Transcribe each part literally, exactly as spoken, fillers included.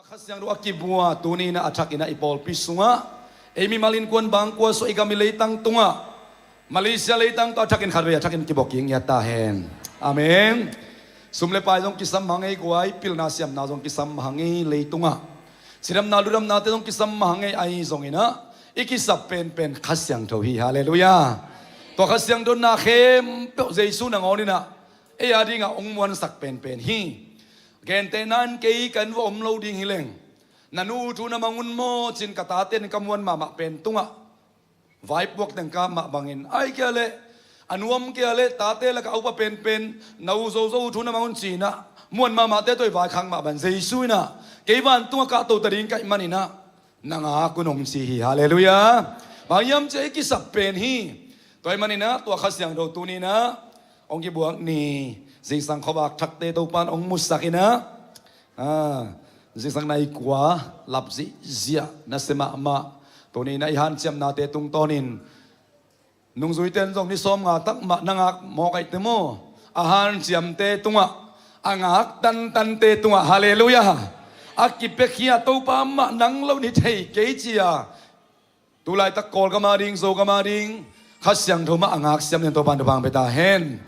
Kha Siangtho a kibua tuni-in a thakin a i pawlpi sungah, ei mimal innkuan bangkua suah, i gam i leitang tungah, Malaysia leitang tawh a thakin khatvei a thakin kibawk kik ngiat ta hen. Amen. Sum le pai zong kisam mah ngei guai, pilna siamna zong kisam mah ngei leitungah. Cidamna ludamnate zong kisam mah ngei ahi zongin ah, i kisap penpen Kha Siangtho hi. Halleluiah. Tua Kha Siangtho na khempeuh Jesu nangawnin ah ei a dingah hong muansak penpen hi. Gentehna-in kei ka inn uah om lo ding hi leng, na nu thu na mang un maw ci-in ka taten ka muan mahmah pen tungah vaipuak teng ka mah bangin, ai kia leh, a nuam kia leh, tate lakah a upa penpen, na u zozo thu na mang un ci-in ah muan mahmahte tawh i vaikhak mah bang Jesu in ah kei vantungah kahto ta ding ka hih manin ah, na ngak un hong ci hi. Halleluiah. Bang hiam cih leh i kisap pen hi. Tua ahih manin ah tua Kha Siangtho tuni-in ah hong kibuak ni. Zingsang khuavak thakte Topa'n hong musak in ah, a, zingsang nai kua lap zihziah nasia mahmah. Tuni-in ah i hanciamnate tungtawnin nungzuite in zong ni sawmnga tak mah na ngak mawk ahih teh maw, a hanciamte tungah, a ngak tantante tungah, halleluiah, a kipiakhia Topa mah nang lo in hi thei kei ci-a, tu laitak Kawlgam a ding, Zogam a ding, Kha Siangtho mah a ngak siam dingin Topa'n thupha hong pia ta hen.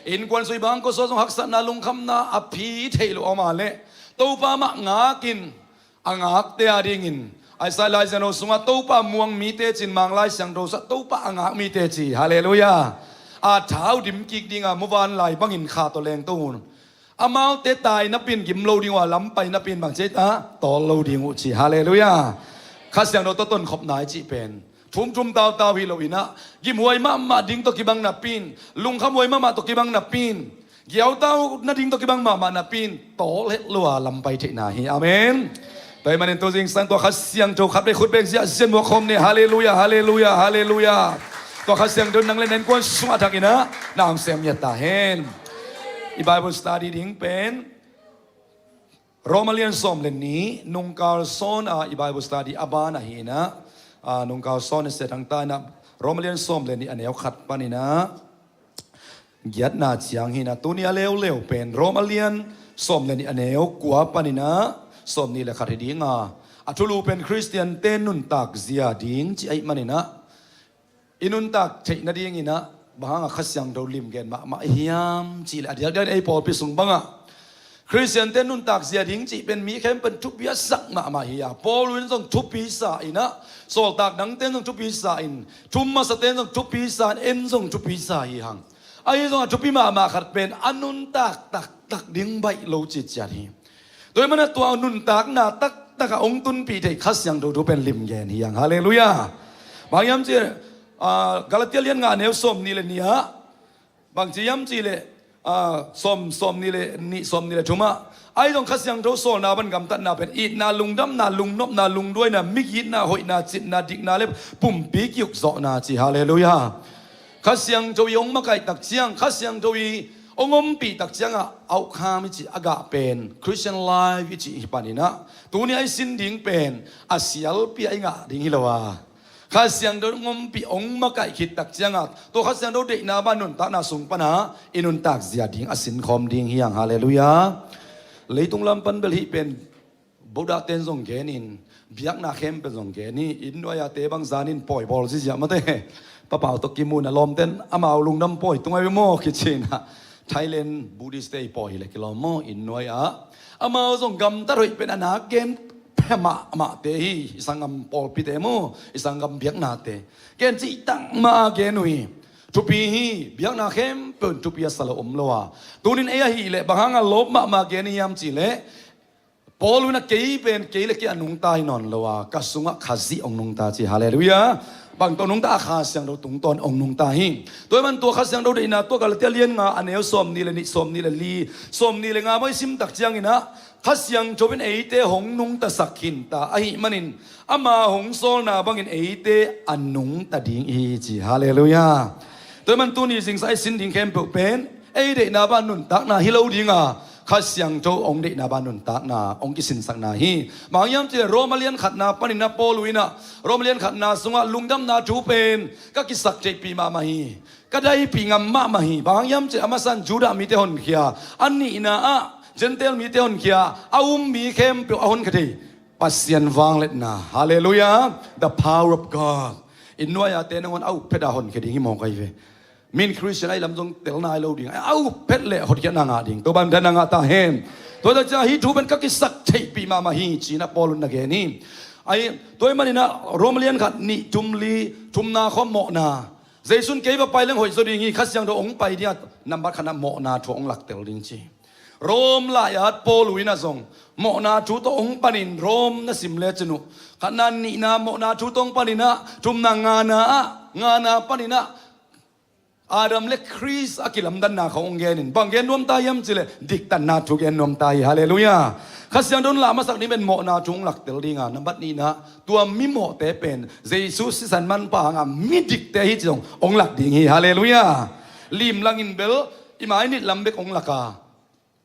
Innkuan sui bangkua suah zong haksatna, lungkhamna a phi theih loh a om a leh, Topa mah ngakin, a ngakte a dingin, Isaiah laizianno sungah Topa muang mite ci-in, Mang Lai Siangtho sungah Topa a ngak mite ci. Halleluiah. A thau dim kik dinga muvanlei lai bangin kha tawh lengto un. Amaute tai napi-in gim lo ding uh a, lam pai napi-in bang ci a, tawl lo ding uh ci. Halleluiah. Kha Siangtho tawh tonkhopna i cih pen thumthum tautau hi lo-in ah, gimhuai mahmah ding tawh kibang napi-in, lungkhamhuai mahmah tawh kibang napi-in, giautau nading tawh kibang mahmah napi-in, tawl het lo a lam pai theihna hi. Amen. Tua ahih manin tu zingsang tua Kha Siangtho khatvei khut beng ziahziah muak khawm ni. Halleluiah, halleluiah, halleluiah. Tua Kha Siangtho nang le na innkuan sungah a thakin ah na hong sem ngiat ta hen. I Bible study ding pen Rom a lian sawm le nih, nungkal sawn a i Bible study a ban ahi-in ah, a, nungkal sawn a sia thang ta-in ah, Rom a lian sawm le nih a neu khat panin ah giatna ciang hi-in ah, tuni a leuleu pen Rom a lian sawm le nih a neu kua panin ah sawmnih le khat hi ding a, a thulu pen Khristiante nuntak zia ding cih ahih manin ah, i nuntak theih nadingin ah bang hanga Kha Siangtho lim gen mahmah hiam cih leh, a diakdiak ei pawlpi sung bangah Khristiante nuntak zia ding cih pen mi khempeuh in thupi a sak mahmah hi a, Paul in zong thupi sa-in ah, sawltak dangte in zong thupi sa-in, thu masate in zong thupi sa-in, en zong thupi sa hi hang. Ahi zongah thupi mahmah khat pen a nuntak taktak ding baih lo ciciat hi. Tua ahih manin ah tua nuntakna taktak ah hong tunpih thei Kha Siangtho thu pen lim gen hi hang. Halleluiah. Bang hiam cih leh, a, Galatia lian nga a neu sawmnih le nih ah, bang ci hiam cih leh, a, sawm, sawmnih le nih, sawmnih le thum ah, ahi zong Kha Siangtho sawlna bang gamtatna pen itna, lungdamna, lungnopna, lungduaina, migitna, hoihna, citna, dikna le pumpi ki-ukzawhna ci. Halleluiah. Kha Siangtho i hong makaih tak ciang, Kha Siangtho i hong ompih tak ciangah, outcome i cih a gah pen, Christian life i cih hi panin ah, tuni a i sin ding pen a sialpi a i ngah ding hi lo a, Kha Siangtho hong ompih, hong makaih khit tak ciangah, tua Kha Siangtho deihna bang nuntakna sung pana i nuntak zia ding a sinkhawm ding hi hang. Halleluiah. Leitung lam pan bel hih pen Buddha ten zong genin, biakna khempeuh zong gen hi. Inn nuai-a te bang zanin pawi bawl ziahziah mate. Papau tawh kimuhna lawmten amau lungdam pawi tung ahi maw kici-in ah, Thailand Buddhist te i pawi hileh kilawm maw, inn nuai-ah. Amau zong gamtat hoih pen a nak gen pia mahmahte hi. I sanggam pawlpite maw, i sanggam biaknate gen cihtak mah a gen uh hi. Thupi hi. Biakna khempeuh in thupi a sa lo om lo a. Tunin ei ahih leh bang hanga lawp mahmah gen i hiam cih leh, Paul in ah kei pen kei le kei a nungta hi nawn lo a, ka sungah Khazih hong nungta ci. Halleluiah. Bang tawh nungta? A Kha Siangtho tungtawn hong nungta hi. Tua ahih manin tua Kha Siangtho deihna, tua Galatia lian nga a neu sawmnih le nih, sawmnih le li, sawmnih le nga mah i sim tak ciangin ah, Kha Siangtho in eite hong nungtasak khin ta ahih manin, ama hong sawlna bangin eite a nungta ding i hi ci. Halleluiah. Tua ahih manin tuni zingsang i sin ding khempeuh pen ei deihna bang nuntakna hi lo ding a, Kha Siangtho hong deihna bang nuntakna hong kisinsakna hi. Bang hang hiam cih leh Rom a lian khatna panin ah Paul in ah, Rom a lian khatna sungah lungdamna thu pen ka kisaktheihpih mahmah hi, ka daipih ngam mahmah hi. Bang hang hiam cih leh a masa in Judah mite honkhia, a nihna ah Gentile mite honkhia, a um mi khempeuh a honkhia thei Pasian vangliatna. Halleluiah. The power of God. I nuai-a te nangawn a up phet a honkhia ding hi mawk ahi ve. Min Khristian ahi lam zong tel nai lo ding a, a up phet le hotkhiatna ngah ding. Topa min thang na ngah ta hen. Tua tak ciang hih thu pen ka kisaktheihpih mahmah hi ci-in ah Paul in na gen hi. Ahi, tua ahih manin ah Rom lian khat, nih, thum, li, thumna khawng mawhna. Jesu in kei va pai leng hoih zaw ding hi, Kha Siangtho hong pai ding a, nambat khatna mawhna thu hong laktel ding ci. Rom lai-at Paul in ah zong mawhna thu tawh hong panin Rom na sim lecin uh, khatna, nihna mawhna thu tawh hong panin ah, thumna, ngana ah, ngana panin ah Adam le Khrist a kilamdanna khawng hong genin, bang gen nuam ta hiam cih leh diktatna thu gen nuam ta hi. Halleluiah. Kha Siangtho in lah masak ding pen mawhna thu hong laktel ding a, nambat nihna, tua mimawhte pen Jesu sisan manpha hangah midikte hi ci zong hong lak ding hi. Halleluiah. Limlang in bel i mai nit lam bek hong lak a,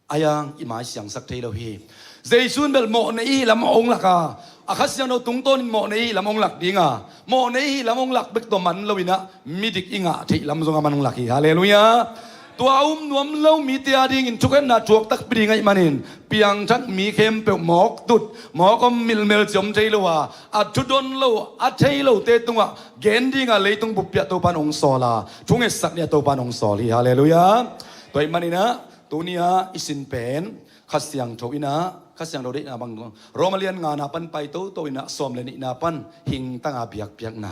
a hiang i mai siangsak thei lo hi. Jesu in bel mawhnei i hih lam hong lak a, a Kha Siangtho tungtawnin mawhnei i hih lam hong lak ding a, mawhnei i hih lam hong lak bek tawh man loin ah midik i ngah theih lam zong a man hong lak hi. Halleluiah. Tua a um nuam lo mite a dingin thukhenna thuak takpi ding ahih manin, piangthak mi khempeuh mawk tut, mawk om, milmel ci om thei lo a, a thudon lo, a thei lote tungah gen ding a leitung buppi ah Topa in hong sawl a, thungetsak ni-a Topa in hong sawl hi. Halleluiah. Tua ahih manin ah tuni-a i sin pen Kha Siangtho in ah, Kha Siangtho deihna bang, Roma lian ngana pan pai toto in ah sawm le nihna pan hingtanga biakpiakna,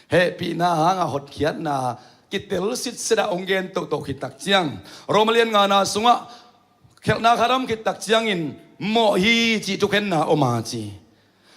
hehpihna hanga hotkhiatna kitel sitset a hong gen toto khit tak ciang, Roma lian ngana sungah khelhna khat a om khit tak ciangin mawh hi cih thukhenna om a ci.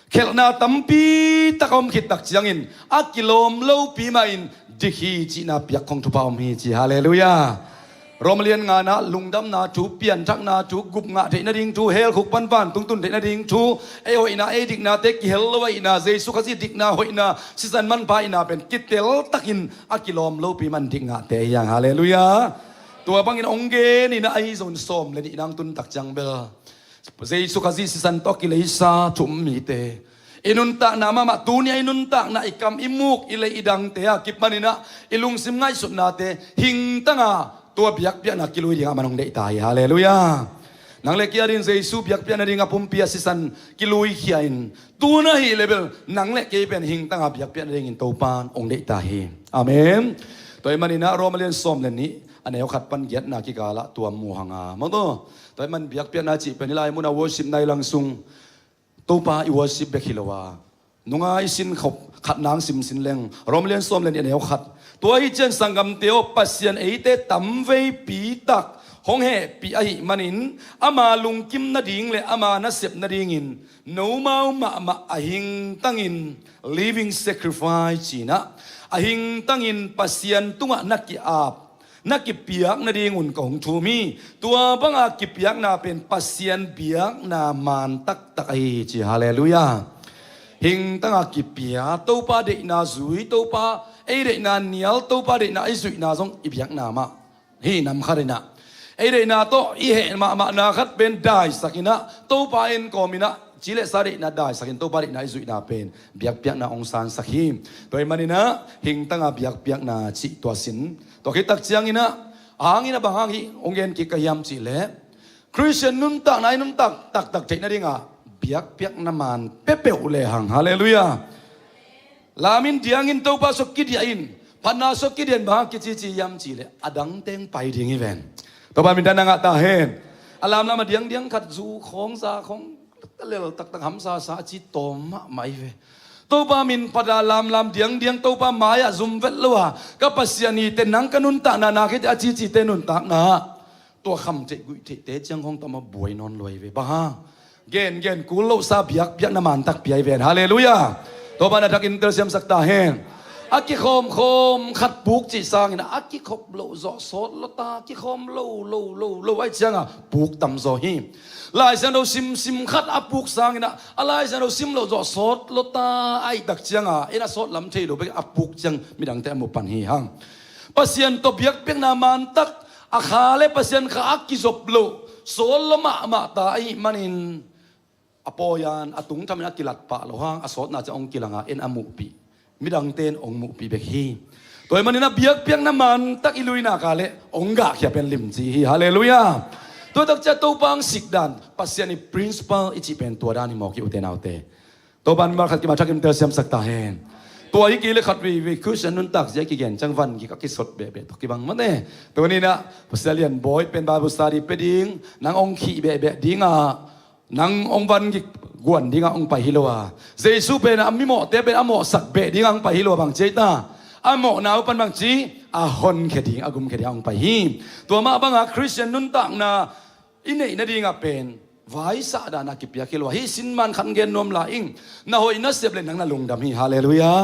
Khelhna tampi tak a om khit tak ciangin a kilawm lopi mahin dik hi cihna piak khawng thupha om hi ci. Halleluiah. Rom lian ngana lungdamna thu, pianthakna thu, gup ngah theih nading thu, hell khuk pan vantung tun theih nading thu, ei hoihna, ei diknate kihel lo ahihna, Jesu Khazih dikna, hoihna, sisan manpha ahihna pen kitel takin a kilawm lopi man dik ngahte hi hang. Halleluiah. Tua bangin hong gen in ah, ahi zongin sawm le nihna hong tun tak ciang bel Jesu Khazih sisan tawh kileisa thu um mite, i nuntakna mahmah, tuni-a i nuntakna, i kam, i muk, i lei, i dangte a kipanin ah i lungsim ngaihsutnate hingtanga tua biakpiakna kilui dingah man hong deihta hi. Halleluiah. Nang le kei a dingin Jesu biakpiakna ding a pumpi a sisan kiluikhia in, tun ahih leh bel nang le kei pen hingtanga biakpiakna dingin Topa in hong deihta hi. Amen. Tua ahih manin ah Roma lian sawm le nih, a neu khat pan giatna kikalah tua mu hang a, maw taw. Tua ahih man biakpiakna cih pen hih lai munah worship nai lang sung Topa i worship bek hi lo a, nunga i sin khop khat nang simsin leng, Rom lian sawm le nih, a neu khat. Tua ahih ciang sanggamte aw, Pasian eite tamveipi tak hong hehpih ahih manin, ama lungkim nading le ama nasep nadingin nomau mahmah a hingtangin, living sacrifice ci-in ah, a hingtangin Pasian tungah na ki-ap, na kipiak nadingun ka hong thum hi. Tua banga kipiakna pen Pasian biakna man taktak ahi hi ci. Halleluiah. Hingtanga kipia, Topa deihna zui, Topa ei deihna nial, Topa deihna i zuihna zong i biakna mah hi. Nam khat in ah ei deihna tawh i heh mahmahna khat pen daisak in ah, Topa en kawm in ah, ci le sa deihna daisakin Topa deihna i zuihna pen biakpiakna hong sansak hi. Tua ahih manin ah hingtanga biakpiakna cih tua sin. Tua khit tak ciangin ah, a hang in ah bang hang hih hong gen kik ka hiam cih leh, Khristian nuntakna i nuntak taktak theih nadingah biakpiakna man peuhpeuh le hang. Halleluiah. Lam in diang in, Topa sung kidiah in, phatna sung kidiah in, bang hang kicici hiam cih leh a dang teng pai ding hi ven. Topa min thang na ngah ta hen. A lamlam a diangdiang khat, zu khawng, za khawng, lel taktak, hamsasa a ci tawm mahmah hi ve. Topa min phat a lamlam diangdiang, Topa mai-ah zum vet lo a, ka Pasian hi teh, nang ka nuntakna, na khit a cicite nuntakna, tua kham theih guih theihte ciang khawng tawh mah buai nawn lua hi ve. Bang hang? Gen gen kul lohsa biakpiakna man takpi ahi ven. Halleluiah. Topa na thakin telsiamsak ta hen. A kikhawmkhawm khat puk cih sangin ah, a kikhop loh zawh sawt lua ta, kikhawm lo lo lo lo ahih ciangah puk tamzaw hi. Lai Siangtho simsim khat a puk sangin ah, a Lai Siangtho sim loh zawh sawt lua ta ahih tak ciangah, en a sawt lam thei lo bek a puk ciang midangte a mu pan hi hang. Pasian tawh biakpiakna man tak, a kha le Pasian kha a kizop loh, sawt lua mahmah ta ahih manin, a pawi-in, a tungthamin a kilat pah loh hang, a sawtna ciang hong kilang a, en a muhpih, midangte in hong muhpih bek hi. Tua ahih manin a biakpiakna man tak i luinak a leh hong gahkhia pen limci hi. Halleluiah. Tua takciang Topa hong sik dan, Pasian i principle i cih pen tua dan hi mawk hi, ute naute. Topa in malkhat kimah thakim telsiamsak ta hen. Tua hi kei le khat veivei Christian nuntak zia kigen ciang van gik a kisot behbeh tawh kibang mate. Tuni-in ah Pasian lian bawi pen Bible study pia ding, nang hong khih behbeh ding a, nang hong van gik guan ding a hong pai hi lo a, Jesu pen a mimawhte pen a mawhsak beh ding a hong pai hi lo a, bangci ei ta, a mawhna uh pan bangci a honkhia ding, a gumkhia ding a hong pai hi. Tua mah bang a Christian nuntakna i neih nading a pen vaisah dan a kipiak hi lo a, hih sin man khat gen nuam lai ing. Na hoih na sep le nang na lungdam hi. Halleluiah.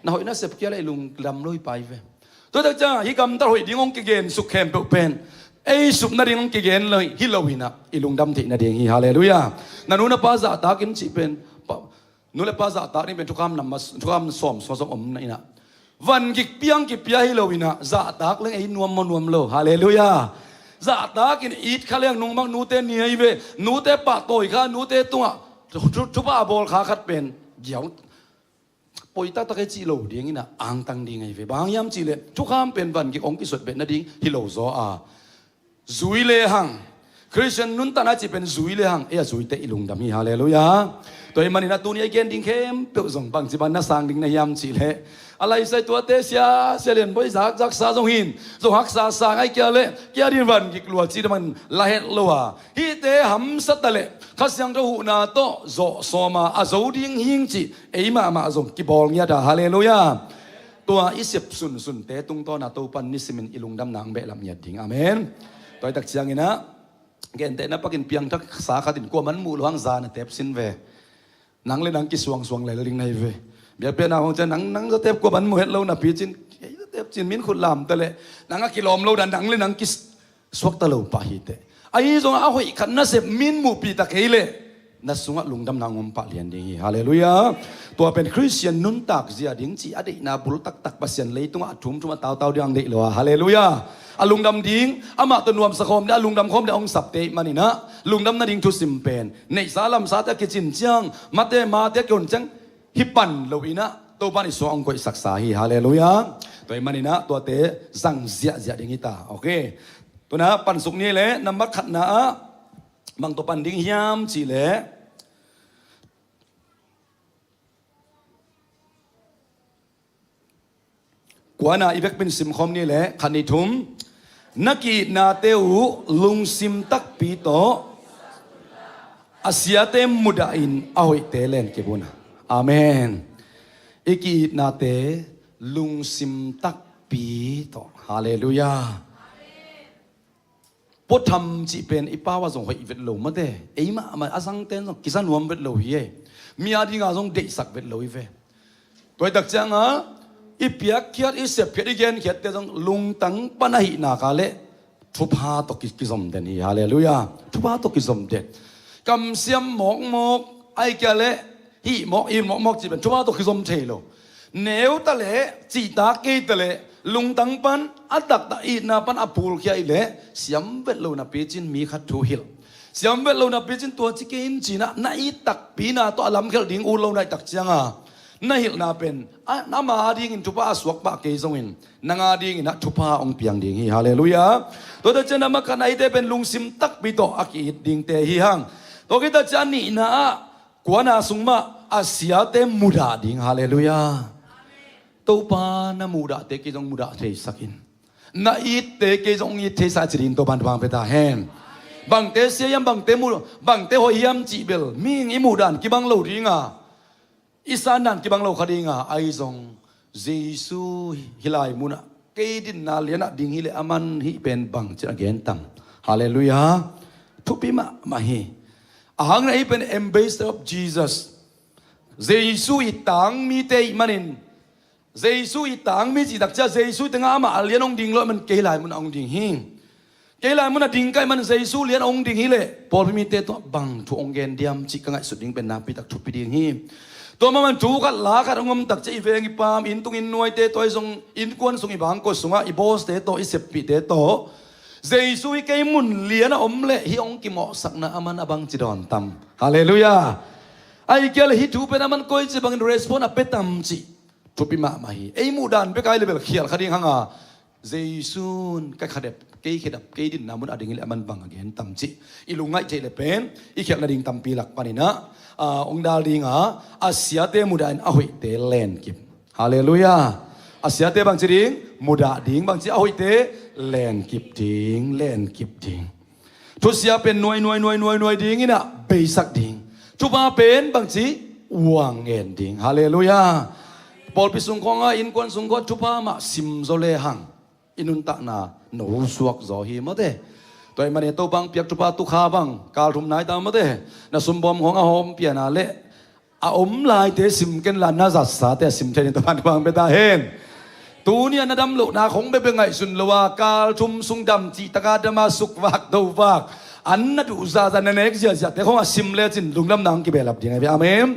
Na hoih na sep kei le i lungdam lo hi pai ve. Tua takciang hih gamtat hoih ding hong kigen suk khempeuh pen ei sup nading hong kigen lo hi, hi lo-in ah i lungdam theih nading hi. Halleluiah. Na nu na pa zahtak in cih pen pa, nu le pa zahtak ding pen thukham nam ma, thukham sawm sua zong om na in ah, van gik piang kipia hi lo-in ah zahtak leng ei nuam maw nuam lo. Halleluiah. Zahtak in it kha leng nungmak nute ni ahi ve. Nute pahtawi kha, nute tungah thu, thu, thupha a bawl kha khat pen giau poi taktak ei cih lo ding in ah angtang ding ahi ve. Bang hang hiam cih leh thukham pen van gik hong kisot beh nading hi lo zaw a, zui lehang, Christian nuntakna cih pen zui lehang ei a zuite i lungdam hi. Halleluiah. Tua ahih manin ah tuni a i gen ding khempeuh zong bangci bang na sang ding na hiam cih leh, a laisai tuate sia, sia lian bawi zakzaksa zong hi in, zong haksa sang ahi kei leh kei a ding van gik lua ci ding man la het lo a, hihte hamsa ta leh Kha Siangtho huhna tawh zawh sawm a, a zo ding hi ing cih ei mahmah zong kibawl ngiat a. Halleluiah. Tua i sep sunsunte tungtawn a Topa in nisimin i lungdamna hong behlap ngiat ding. Amen. Tua hi takciangin ah gentehna pakin piangthaksa khat in kuaman muh lo hang zan a tep sin ve. Nang le nang kisuangsuang lel ding na hi ve. Biakpiakna hong ciang nang, nang zatep kuaman muh het lo napi cin, ei zatep cin min khut lam ta leh nang a kilawm lo dan, nang le nang kisuakta lo pah hi teh. Ahi zongin a hoih khat na sep min muhpih ta kei leh na sungah lungdamna hong om pah lian ding hi. Halleluiah. Tua pen Christian nuntak zia ding cih a deihna bul taktak Pasian leitungah a thumthum a tautau ding hong deih lo a. Halleluiah. A lungdam ding, amah tawh nuamsa khawm ding, a lungdam khawm ding hong sapte ahih manin ah lungdam nading thusim pen neihsa lamsate a kicin ciang, mate mate a kihon ciang hi pan lo-in ah Topa in i sungah hong koihsaksa hi. Halleluiah. Tua ahih manin ah tuate zang ziahziah ding hi ta. Okay. Tu-in ah pansuk ni leh nambat khatna ah bang tawh pan ding hiam cih leh, kuana i vekpi-in simkhawm ni leh, khat, nih, thum. Na ki-itnate uh lungsim takpi tawh a siate mudahin a hoihte lenkip un. Amen. I ki-itnate lungsim takpi tawh. Halleluiah. Puatham cih pen i pau ah zong hoih vet lo mate. Ei mahmah a zangte in zong kiza nuam vet lo hi ei. Mi a dinga zong deihsak vet lo hi ve. Tua hi takcianga i piakkhiat, i sepkhiat, i genkhiatte zong lungtang pan ahih nak leh thupha tawh ki, kizom den hi. Halleluiah. Thupha tawh kizom den. Kamsiam mawkmawk, ahih kei leh hih mawk, it mawkmawk cih pen thupha tawh kizom thei lo. Neu ta leh, cihtak kei ta leh, lungtang pan a taktak itna pan a pulkhia hi leh siam vet lo napi cin mi khat thu hilh. Siam vet lo napi cin tua ci kei in ci-in ah na it takpina tawh a lamkhelh ding ut lo na hih takcianga na hilhna pen a, ama a dingin thupha a suak pah kei zongin nang a dingin ah thupha hong piang ding hi. Halleluiah. Tua takciang a masa khatna eite pen lungsim takpi tawh a ki-it dingte hi hang. Tua khit takciang a nihna ah kuana sung mah a siate mudah ding. Halleluiah. Topa, na muhdahte kei zong mudah theisak in. Na itte kei zong it theisak ci dingin Topa in thupha pia ta hen. Bangte sia hiam, bangte mu, bangte hoih hiam cih bel mihing i muhdan kibang lo dinga, i sandan kibang lo kha dinga, ahi zong Jesu hih lai munah kei dinna lianah ding hileh aman hih pen bangci a gen tam. Halleluiah. Thupi mahmah hi. A hang na hih pen Ambassador of Jesus. Jesu i tangmite ahih manin, Jesu i tangmi cih takciang Jesu tengah amah a lian hong ding lo ahih man kei lai munah hong ding hi. Kei lai munah ding ka hih man Jesu lian hong ding hileh pawlpi mite tungah bang thu hong gen diam cih ka ngaihsut ding pen nakpi tak thupi ding hi. Tua mah man thu khat la khat hong om takciang i veng i paam, inn tung inn nuaite tawh ahi zong innkuan sung i bangkua sungah i bawste tawh i seppihte tawh Jesu hi kei mun lian a om leh hih hong kimawhsakna aman a bangci dawn tam. Halleluiah. Ahih kei leh hih thu pen aman koici bangin respond a pia tam cih thupi mahmah hi. Ei muhdan bek a hi leh bel khial kha ding hanga, Jesu in ka khadep Kei khedap, kei dinna mun a ding hileh a man bang a gen tam cih i lungngaih theih le pen i khialh nading tampi lak paninah, ah, ong dal dinga, a siate mudahin a hoihte lenkip. Halleluiah. A siate bangci ding, mudah ding, bangci a hoihte lenkip ding, lenkip ding. Thusia pen nuai, nuai, nuai, nuai, nuai dinginah beisak ding. Thupha pen bangci uang ngen ding. Halleluiah. Pawlpi sung khawngah, innkuan sung khawngah thupha mah simzaw lehang i nuntakna no suak zaw hi mawte. Tua ih mani Topa hong piak thupha tukha bang kal thum nai ta mawte. Na sumbawm khawng a hawm piana leh a om laite sim kenla, na zatsate a sim thei ding Topa hong pia ta hen. Tuni-a na dam lohna khawng bekbek ngaihsun lo a, kal thum sung dam cihtaka dama sukvak dovak, an na duh zahzah, na nek ziahziahte khawng a sim lecin lungdamna hong kibehlap ding ahi ve. Amen.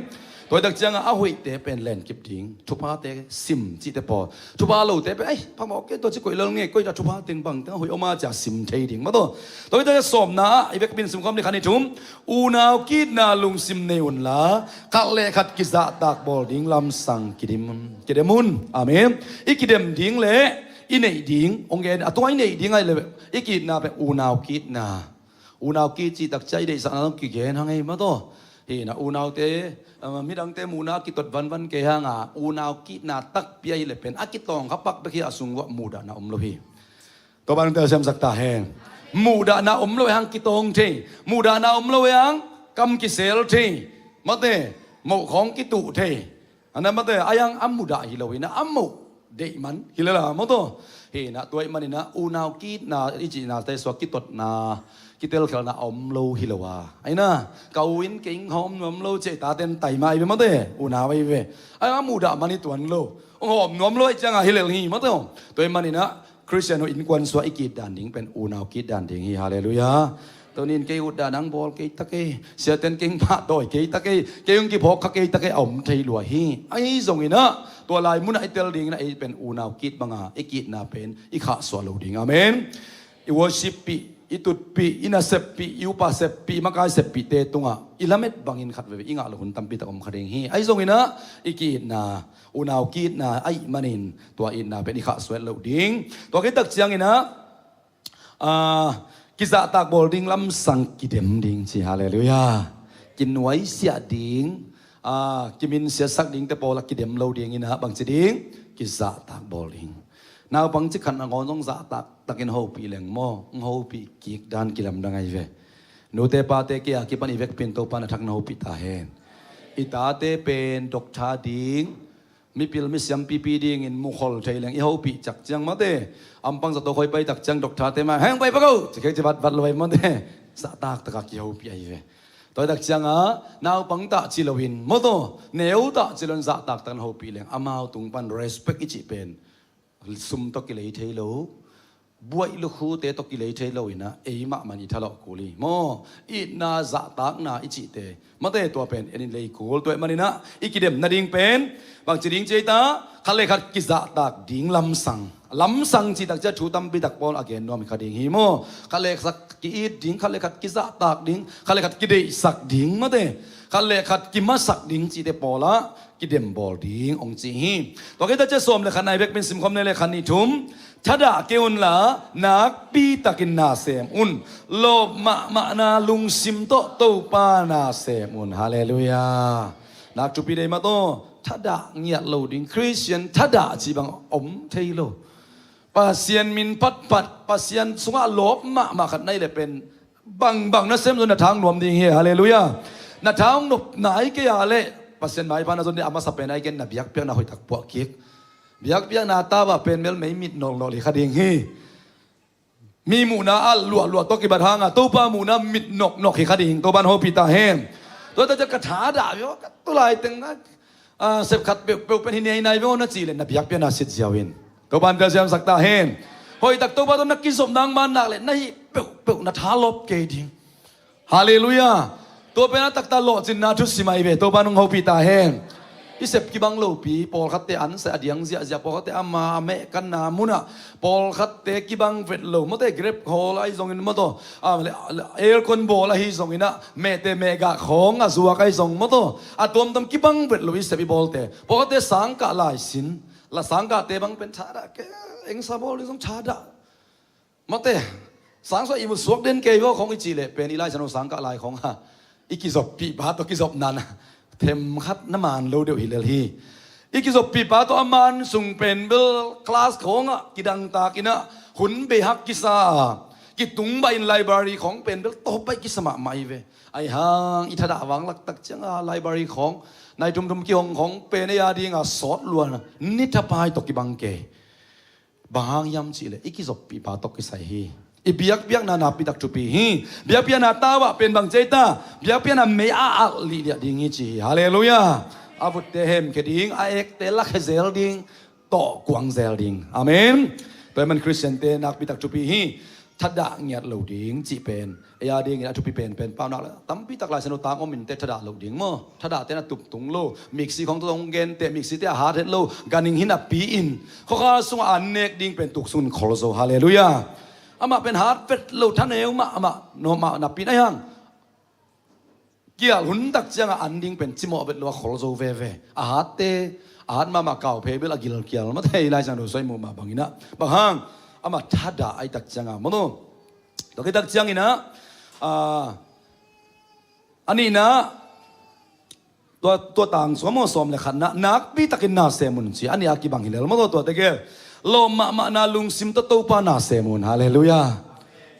Tua hi tak cianga a hoihte pen lenkip ding, thuphate sim cihte pawl. Thupha lote pen, ai, phamawh kei, tua ci koih lel nge, koih ta thupha teng bang teng a hoih om a ci a sim thei ding mawtaw. Tua hi tak ciang sawmna ah i vekpi in simkhawm ni khan i thum. Unau ki-itna lungsim nei unla, khat le khat kizahtak bawl ding lamsang kidim un, kidem un. Amen. I kidem ding le i neih ding hong gen, a tua i neih ding ahih le i ki-itna pen unau ki-itna. Unau ki-it cih tak ciang i deihsakna zong kigen hang ei mawtaw. Hi na unaute, ah, midangte muhna a kitot vanvan kei hanga unau ki-itna takpi ahih le pen a kitawng kha pak bek hi, a sung uah muhdahna om lo hi. Tua bang telsiamsak ta hen. Muhdahna om lo hang kitawng thei. Muhdahna om lo hang kam kisel thei. Mawte, moh khawng kituh thei. A na mate, a yang a mudah hi lo hi na, a moh deih man hi lel a mawtaw. Hi na, tua ih maninah unau ki-itna i cihnate suak kitotna, kitelkhialhna a om lo hi lo a. Ahi na, ka u in kei hong hawm nuam lo, cih tate in tai mah ahi ve mawte, unau ahi ve. A yang a mudah man hi tuan lo. Hong hawm nuam lo ahih cianga hi lel hi mawtaw. Tua ih maninah Khristian uh innkuan sua i ki-it dan ding pen unau ki-it dan ding hi. Halleluiah. Tuni in kei utdan ang bawl kei ta kei, siaten kei pahtawi kei ta kei, kei hong kiphawk kha kei ta kei a om thei lua hi. Ahi zonginah tua lai munah i tel dinginah ei pen unau ki-it banga i ki-itna pen i khahsuah lo ding. Amen. I worship-pih, i tutpih, i naseppih, i upa seppih, i makai seppihte tungah i lamet bangin khat veve i ngah lo hun tampitak om kha ding hi. Ahi zonginah i ki-itna, unau ki-itna ahih manin tua itna pen i khahsuah loh ding. Tua khit tak cianginah, ah, kizahtak bawl ding lamsang kidem ding ci. Halleluiah. Kinuaisiah ding, ah, kiminsiasak dingte pawlah kidem lo dinginah bangci ding, kizahtak bawl ding. Naupang cikhat nangawn zong zahtak takin hopih leng maw, hong hopih kik dan kilamdang ahi ve. Nute pate kei a kipan i vekpi in Topa na thak na hopih ta hen. I tate pen doctor ding, mipil misiam pipi dingin mukhol thei leng i hopih cak ciang mate, ampang zato khoi pai tak ciang doctor-te mah heng pai pak o ci khek ci vat vat lo ai mate. Zahtak taka kihopih ahi ve. Tua hi tak cianga naupang tah ci loin mawtaw, neu tah ci loin zahtak takin hopih leng amau tung pan respect i cih pen sum tawh kilei thei lo, buaih lukhute tawh kilei thei lo inah ei mahmah in i thalawh kul hi maw. Itna zahtakna i cihte mate tua pen en in lei kul. Tua ih maninah i kidem nading pen bangci ding ci ei ta, khat le khat kizahtak ding lamsang. Lamsang cih tak ciah thu tampi tak pawl a gen nuam hi kha ding hi maw. Khat le khat ki-it ding, khat le khat kizahtak ding, khat le khat kideihsak ding mate, khat le khat kimasak ding cihte pawlah kidem bawl ding hong ci hi. Tua khit tak ciah sawm le khat nai vekpi in simkhawm ni le khat nih thum. Thadah kei unla nakpi takin na sem un. Lawp mahmahna lungsim tawh Topa na sem un. Halleluiah. Nak thupi dei mataw. Thadah ngiat lo ding, Khristian thadah cih bang om thei lo. Pasian min phatphat, Pasian sungah lawp mahmah khat na hih leh pen bangbang na sem zong na tha hong nuam ding hi. Halleluiah. Na tha hong nop nai kei a leh Pasian maipha na zon ding a masa pen a i gen na biakpiakna hoihtak puah kik. Biakpiakna tau ah pen melmei mit nolnol hi kha ding hi. Mi muhna a luahluah tawh kibat hanga Topa muhna mit noknok hi kha ding. Topa in hopih ta hen. Tua hi tak ciah ka thadah ve aw, ka tulai teng na, ah, sep khat peuhpeuh pen hi nei nai ve aw na cih leh na biakpiakna sit ziau in. Topa in telsiamsak ta hen. Hoihtak Topa tawh na kizop nang man nak leh na hih peuhpeuh na tha lawp kei ding. Halleluiah. Tua pen a taktak lawhcinna thusim ahi ve. Topa in hong hopih ta hen. I sep kibang lopi, pawlkhatte an seh a diang ziahziah, pawlkhatte ama a meh kanna munah, pawlkhatte kibang vet lo, mawte grep hawl ahi zongin mawtaw, ah, le, le, aircon bawl ahi zonginah, mehte mehgah khawng a zuak ahi zong mawtaw, a tuamtuam kibang vet lo i sep i bawlte. Pawlkhatte sangkah laisin, la sangkahte bang pen thadah kei, engsa bawl ding zong thadah. Mate, sangsuah ihmut suak den kei vaw khong i cih leh pen i Laisiangtho sangkah lai khong a i kizoppih pa tawh kizopna na themkhat na man lo deuh hi lel hi. I kizoppih pa tawh a man sung pen bel class khong ah kidangtak in ah hun beihak kisa a kitung baih in library khong pen bel tawp baih kisa mahmah hi ve. Ahi hang i thadah vanglak tak ciang a library khong nai tumtum kihong khong pen ei a ding a sawt luan a ni thapai tawh kibang kei. Bang hang hiam cih leh i kizoppih pa tawh kisai hi. I biakpiakna nakpi tak thupi hi. Biakpiakna tau ah pen bang ci ei ta, biakpiakna mei a alh lihliah ding hi ci hi. Halleluiah. A vutte hemkhia ding, a ekte lakhia zel ding, tawh kuang zel ding. Amen. Tua ahih man Khristiante nakpi tak thupi hi. Thadah ngiat lo ding cih pen ei a dingin a thupi penpen, paunak le tampi tak Laisiangtho tang om in teh thadah loh ding maw? Thadah teh na tup tung lo. Miksi khong tawh hong gen teh, miksi teh a hat het lo. Ganhing hi napi in khuakhal sungah an nek ding pen tuk sungin khol zo. Halleluiah. Amah pen hat vet lo, thaneu mahmah, nawh mah napi in ahi hang kial hun tak ciangah an ding pen cimawh vet lo a khol zo veve. A hatte, a hat mahmah kau phei bel a gilkial mate, i Laisiangtho soi muh mah bangin ah. Bang hang? Amah thadah ahih tak ciangah maw no. Tua khit tak ciangin ah, a, a nihna, tua, tua tang sung maw, sawm le khatna, nakpi takin na sem un ci. A nih a kibang hi lel maw tua, tua tegel. Lawp mahmahna lungsim tawh Topa na sem un. Halleluiah.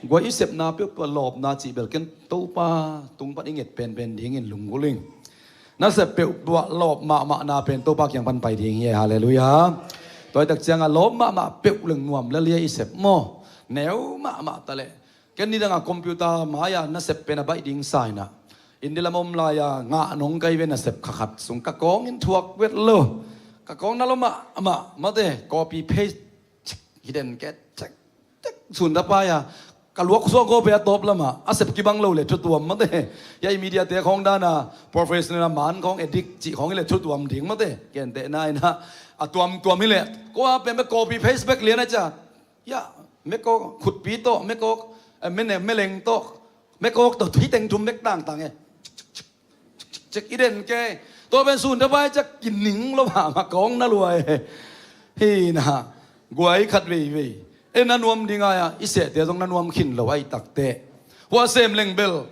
Guai, i sepna peuhpeuh lawpna cih bel ken Topa tung pan i nget penpen dingin lunggulh ing. Na sep peuhpeuh lawp mahmahna pen Topa kiang pan pai ding hi. Halleluiah. Tua ahih tak ciangah lawp mahmah peuh leng nuam lel hi a i sep maw. Neu mahmah ta leh. Ken nidangah computer mai-ah na sep pen a baih ding sa in ah, India lam om lai-a ngah nong kai ve, na sep kha khat sung ka kawng in thuak vet lo. Ka kawng na lo mahmah mate, copy paste, hidden ke, cek, cek, sun ta pai a. Ka luak suak ko pe a tawp lamah a sep kibang lo le thutuam mate. Ya i media te khong dana professional a man khong edit cih khong i le thutuam ding mate. Kentehna in ah a tuamtuam hi le, kua pen pe copy paste bek lian a cia. Ya, mekawk khutpi tawh, mekawk, eh, mene-, meleng tawh, mekawk tawh, hih teng thum mek tangtang e. Cik, cik, cik, cik, i den ke. Tua pen sun ta pai ciak kining lo mahmah kawng na lua e. Hi na, guai khat veivei. E na nuam ding ai a, i sehte zong na nuam khin lo ahih takteh. Hua sem leng bel.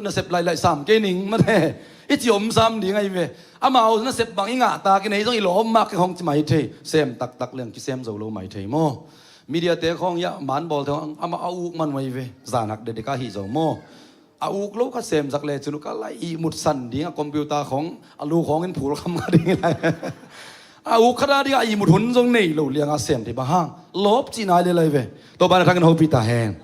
Na sep lailai sam kei ning mate. I ci om sam ding ahi ve. Amau na sep bang i ngah ta kei nei zong i lawm mak kei hong ci mai thei. Sem taktak leng kisem zo lo mai thei maw. Media te khong ya man bawl te khong amah a uk man mai ve. Zan hak dedek ahi zo maw. A uk lo kha sem zak le cinu ka lai ihmut san ding a computer khong a lu khong in phul kham kha ding lai. A uk khat a ding a ihmut hun zong nei lo liang a sem thei bang hang. Lawp cih nai le lai ve. Tua banah thangin hopih ta hen.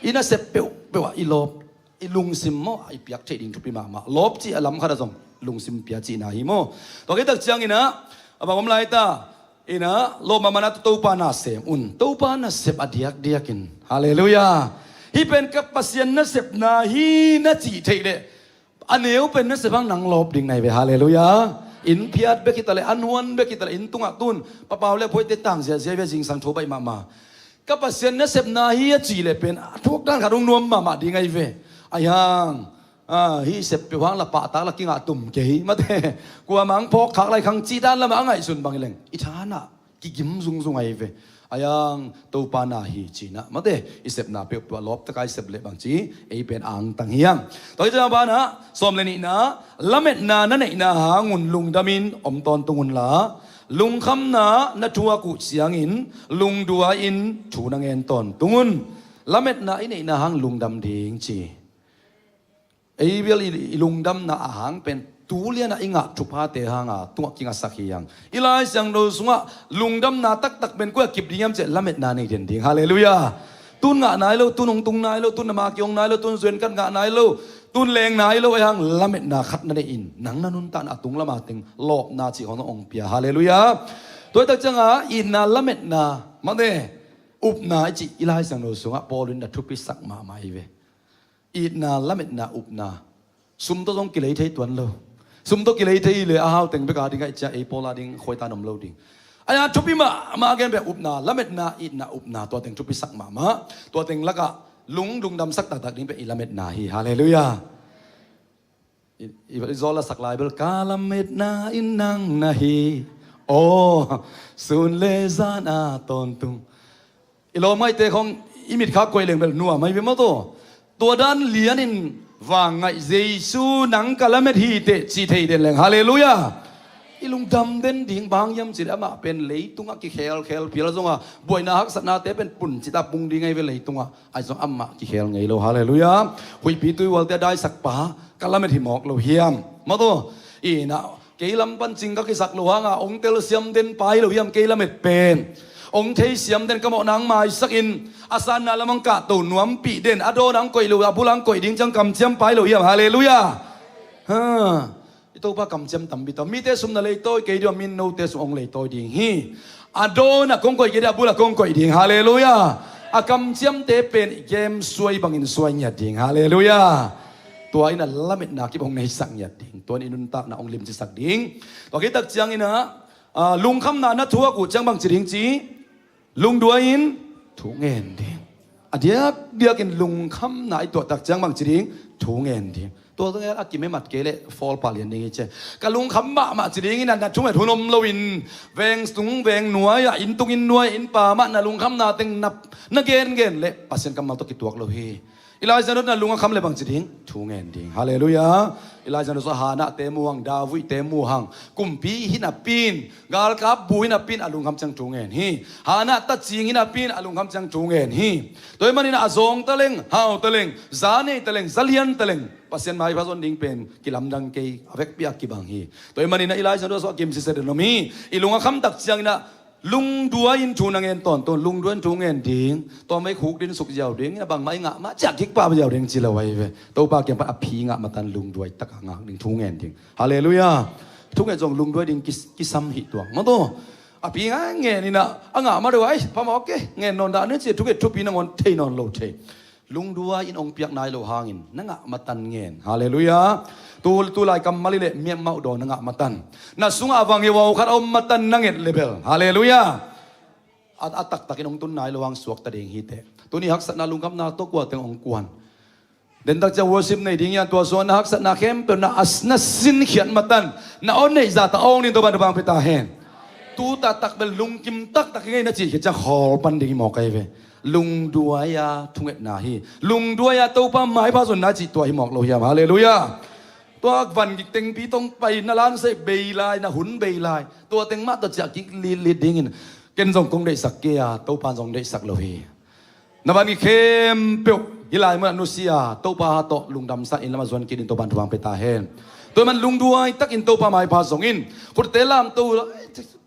I na sep peuhpeuh ah i lawp. I lungsim maw, i piak theih ding thupi mahmah. Lawp cih a lam khat ah zong lungsim pia cihna hi maw. Tua khit tak ciangin ah, a bang om lai ta, in ah, lawp mahmahna tawh Topa na sem un. Topa na sep a diakdiakin. Halleluiah. Hih pen ka Pasian na sepna hi na cih theih leh, a neu pen na sep hang nang lawp ding nai ve. Halleluiah. Inn phiat bek hi ta leh, an huan bek hi ta leh, inn tungah tun, papau le phoite tang ziahziah ve, zingsang tho baih mahmah. Ka Pasian na sepna hi a cih leh pen a thuak dan khat hong nuam mahmah ding ahi ve. Ahi hang, a, hih sep peuh hang la pahtak la kingah tum kei mate. Kuamah hong phawk khak lai khang cih dan lamah a ngaihsun bang hi leng i thanah kigim zungzung ahi ve. Ahi hang Topa na hi cinah mate, i sepna peuhpeuh a lawptak a i sep leh bangci ei pen angtang hi hang. Tua hi ciang banah sawm le nihna, lametna na neihna hangun lungdamin om tawntung unla, lungkhamna na thuak uh ciangin lungduai-in thu na ngen tawntung un. Lametna i neihna hang lungdam ding ci. Ei bel i, i lungdamna a hang pen tu lianah i ngah thuphate hanga tungah kingasak hi hang. I Lai Siangtho sungah lungdamna taktak pen koi a kip ding hiam cih leh lametna nei den ding. Halleluiah. Tun ngah nai lo, tun hong tung nai lo, tun na ma kihong nai lo, tun zuenkat ngah nai lo, tun leng nai lo, ahi hang lametna khat na nei in nang na nuntakna a tung lama teng lawpna cih hong hong pia. Halleluiah. Tua hi tak cianga itna, lametna, mate, upna i cih i Lai Siangtho sungah Paul in na thupisak mahmah hi ve. Itna, lametna, upna. Sum tawh zong kilei thei tuan lo. Sum tawh kilei thei le a hau teng bek a ding a i cia ei Paul a ding khuaitan om lo ding. Ahi a thupi mahmah gen bek upna, lametna, itna, upna, tua teng thupisak mahmah. Tua teng lakah lung, lungdamsak taktak ding bek i lametna hi. Halleluiah. I, i, i zawl a sak lai bel ka lametna in nang na hi. Aw, sun le zan a tawntung. I lawm ngaihte khong I mit kha koih leng bel nuam ahi ve maw taw. Tua dan lianin vang ngaih Jesu nang ka lamet hi teh ci thei den leng. Halleluiah. I lungdam den ding bang hiam cih leh amah pen leitungah kikhelkhel phial zonga buaina haksatnate pen pun cita pung ding ahi ve leitungah. Ahi zong amah kikhel ngei lo. Halleluiah. Huihpi tuihualte a daisak pa ka lamet hi mawk lo hiam? Maw taw. Inah kei lam pan cing ka kisak lo hanga ong telsiam den pai lo hiam kei lamet pen? Ong theisiam den ka mawhna ang maisakin a sanna lam ang kahto nuampih den, a dawn ang koih lo, a bul ang koih ding ciang kamciam pai lo hiam? Halleluiah. Ha. I Topa kamciam tampi tawh. Mite sum na leitawi kei ding a, min note sum ong leitawi ding hi. A dawn a kong koih kei ding, a bul a kong koih ding. Halleluiah. A kamciamte pen i kem suai bangin suai ngiat ding. Halleluiah. Tua in a lametna kip ong neisak ngiat ding. Tua in i nuntakna ong limcisak ding. Tua khit tak ciangin ah, ah, lungkhamna na thuak uh ciang bang ci ding ci? Lungduai in thu ngen ding. A diakdiakin lungkhamna i tuah tak ciang bang ci ding? Thu ngen ding. Tua zong a kimemat kei leh fawl pah lian ding hi ci. Ka lungkham mahmah ci dingin a na thunget hun om loin veng tung veng nuai ah, inn tung inn nuai ah, inn pam ah na lungkhamna teng na, na gengen leh Pasian kammal tawh kituak lo hi. Elijah in a lung a kham leh bang ci ding? Thu ngen ding. Halleluiah. Elijah in a Hannah te mu hang, David te mu hang, kumpi hi napi in, galkap bu hi napi in a lungkham ciang thu ngen hi. Hannah tacing hi napi in a lungkham ciang thu ngen hi. Tua ahih manin a zawng taleng, hau taleng, za nei taleng, za lian taleng Pasian maipha zon ding pen kilamdang kei, a vekpi a kibang hi. Tua ahih manin Elijah in a kim sise den om hi. I lung a kham tak ciangin a lungduai in thu na ngen tawntung, lungduai in thu ngen ding. Tua mei khuk din suk ziau ding, a bangmah i ngah mah ciah kik pah ziau ding ci lo ahi ve. Topa kiang pan a phi ngah matan lungduai taka ngak ding, thu ngen ding. Halleluiah. Thu ngen zong lungduai ding kis-, kisam hi tuang. Maw taw. A phi ngah ngen in a, a ngah mah deuh ai, phamawh kei, ngen nawn dah ni ci, thu ngen thupi nangawn thei nawn lo thei. Lungduai in ong piak nai lo hangin na ngah matan ngen. Halleluiah. Tu, tu lai kammal i leh miam mauh daw na ngah matan. Na sungah a vang hi vau khat a om matan na nget leh bel. Halleluiah. A, a taktakin ong tun nai lo hang suakta ding hi teh. Tuni haksatna lungkhamna tawh kua teng ong kuan? Dentak ciang worship nei ding hiam, tua sungah na haksatna khempeuh na as, na sinkhiat matan na aw neih zahtak a ong ding Topa in thupha ong pia ta hen. Tu taktak bel lungkim taktak hi ngei na cih khit ciang khawl pan ding hi mawk ahi ve. Lungduai a thungetna hi. Lungduai a Topa maipha zonna cih tua hi mawk lo hiam? Halleluiah. Tua van gik tengpi tawh pai na lansei bei lai, na hun bei lai, tua teng mah tawh ciah kik litlit dingin ken zong kong deihsak kei a, Topa in zong deihsak lo hi. Na van gik khempeuh hih lai munah nusia, Topa tawh lungdamsa inn lamah zuan kik ding Topa in thupha ong pia ta hen. Tua man lungduai takin Topa maipha zong in, khutte lamto,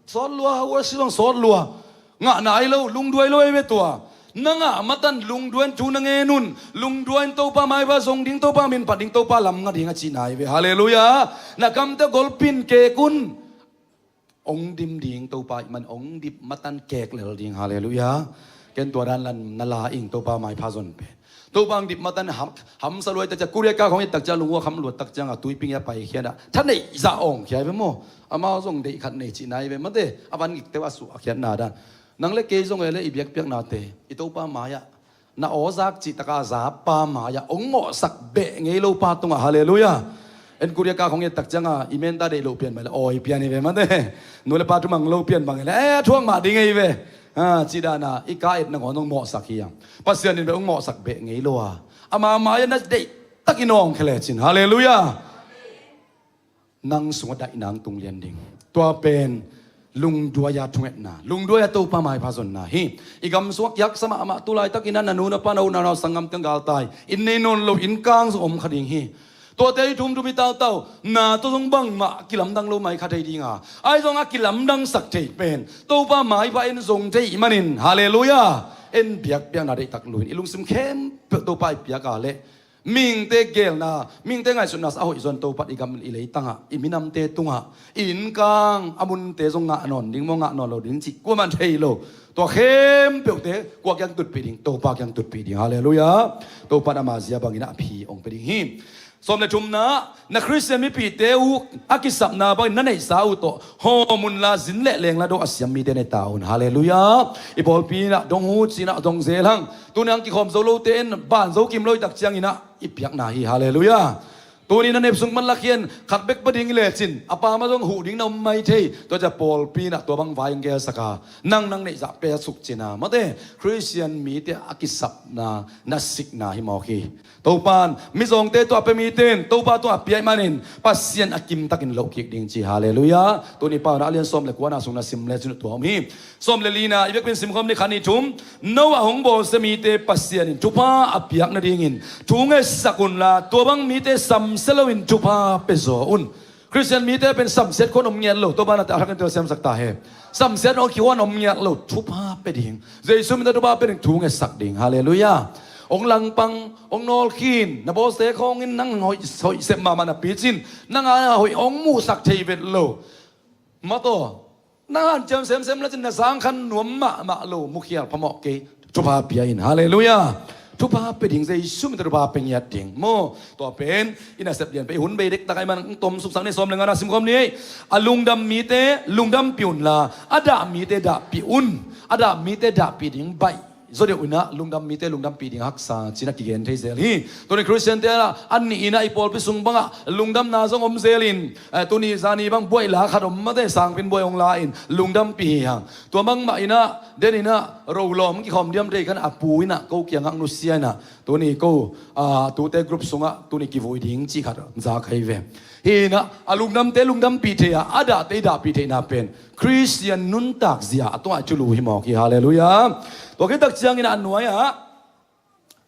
sawt lua, worship zong sawt lua. Ngah nai lo, lungduai lo ahi ve tua. Na ngah matan lungduai in thu na ngen un. Lungduai in Topa maipha zong ding, Topa min phat ding, Topa lam nga ding a cihna ahi ve. Halleluiah. Na kamte golpin kek un. Ong dim ding Topa ahih man ong dip matan kek lel ding. Halleluiah. Ken tua dan lan na la ing Topa maipha zon pen. Topa ong dip matan ham, hamsa luai tak ciang, Korea ka khong it tak ciang, lungua kham luat tak ciang a tuiping a pai khiat a, tha neih zah ong khia ve maw? Amau zong deih khat nei cihna ahi ve mate. A van gikte uh a suah khiatna dan. Nang le kei zong e le i biakpiaknate i Topa mai-ah na aw zak cih taka za pa mai-ah ong mawhsak beh ngei lo pa tungah. Halleluiah. En Korea ka khong et tak cianga i menta deih loh pian mai le awi pian hi ve mate. Nu le pa thumang lo pian bang hi le, eh, a thuak mah ding hi ve. Ha, cih dana i ka et nangawn ong mawhsak hi ang. Pasian in beh ong mawhsak beh ngei lo a, ama mai-ah na deih takin awng khia lecin. Halleluiah. Nang sungah daihna ong tung lian ding. Tua pen lungduai-a thungetna, lungduai-a Topa maipha zonna hi. I gam sungah kiaksa mahmah, tu laitakin a na nu na pa, na u na nau, sanggam teng galtai, inn nei nawn lo, inn kang zong om kha ding hi. Tuate i thumthum i tautau na tawh zong bangmah kilamdang lo mai kha thei dinga, ahi zong a kilamdangsak thei pen Topa maipha en zong thei manin, halleluiah, en biakpiakna deihtak luin i lungsim khempeuh Topa i piak a leh mihingte geelna, mihingte ngaihsutna a hoih zon Topa i gam i leitangah, i minamte tungah, i innkang a munte zong ngah nawn ding maw, ngah nawn lo ding cih kuaman thei lo. Tua khempeuhte kua kiang tutpih ding? Topa kiang tutpih ding. Halleluiah. Topa in ama zia bangin a phi ong pia ding hi. Sawm le thumna, na Khristian mipihte uh a kisapna bangin na neihsa uh tawh hawm unla, zin le lengla dawh a siam mite nei ta un. Halleluiah. I pawlpi inah dong hu cinah dong zel hang. Tuni ang kikhawm zo lote in ban zo kim lo i tak cianginah i piakna hi. Halleluiah. Tuni na nep sung pan lakhian khat bek pa ding i lecin a pa mah zong huh ding na om mai thei. Tua ciah pawlpi in ah tua bang vai hong gelsak a, nang nang neihzah pia suk cin a, mate, Khristian mite a kisapna, na sikna hi mawk hi. Topa'n mizawngte tungah pia, mite in Topa tungah pia ahih manin Pasian a kimtakin loh kik ding ci. Halleluiah. Tuni Paunak a lian sawm le kuana sung na sim lecin tua om hi. Sawm le lina i biakpiin simkhawm ni, khat, nih, thum. Noah hong bawlsia mite Pasian in thupha a piak nadingin thu ngetsak unla, tua bang mite samsia loin thupha pia zaw un. Khristian mite pen samsiat khawng om ngiat lo, Topa in a thakin tua siamsak ta hen. Samsiat khawng om ngiat lo, thupha pia ding. Jesu min tawh thupha pia ding, thu ngetsak ding. Halleluiah. Hong langpang, hong nawlkhin, na bawlte khawng in nang hoih, hoih sep mahmah napi cin, nang a hoih hong muhsak thei vet lo. Mataw, na hanciam semsem la cin na zangkhan nuam mahmah lo, mukhial phamawh kei. Thupha pia in. Halleluiah. Thupha pia ding, Jesu min tawh thupha pia ngiat ding. Maw, tua pen i nasep lian pen, i hun bei dektak ahih manin hong tom suksak ni. Sawm le ngana simkhawm ni. A lungdam mite lungdampih unla, a dah mite dahpih un. A dah mite dahpih ding baih zaw deuh in ah, lungdam mite lungdampih ding haksa ci-in ah kigen thei zel hi. Tuni Khristiante a nih in ah i pawlpi sung bangah lungdamna zong om zelin, eh, tuni zani bang buaih la khat om, mate, sangpi in buaih hong la in lungdampih hi hang. Tua bangmah in ah, den in ah, ro lawm kikhawm diam thei khan a pu in ah ko kiangah nusia in ah, tuni ko, ah, tute group sungah tuni kivui ding cih khat za ka hi ve. Hi in ah, a lungdamte lungdampih thei a, a dahte i dahpih theihna pen Khristian nuntak zia a tungah i thulu hi mawk hi. Halleluiah. Tua khit tak ciangin a nuai-ah,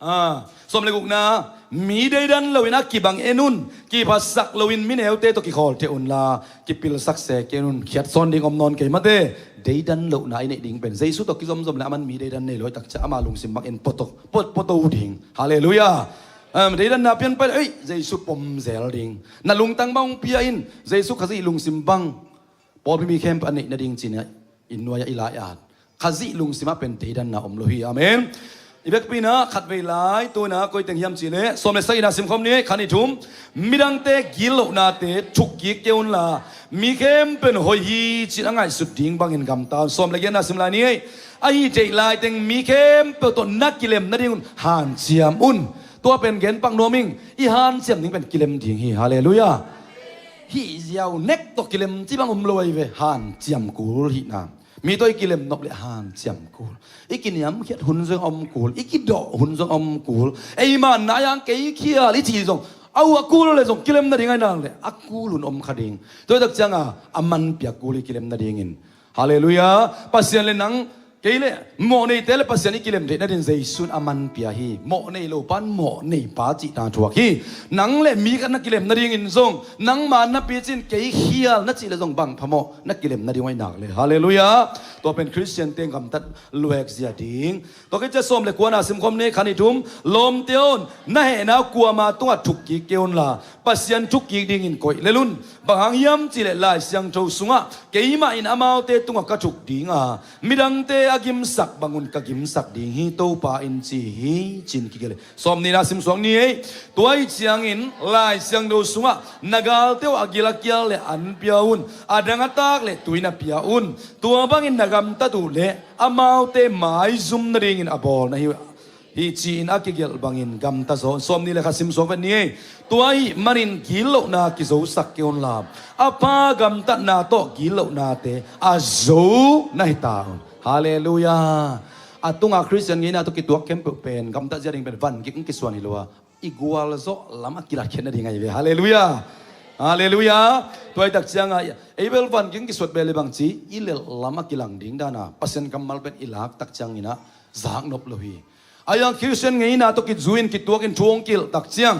ah, sawm le gukna, mi deidan loin a kibang en un. Kiphatsak loin mi neute tawh kikhawl thei unla, kipilsak se kei un. Khiat sawn ding om nawn kei, mate. Deidan lohna i neih ding pen Jesu tawh kizomzom le, aman mi deidan nei lo ahih tak ciang ama lungsim bangin pua to, pua, pua to ding. Halleluiah. Em, deidanna pian pai le, ei, Jesu pom zel ding. Na lungtang bang hong pia in, Jesu Khazih lungsim bang pawlpi mi khempeuh a neih nading ci-in ah i nuai-ah i lai-at. Khazih lungsim ah pen deidanna om lo hi. Amen. I biakpiin ah khatvei lai, tu-in ah koi teng hiam cih leh, sawm le sagihna simkhawm ni, khat, nih, thum. Midangte gitlohnate thukkik kei unla, mi khempeuh in hoih hi ci-in a ngaihsut ding bangin gamta un. Sawm le giatna sim lai ni. Ahi theih laiteng mi khempeuh tawh na kilem nadingun hanciam un. Tua pen gen pak nuam ing, i hanciam ding pen kilem ding hi. Halleluiah. Hih ziau nek tawh kilem ci bang om lo ahi ve, hanciam kul hihna. Mi tawh i kilem nop leh hanciam kul. I kiniamkhiat hun zong om kul, i kidawh hun zong om kul. Ei man na yang kei khial i cih zong, a uh a kul leh zong kilem nading ahi nak leh a kul hun om kha ding. Tua ahih tak ciangin a man piak kul hi kilem nadingin. Halleluiah. Pasian le nang, kei le, mawhneite le Pasian i kilem theih nadin Jesu in a man pia hi. Mawhnei lo pan mawhnei pa cih tangthu thuak hi. Nang le mi khat na kilem nadingin zong, nangma napi cin kei khial na cih leh zong bang phamawh na kilem nading uh ahi nak leh. Halleluiah. Tua pen Khristiante gamtat luek zia ding. Tua khit ciang sawm le kuana simkhawm ni, khat, nih, thum. Lawmte aw, na hehna uh kuama tungah thukkik kei unla, Pasian thukkik dingin koih lel un. Bang hang hiam cih leh Lai Siangtho sungah, keimah in amaute tungah ka thuk ding a, midangte a gimsak bangun ka gimsak ding hi, Topa in ci hi, ci-in kigelh hi. Sawm nihna simsuak ni ei. Tua ahih ciangin Lai Siangtho sungah, na galte uh a gil a kial leh an pia un, a dang a taak leh tui na pia un. Tua bangin na gamtat uh leh amaute maizum nadingin a bawl na hi uh hi, ci-in a kigelh bangin gamta zaw. Sawm nih le khat simsuak vet ni ei. Tua ahih manin gitlohna kizosak kei unla, a pa gamtatna tawh gitlohnate a zo na hi ta un. Halleluiah. A tunga Khristian ngeina tawh kituak khempeuh pen gamtat zia ding pen van gik hong kisuan hi lo a, i gualzawh lam a kilatkhiat nading ahi ve. Halleluiah. Halleluiah. Tua ahih tak ciangin ei bel van gik hong kisuat bel hi bang ci, i lelh lam a kilang ding dana Pasian kammal pen i lak tak ciangin ah zak nop lo hi. Ahi hang Khristian ngeina tawh kizui-in kituakin thu hong kihilh tak ciang,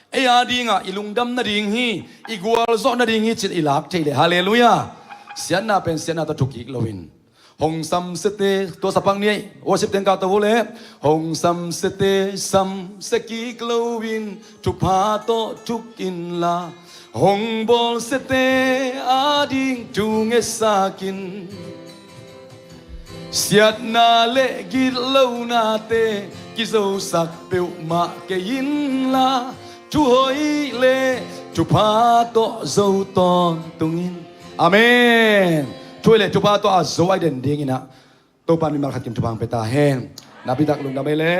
ei a dingah i lungdam nading hi, i gualzawh nading hi ci-in i lak thei leh. Halleluiah. Siatna pen siatna tawh thuk kik loin, hong samsiate, tua sapak ni ei, worship teng kah to uh leh. Hong samsiate samsia kik loin, thupha tawh thuk inla, hong bawlsiate a ding thu ngetsak in. Siatna le gitlohnate kizosak peuhmah kei inla, thuhoih le thupha tawh zo tawntung in. Amen. Thuhoih le thupha tawh a zo a i den dingin ah Topa'n mimal khat kim thupha hong pia ta hen. Napi tak lungdam ei leh.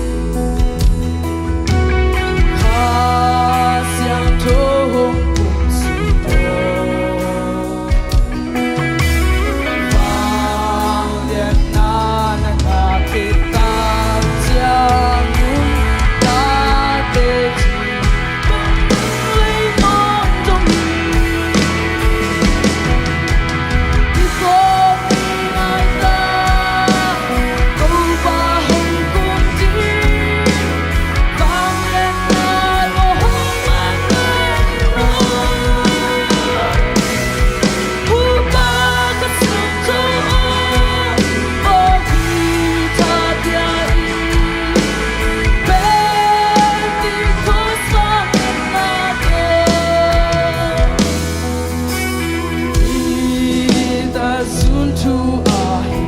thu a hi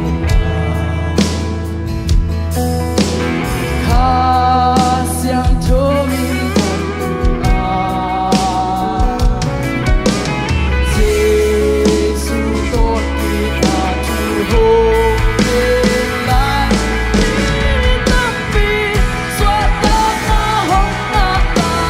a, Kha Siangtho in a tung a, Jesu tawh kik a thu hong gen lai, mi tampi suahtakna hong ngah lai.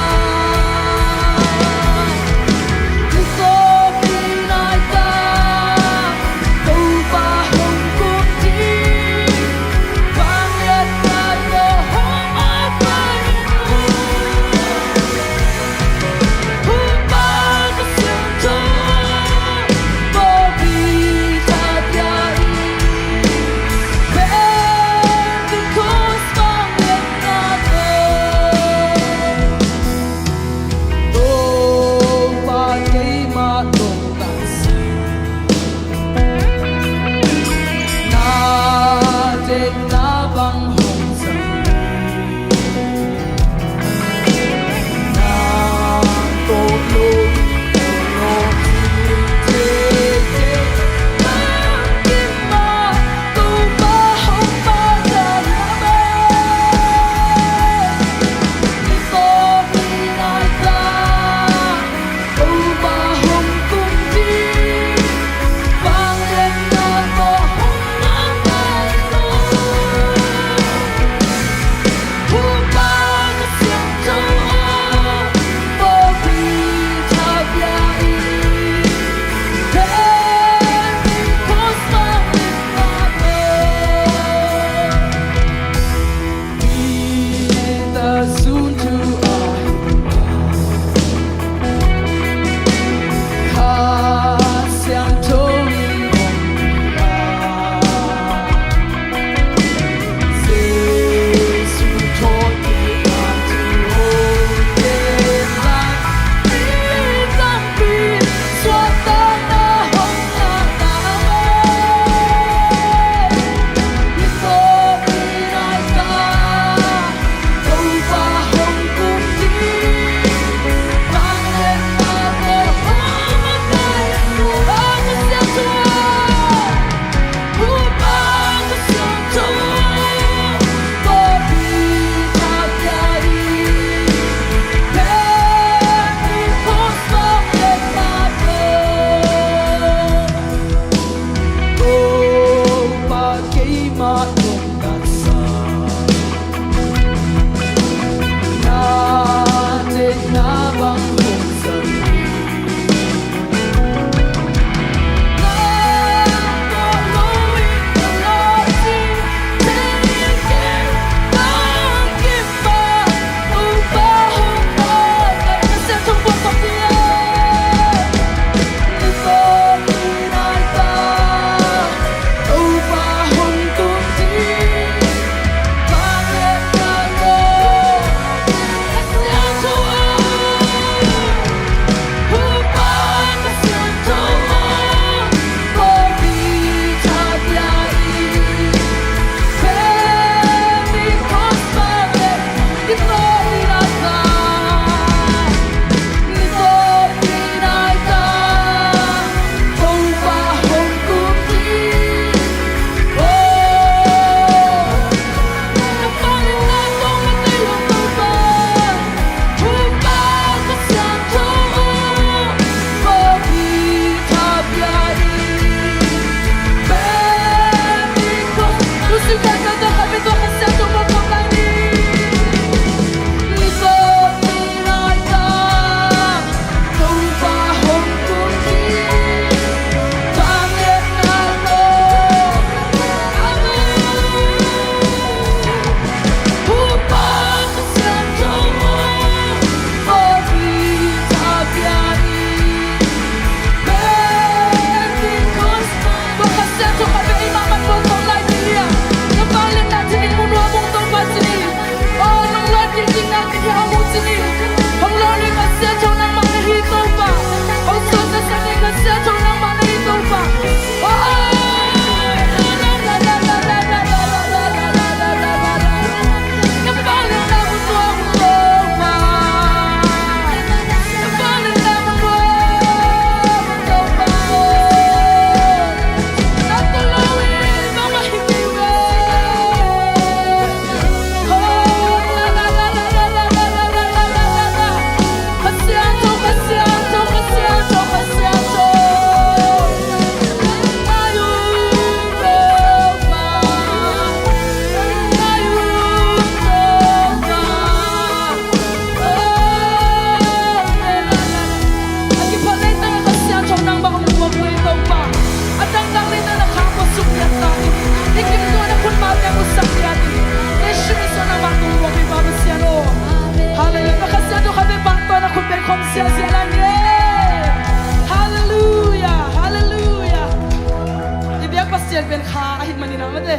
Pasian pen kha ahih manin ah mate,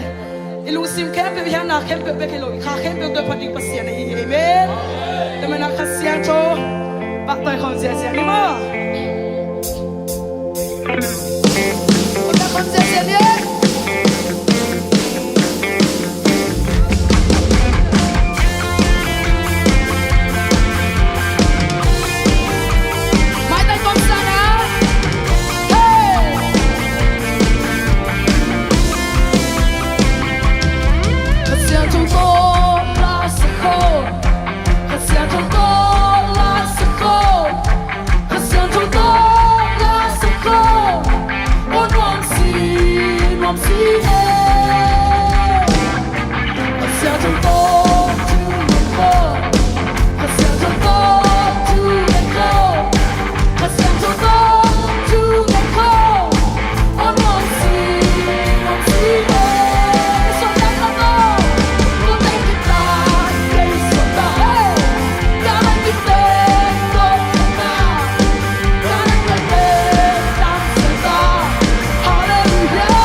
i lungsim khempeuh, i hihna khempeuh bek hi lo, i kha khempeuh tawh phat ding Pasian ahi hi. Amen. Tua manin ah Kha Siangtho pahtawi khawm ziahziah ni maw. Pahtawi khawm ziahziah ni. Maitai kawmsa na. Hey! Kha Siangtho tawh la sak o. Kha Siangtho tawh la sak o. Kha Siangtho tawh la sak o. O nuam si, nuam si e. Kha Siangtho tawh thu ngen ko. Kha Siangtho tawh thu ngen ko. Kha Siangtho tawh thu ngen ko. O nuam si, nuam si e. Suan dan ko. Ko teng kita, kei suan ta e. Ka man ki teng ko ta. Ka man ki teng ko ta. Hallelujah.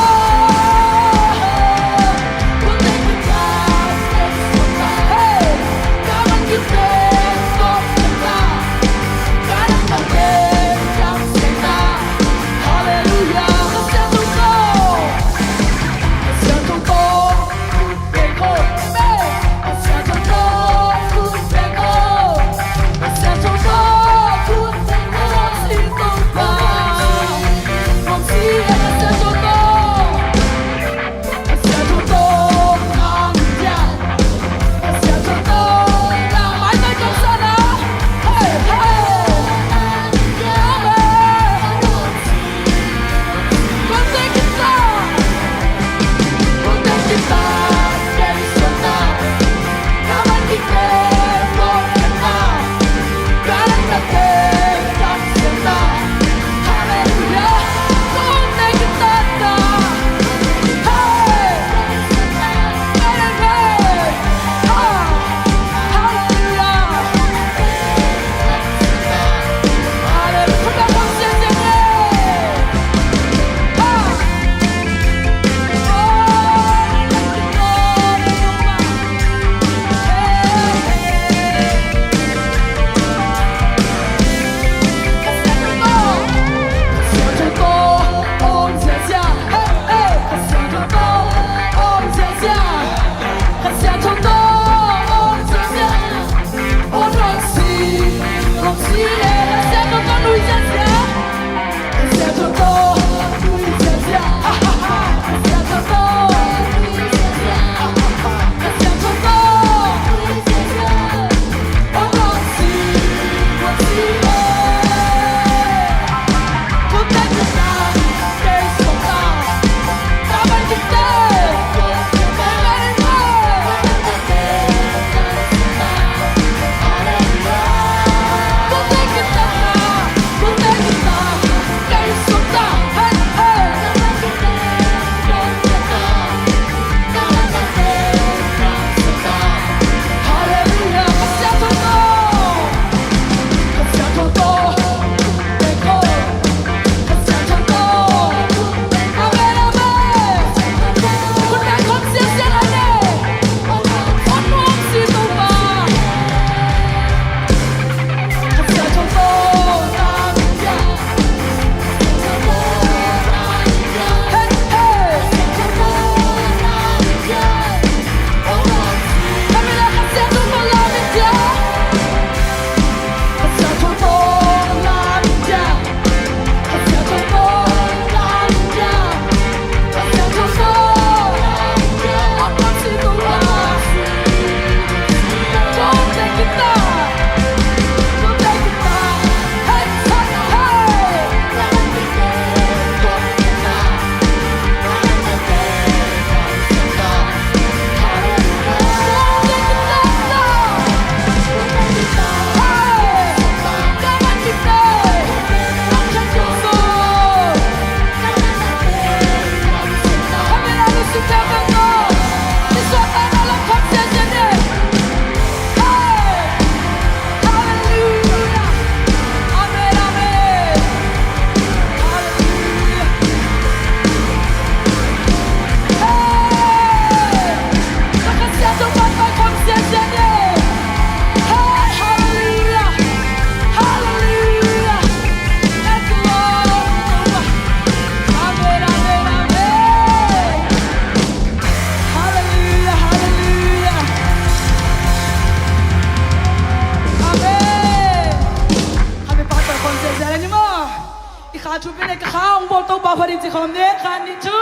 Pha ding ci khawm ni, khan ni cu.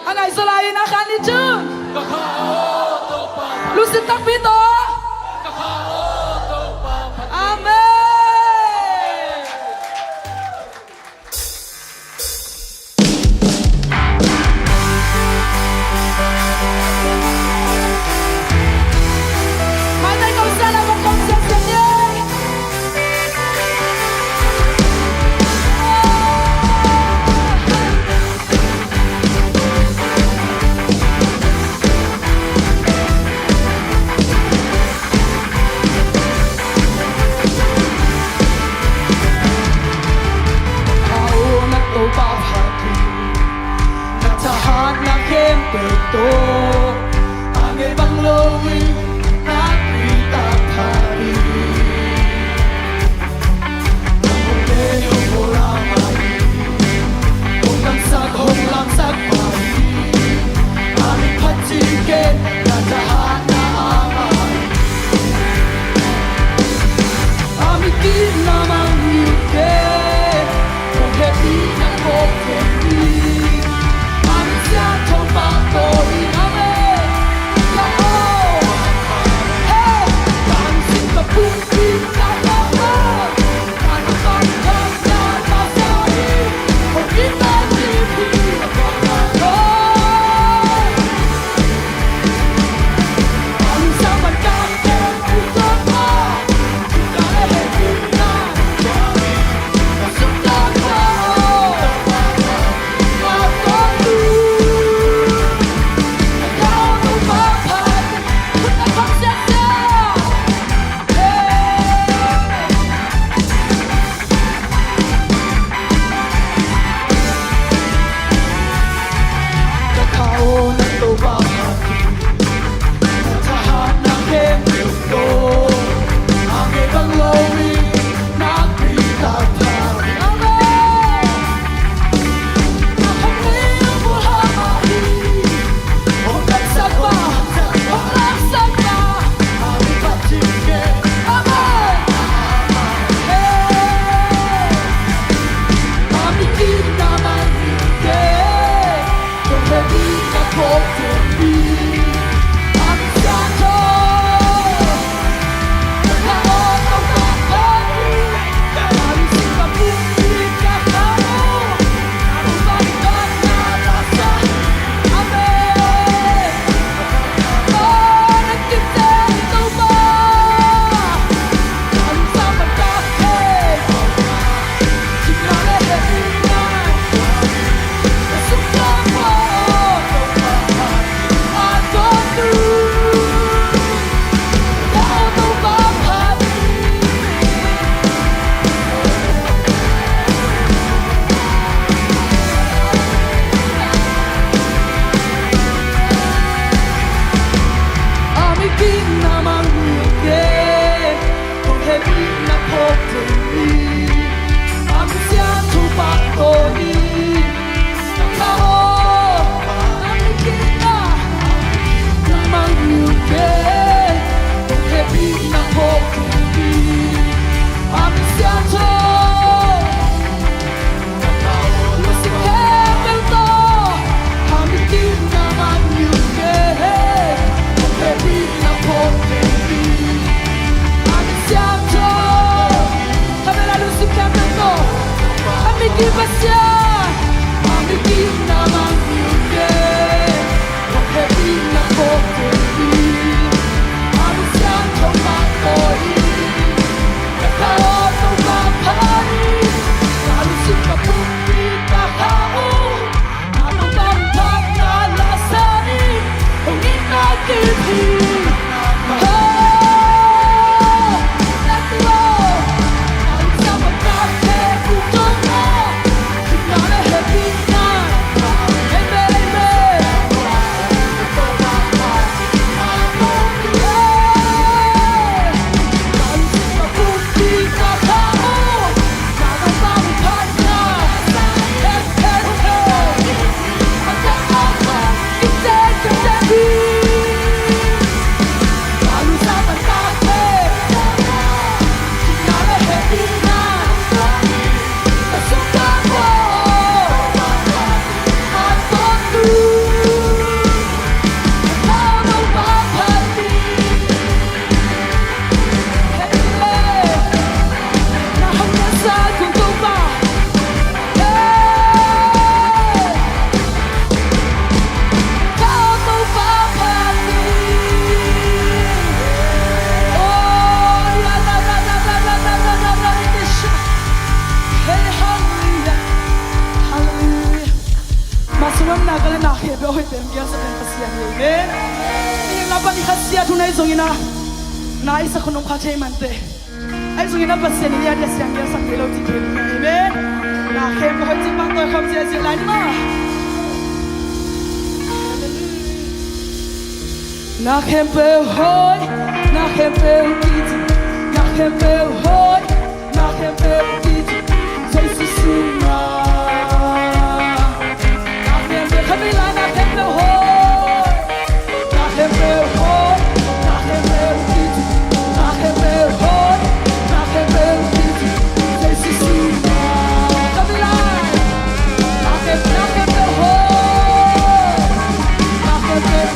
A ngai zaw lai in a khan ni cu. Lusin takpi tawh. Amen. Aw na Topa phat hi, na thahatna khempeuh tawh a ngei bang lo in na tuitak phat hi. Hong le hong hawla mah hi, hong damsak hong lamsak mah hi. A mit phat cing ken na thahatna a mah hi. A mit kipna mang hi ken, hong hehpihna kawk ken hi. A mit siangtho pah tawh in a Nuamna ka le na khempeuh a hoih pen gelsak pen Pasian hi. Amen. Ning la pan i khat sia thu nai zongin a, na i sak hun om kha thei mante. Ahi zongin a Pasian i lian i a siang gelsak thei lo ti thei ding hi. Amen. Na khempeuh hoih cih bang tawi khawm ziahziah lai ni maw. Na khempeuh hoih, na khempeuh kici, na khempeuh hoih, na khempeuh kici, Jesu sungah. Na khempeuh, khat vei lai, na khempeuh hoih, na khempeuh hoih, na khempeuh kici, na khempeuh hoih, na khempeuh kici, Jesu sungah. Khat vei lai, na khempeuh, na khempeuh hoih, na khempeuh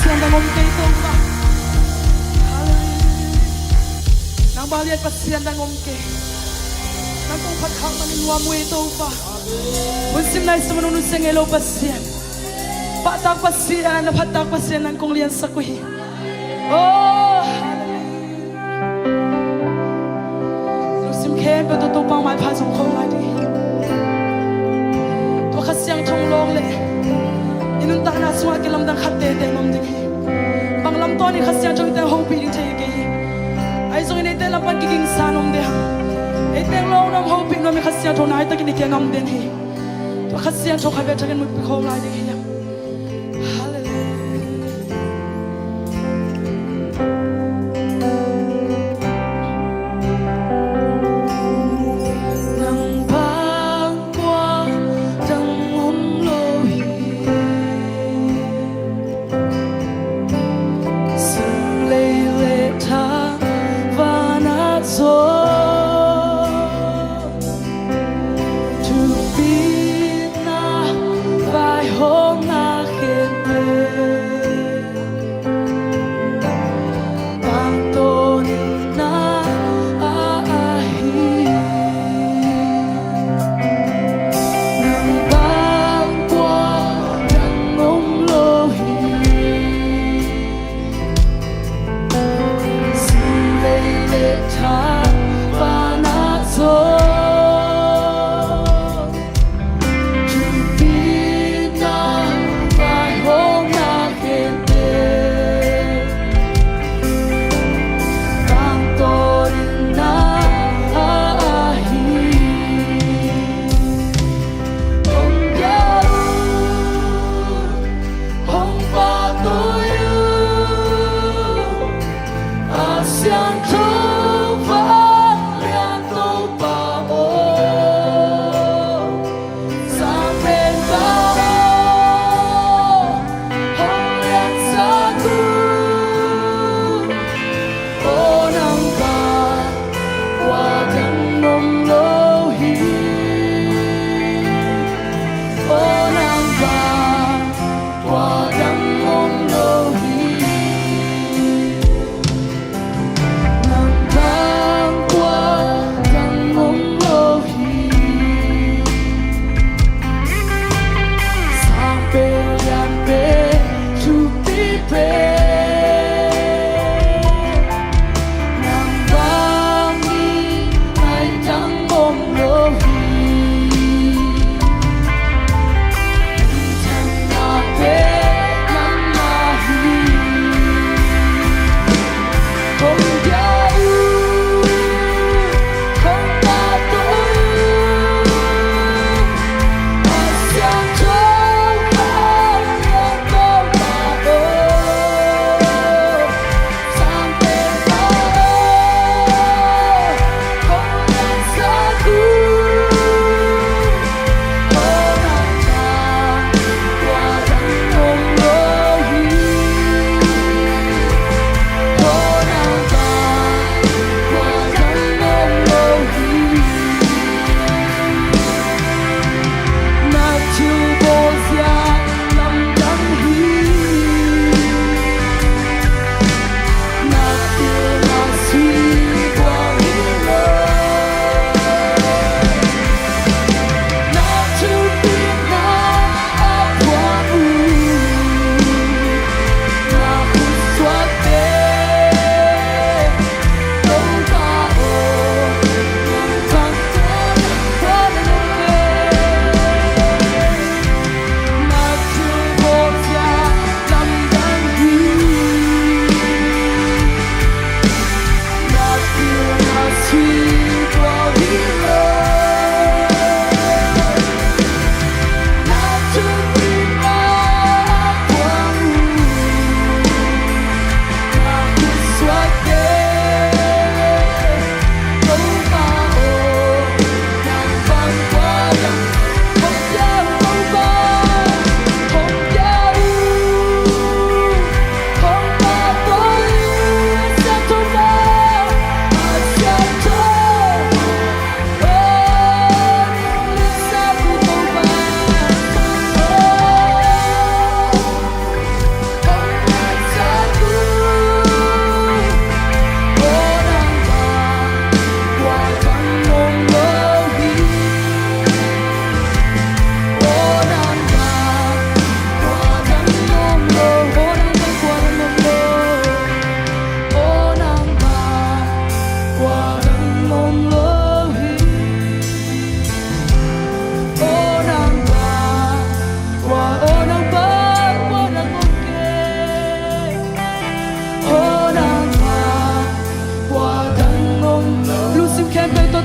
Pasian dang om kei Topa. Hallelujah. Nangmah lian Pasian dang om kei. Nang kong phat khak manin nuam uh ei Topa. Hun sim nai sa man hun hun sia ngei lo Pasian. Pahtak Pasian, na phattak Pasian nang kong liansak uh hi. Oh, hallelujah. Lungsim khempeuh tawh Topa maipha zong khawm lai ding hi. Tua Kha Siangtho lawng leh i nuntakna sungah kilamdang khat teitei om ding hi. Bang lam tawnin Kha Siangtho in eite hopih ding thei kei hi. Ahi zongin eite lam pan kigingsa nuam ding hi. Eite lawng nuam hopih nuam in Kha Siangtho nai takin i kiang a om ding hi. Tua Kha Siangtho khatvei thakin mutpi khawm lai ding hi. Hallelujah. Nang bang kua dang om lo hi. Sum lei le thang vanah zong thupina vaihawmna khempeuh tangtawn in na ahi. Nang bang kua dang om lo hi. Sum lei le thang vanah zong thupina vaihawmna khempeuh tangtawn in na ahi. Hong gia un, hong pahtawi un, a siangtho vanglian Topa aw, Sang Penpa aw, hong liansak un. Aw nang bang kua dang om lo hi. Aw nang bang kua dang om lo hi. Nang bang kua dang om lo hi. Sang pen lian pen thupi pen, nang bang i nai dang om lo hi. Thang na pen nang na hi.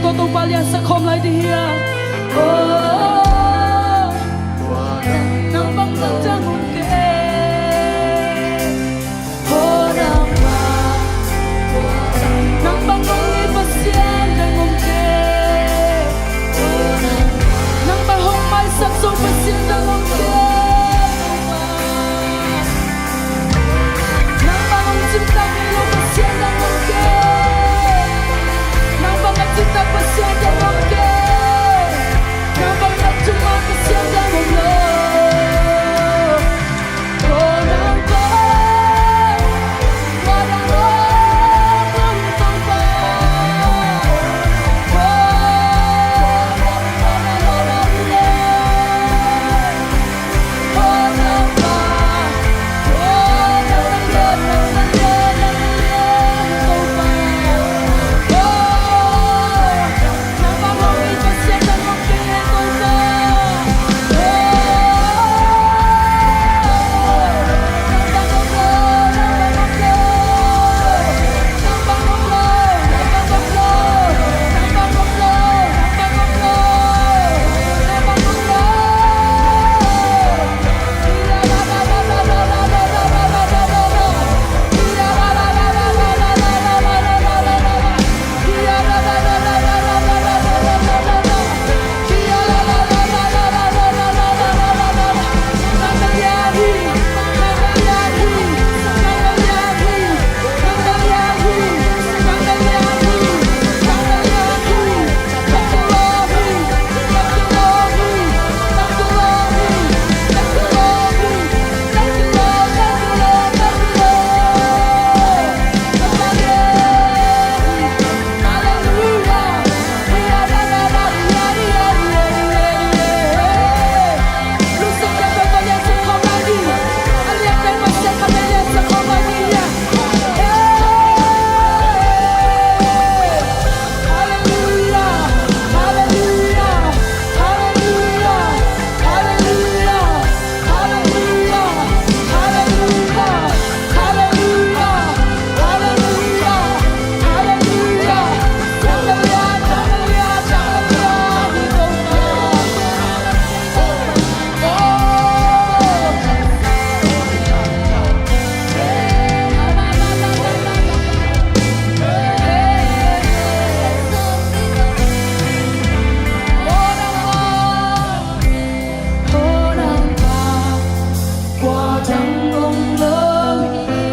Tua Topa liansak khawm lai ding hi a. Oh, nang bang bang dang om kei. Oh, nang bang, nang bang hong it Pasian dang om kei. Nang bang hong maisak zo Pasian dang om kei. Nang bang hong cimtak ngei lo Pasian dang om kei. Nang bang a cimtak Pasian dang om kei. Nang bang a cimtak Pasian dang om lo. Oh, nang bang, nang bang, nang bang, nang bang.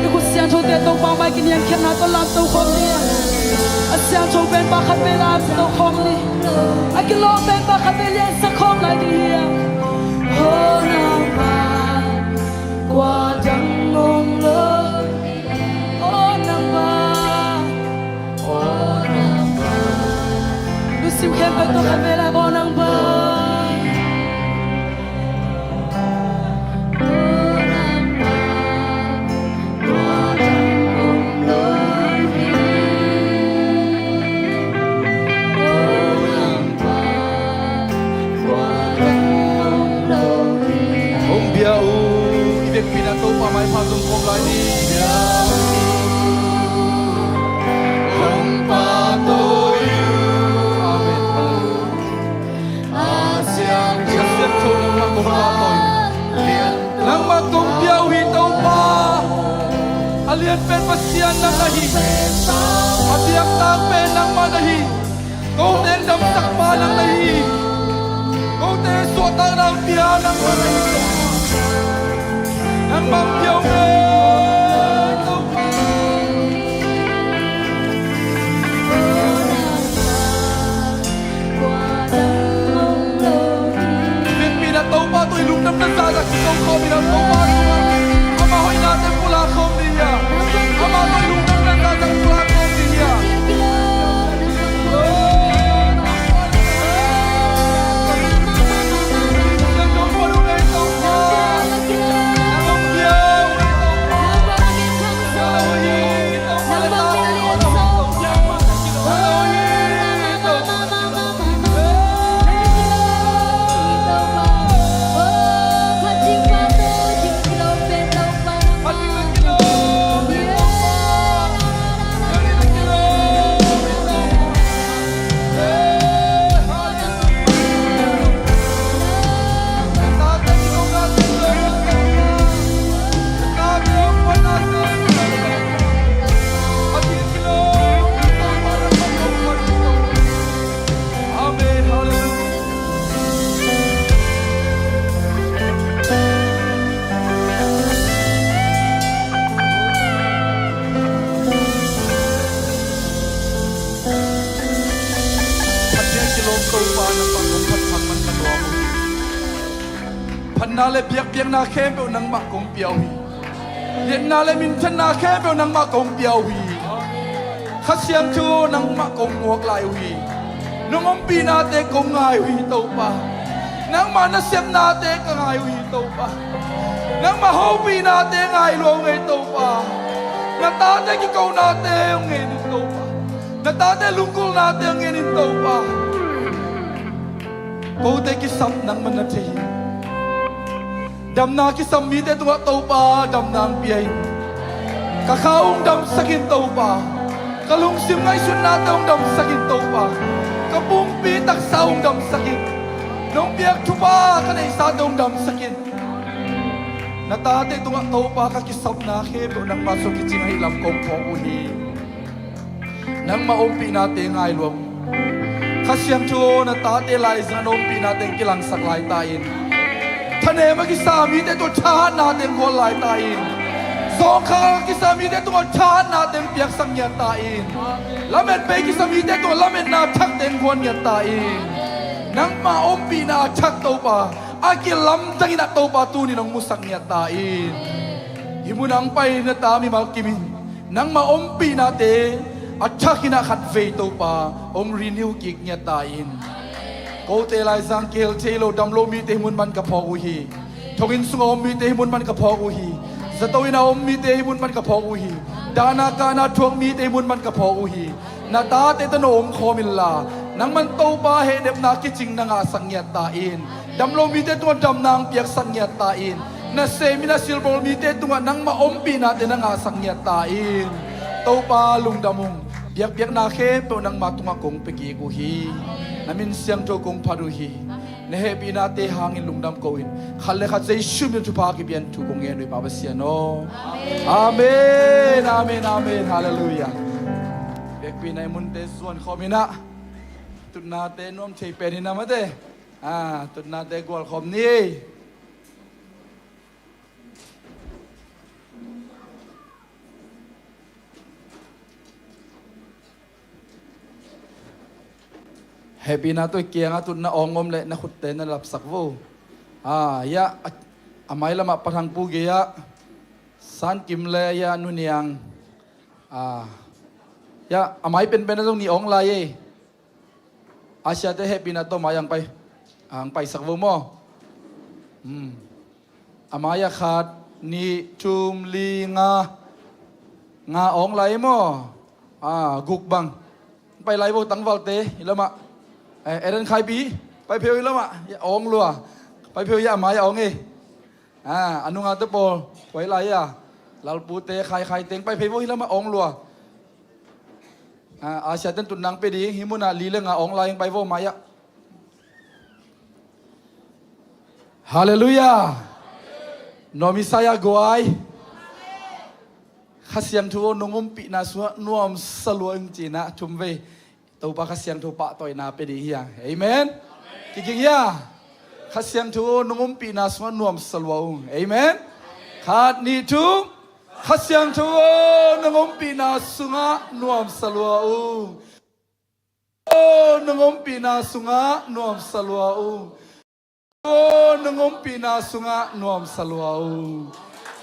I khut siangthote Topa mai kiniamkhiatna tawh lamto khawm ni. A siangtho pen pa khat vei lamto khawm ni. A kilawm pen pa khat vei liansak khawm lai ding hi a. Aw nang pa, kua dang om lo. Aw nang pa, aw nang pa. Lungsim khempeuh tawh khat vei lam, aw nang pa. Hong bia uh, i vekpi-in ah Topa maipha zong khawm lai ni. Hong pahtawi uh. Amen. A siangtho nangmah kong pahtawi. Nangmah kong bia uh hi Topa. A lian pen Pasian nang na hi. A biaktak pen nangmah na hi. Kote damsakpa nang na hi. Kote suahtakna pia nangmah na hi. Nangmah bia uh hi Topa. Vekpi-in ah Topa tawh i lungdamna zahzah kizong khawm in ah Topa tungah amah hoihnate pulak khawm ding hi a. Amah tawh i lungdamna zahzah pulak khawm ding hi a. Nangmah kong phat thak man ka nuam uh hi. Phatna le biakpiakna khempeuh nangmah kong pia uh hi. Liatna le minthanna khempeuh nangmah kong pia uh hi. Kha Siangtho nangmah kong muak lai uh hi. Nong ompihnate kong ngai uh hi Topa. Nangmah nasepnate ka ngai uh hi Topa. Nangmah hopihnate ngai lua uh ngei Topa. Na tate kikonate hong ngen in Topa. Na tate lunggulhnate hong ngen in Topa. Kote kisam nangmah na thei hi. Damna kisam mite tungah Topa damna hong pia in. Ka kha hong damsak in Topa. Ka lungsim ngaihsutnate hong damsak in Topa. Ka pumpi taksa hong damsak in. Nong piak thupha ka neihsate hong damsak in. Na tate tungah Topa ka kisapna khempeuh nangmah sung kicing ahih lam kong phawk uh hi. Nangmah ompihnate ngai lua uh. Kha Siangtho aw, na tate laizang na ompihnate kilangsak lai ta in. Thanem a kisa mite tungah thahatnate guan lai ta in. Zawngkhal a kisa mite tungah thahatnate piaksak ngiat ta in. Lamet bei kisa mite tungah lametna thakte guan ngiat ta in. Nangmah ompihna a thak Topa, a kilamdang in ah Topa tuni nong musak ngiat ta in. Hih mun ah hong pai na ta mimal kim in nangmah ompihnate a thak in ah khatvei Topa hong renew kik ngiat ta in. Kote laizang kihel thei lo, dam lo mite hih mun pan ka phawk uh hi. Thonginn sungah om mite hih mun pan ka phawk uh hi. Zato inn ah om mite hih mun pan ka phawk uh hi. Dahna kahna thuak mite hih mun pan ka phawk uh hi. Na tate tawh na omkhawm inla, nangman Topa hehnepna kicing na ngahsak ngiat ta in. Dam lo mite tungah damna hong piaksak ngiat ta in. Nasem in ah silbawl mite tungah nangmah ompihnate na ngahsak ngiat ta in. Topa lungdam ung. Biakpiakna khempeuh nangmah tungah kong pia kik uh hi. Na min siangtho kong phat uh hi. Na hehpihnate hangin lungdam ko in, khat le khat Jesu min thupha kipia in thu kong ngen uh hi Pa Pasian aw. Amen, amen, amen. Halleluiah. Biakpiakna i munte zuan khawm in ah, tutnate nuam thei pen in ah mate. Ah, tutnate gual khawm ni. Hehpihna tawh i kiangah tutna awng om leh na khutte na lapsak vo. Ah, ya, a, a mai lamah Pa Thang Pu gei-ah San Kim le ya Nu Niang. Ah, ya, a mai penpen ah zong nih awng lai ei. Asia te hehpihna tawh mai ang pai, ang paisak vo maw? Hmm. A mai-ah khat, nih, thum, li, nga. Nga awng lai maw? Ah, guk bang. Pai lai vo tangvalte, hi lamah. Eh, Eren Khaipi, pai phei vo hi lamah. Ya, awng lua. Pai phei vo ya, a mai-ah awng ei. Ah, a nunga te pawl, pai lai a. Lalpute, Khaikhai teng, pai phei vo hi lamah, awng lua. Ah, Asia ten tutna hong pia ding, hih munah li le nga awng lai hong pai vo mai-ah. Halleluiah. Nuam i sa-a guai. Kha Siangtho aw, nong ompihna sungah nuamsa lua ung ci-in ah thum vei Topa Kha Siangtho pahtawina pia ding hi hang. Amen. Kiging hia? Kha Siangtho aw, nong ompihna sungah nuamsa lua ung. Amen. Khat, nih, thum. Kha Siangtho aw, nong ompihna sungah nuamsa lua ung. Aw, nong ompihna sungah nuamsa lua ung. Aw, nong ompihna sungah nuamsa lua ung.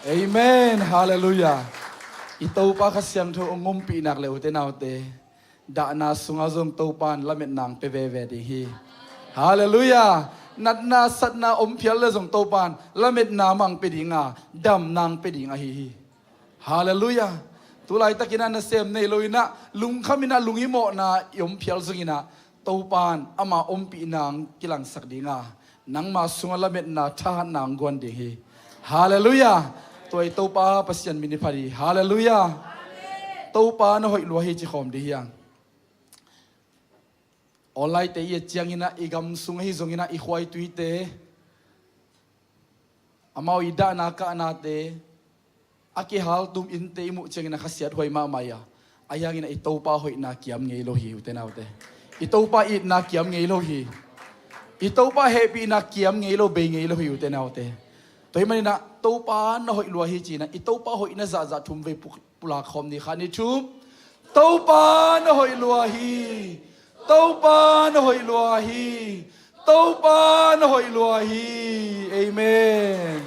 Amen. Halleluiah. I Topa Kha Siangtho hong ompih nak leh ute naute, dahna sungah zong Topa in lametna hong pia veve ding hi. Halleluiah. Natna satna om phial leh zong Topa in lametna mah hong pia ding a, damna hong pia ding ahi hi. Halleluiah. Tu laitakin ah nasem nei lo in ah, lungkham in ah, lunghimawhna i om phial zong in ah, Topa in ama ompihna hong kilangsak ding a, nangma sungah lametna thahatna hong guan ding hi. Halleluiah. Tua i Topa Pasian min i phat hi. Halleluiah. Topa na hoih lua hi ci khawm ding hi hang. Online te i et ciangin ah i gam sung ahi zongin ah i khuaituite, amau i dahna kahnate, a kihaltum innte i muh ciangin a khasiathuai mahmah hi a. Ahi hangin ah i Topa hoihna kiam ngei lo hi ute naute. I Topa itna kiam ngei lo hi. I Topa hehpihna kiam ngei lo, bei ngei lo hi ute naute. Tua hih manin ah Topa na hoih lua hi ci-in ah i Topa hoihna zahzah thum vei pulak khawm ni. Khat, nih, thum. Topa na hoih lua hi. Topa na hoih lua hi. Topa na hoih lua hi. Amen.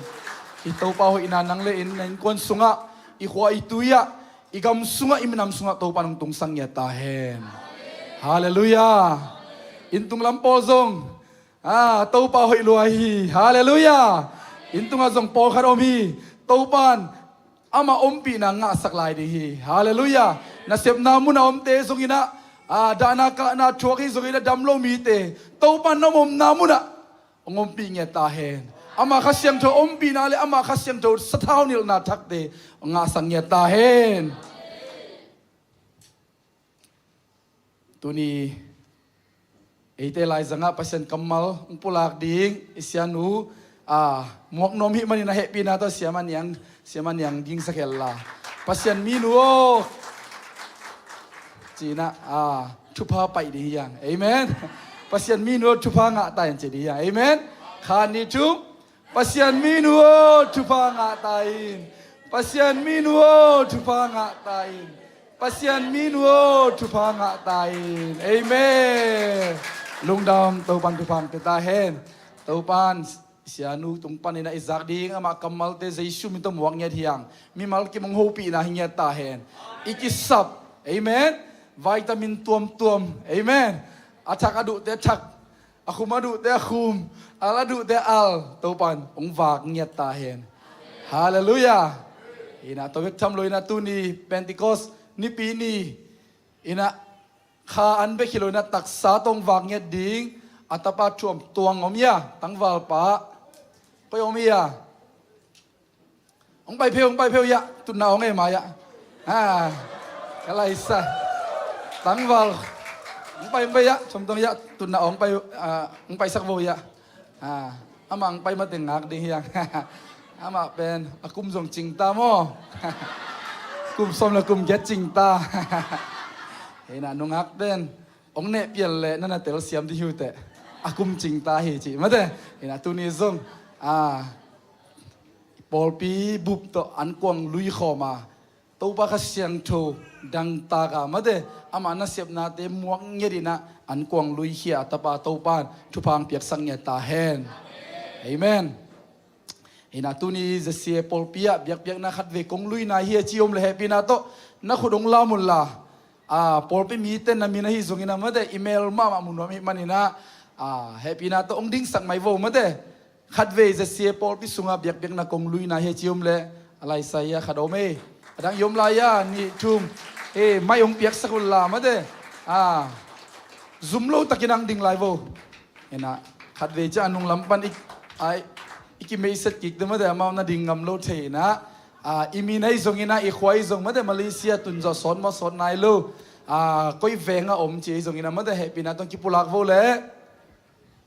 I Topa hoihna nang le in na innkuan sungah, i khua i tui ah, i gam sungah, i minam sungah Topa nong tungsak ngiat ta hen. Halleluiah. Inn tung lam pawl zong, ah, Topa hoih lua hi. Halleluiah. Inn tungah zong pawlkhat om hi. Topan ama ompihna ngahsak lai ding hi. Halleluiah. Nasepna munah omte zong inah, ah, dahna kahna thuak hi zong inah dam lo mite Topan na omna munah hong ompih ngiat ta hen. Ama Kha Siangtho ompihna le ama Kha Siangtho sathau nilhna thakte hong ngahsak ngiat ta hen. Tuni eite laizangah Pasian kammal hong pulak ding i sianu, ah, muak nuam hih manin a hehpihna tawh siama niang, siama niang dingsak hella. Pasian minu aw, cinah, ah, thupha paih ding hiang. Amen. Pasian minu aw, thupha ngah ta in ci ding hiang. Amen. Khat, nih, thum. Pasian minu aw, thupha ngah ta in. Pasian minu aw, thupha ngah ta in. Pasian minu aw, thupha ngah ta in. Amen. Lungdam, Topan thupha hong pia ta hen. Topan sianu tung panin a i zak ding ama kammalte Jesu min tawh muak ngiat hiang. Mimal kim hong hopihna hi ngiat ta hen. I kisap. Amen. Vitamin tuamtuam. Amen. A thak a duhte thak, a khum a duhte a khum, al a duhte al, Topan hong vak ngiat ta hen. Halleluiah. Inah tua bek tham lo inah tuni Pentecost Nipi ni inah kha an bek hi lo inah taksa tawh hong vak ngiat ding a tapa thuam tuang om ia, tangvalpa. Koi om ia? Hong pai pheu, hong pai pheu ia. Tutna hong ei ma ia. Ha. Ka laisa. Tangval. Hong pai, hong pai ia. Chom tong ia. Tutna hong pai, ah, hong paisak vo ia. Ha. Amah hong pai mateng ngak ding hiang. Amah pen a kum zong cingta maw? Kum sawm le kum giat cingta. Hei na nungak pen hong neh pian le na na telsiam ding hi uh teh. A kum cingta hi ci mate. Hei na tuni zong, ah, pawlpi bup tawh an kuang lui khawm a, Topa Kha Siangtho dangtak a mate, ama nasepnate muak ngiat in ah an kuang lui khia a tapa Topa in thupha hong piaksak ngiat ta hen. Amen. Hei na tuni Z C A pawlpi ah biakpiakna khatvei kong lui nai hi a ci om le hehpihna tawh na khut hong lam un la. Ah, pawlpi mite na min ahi zongin ah mate, email mahmah mu nuam hi manin ah, ah, hehpihna tawh hong dingsak mai vo mate. Khatvei Z C A pawlpi sungah biakpiakna kong lui nai hi a ci om le, a laisai a khat om ei. A dang i om lai a, nih thum. Eh, mai hong piaksak un la mate. Ah, zum lo takin hong ding lai vo. Hei na, khatvei ciang a nunglam pan i, ai, i kimeihset kik te mate, amau na ding ngam lo thei na. Ah, i min ahi zongin ah, i khua ahi zong mate, Malaysia tun zawh sawt maw sawt nai lo. Ah, koi veng a om ci ahi zongin ah mate, hehpihna tawh hong kipulak vo le.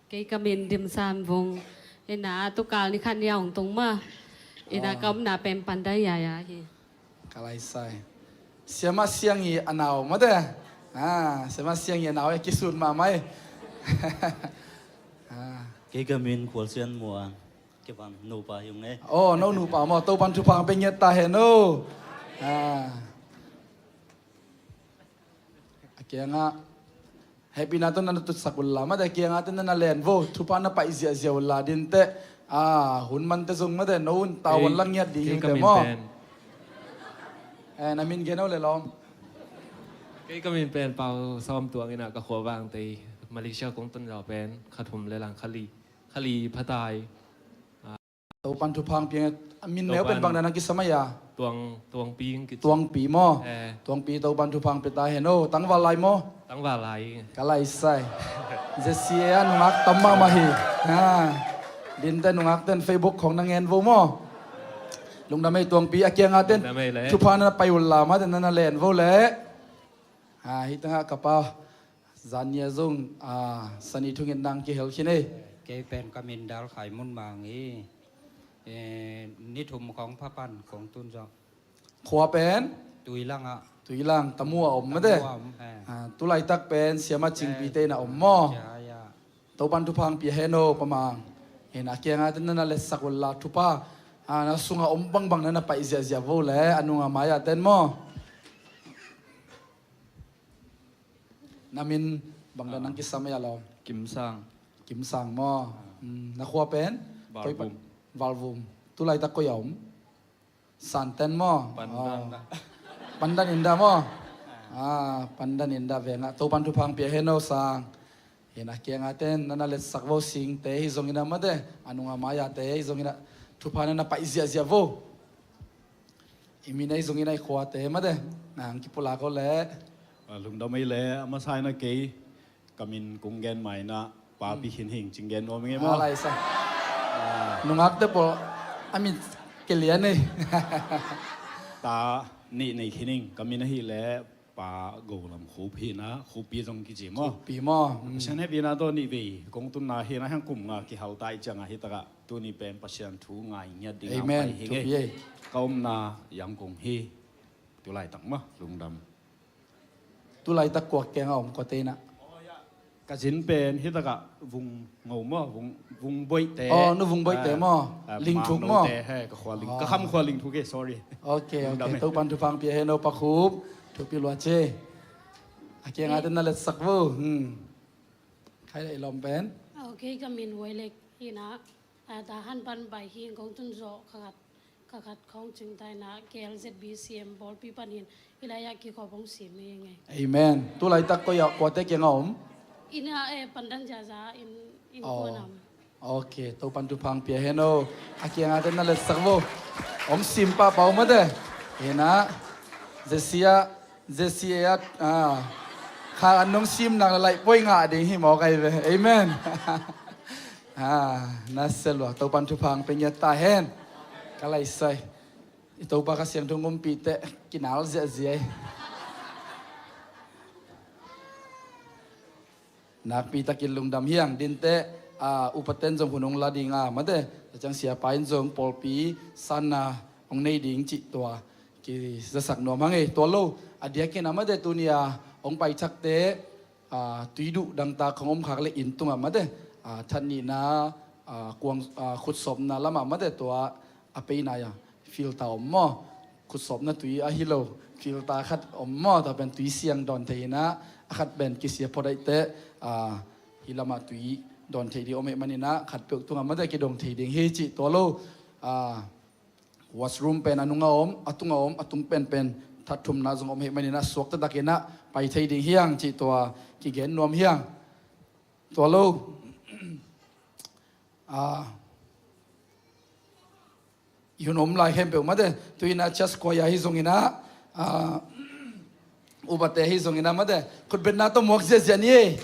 Kei ka min Dim San Vung. Hei na, tu kal ni khat ni a hong tung ma. Hei na, ah, ka omna pen Pandai Yaya hi. Ka laisai. Siamah Siang i a nau mate. Ah, Siamah Siang i a nau e, kisut mahmah e. Ah. Kei ka min Khual Sian Muan. Kei bang nupa hi ung e. Oh, no nupa maw, Topan thupha hong pia ngiat ta hen o. Ah. A kiangah hehpihna tawh na na tutsak un la mate, a kiangah te na na len vo, thupha na paih ziahziah un la din teh. Ah, hun man te zong mate, no un tau un lang ngiat ding hi te maw. Eh, na min gen o le lawm. Kei ka min pen Pau Sawm Tuang in ah, ka khua Vangtei, Malaysia kong tun zawh pen kha thum le lang kha li, kha li pha tai. Topan thupha hong pia ngiat, a min neu pen bang dan a kisam a ia? Tuang, Tuangpi hong ki- Tuangpi maw? Eh. Tuangpi Topan thupha hong pia ta hen o, tangval lai maw? Tangval lai. Ka laisai. Z C A a nungak tam mahmah hi. Ha. Din te nungak ten Facebook khong na ngen vo maw? Lungdam ei Tuangpi, a kiangah ten. Lungdam ei le. Thupha na pai un la mate, na na len vo le. Ha, hih tangah ka pa Zan ni a zong, ah, sani thungin nang kihel khin ei. Kei pen ka min Dal Khai Mun Mang hi. Eh, ni thum khawng pha pan kong tun zawh. Khua pen? Tuilang ah. Tuilang, Tamu a om mate. Tamu a om, eh. Ah, tulaitak pen Siamah Cingpi te in a om maw? Ya, ya. Topan thupha hong pia hen o Pa Mang. Hei na, a kiangah ten na na letsak un la thupha. Ah, na sungah om bangbang na na paih ziahziah vo le, a nungah mai-ah ten maw? Na min Bang dan nang kisam ei a lawm? Kimsang. Kimsang maw? Na khua pen? Valvum. Valvum. Tulaitak koi a om? Santen maw? Pandan inda maw? Pandan inda vengah Topan thupha pia hen aw sang. Hina kianga ten nana letsak vo singte hi zongin a mate, a nunga maiate hi zongin a thupha nana paih ziahziah vo. I min ei zongin a i khuate mate nang kipulak aw le. Lungdam ei le a masa in a kei ka min kong gen ma in a Pa Pi Khin Hing cing gen nuam ing ei maw? Nungakte pawl a min kilian ei. Ta nih nei khin ing ka min ahih le Pa Go Lam Khup hi in a, Khup Pi zong kici maw? Khup Pi maw? Pasian hehpihna tawh nih vei kong tunna hi in a, hiang kum nga kihal ta i cianga hi takah tuni pen Pasian thu ngai ngiat ding a pai hi ngei. Ka omna Yangon hi. Tulaitak maw? Lungdam. Tulaitak kua kianga om, kuate in a? Ka zin pen hi takah Vung Ngo maw, Vung, Vung Boihte. Aw, nu Vung Boihte maw? Lingthuk maw? Ka khua Ling, ka kham khua Lingthuk e, sorry. Ok, ok. Topan thupha pia hen aw Pa Khup. Thupi lua ci. A kianga ten na letsak vo. Khai le i lawm pen. Ok, ka min Huai Lek hi in a. A, ta han pan bai hi kong tun zawh ka khat, ka khat khawng cing ta in a, K L Z B C M pawlpi panin i lai-ah kikhop hong sim hi ngei. Amen. Tulaitak koi ah kuate kianga om? Inn ah, eh, pandan ziahziah in, inn kuan am. Ok, Topan thupha pia hen aw. A kianga ten na letsak vo. Hong sim pahpah uh mate. Hi in a, Zesia, Zesia, ah, kha an nong sim nak laih poi ngah ding hi maw kai ve. Amen. Ah, na selua Topan thupha pia ngiat ta hen. Ka laisai. I Topa Kha Siangtho ompih teh kinal ziahziah ei. Nakpi takin lungdam hi ing. Dinteh, ah, upaten zong hun hong la ding a mate, tua ciang siapa in zong pawlpi sanna hong nei ding cih tua kizasak nuam hang ei. Tua lo a diakin a mate tuni a hong paithakte, ah, tui duh dangtak hong om khak le inn tungah mate, ah, that nihna, ah, kuang, ah, khutsawpna lamah mate tua a peina ia filter om maw? Khutsawpna tui ahi lo, filter khat om maw? Tua pen tui siang dawn thei hi in a, a khat pen kisia phot daih teh, ah, hih lamah tui dawn thei ding om ahih manin a, khat peuh tungah mate kidong thei ding hi cih tua lo. Ah, washroom pen a nunga om, a tunga om, a tung penpen that thumna zong om ahih manin a, suakta takin a pai thei ding hi ing cih tua kigen nuam hi ing. Tua lo. Ah, i hun om lai khempeuh mate, tu in a church choir hi zongin a, ah, upate hi zongin a mate, khutbetna tawh muak ziahziah ni ei.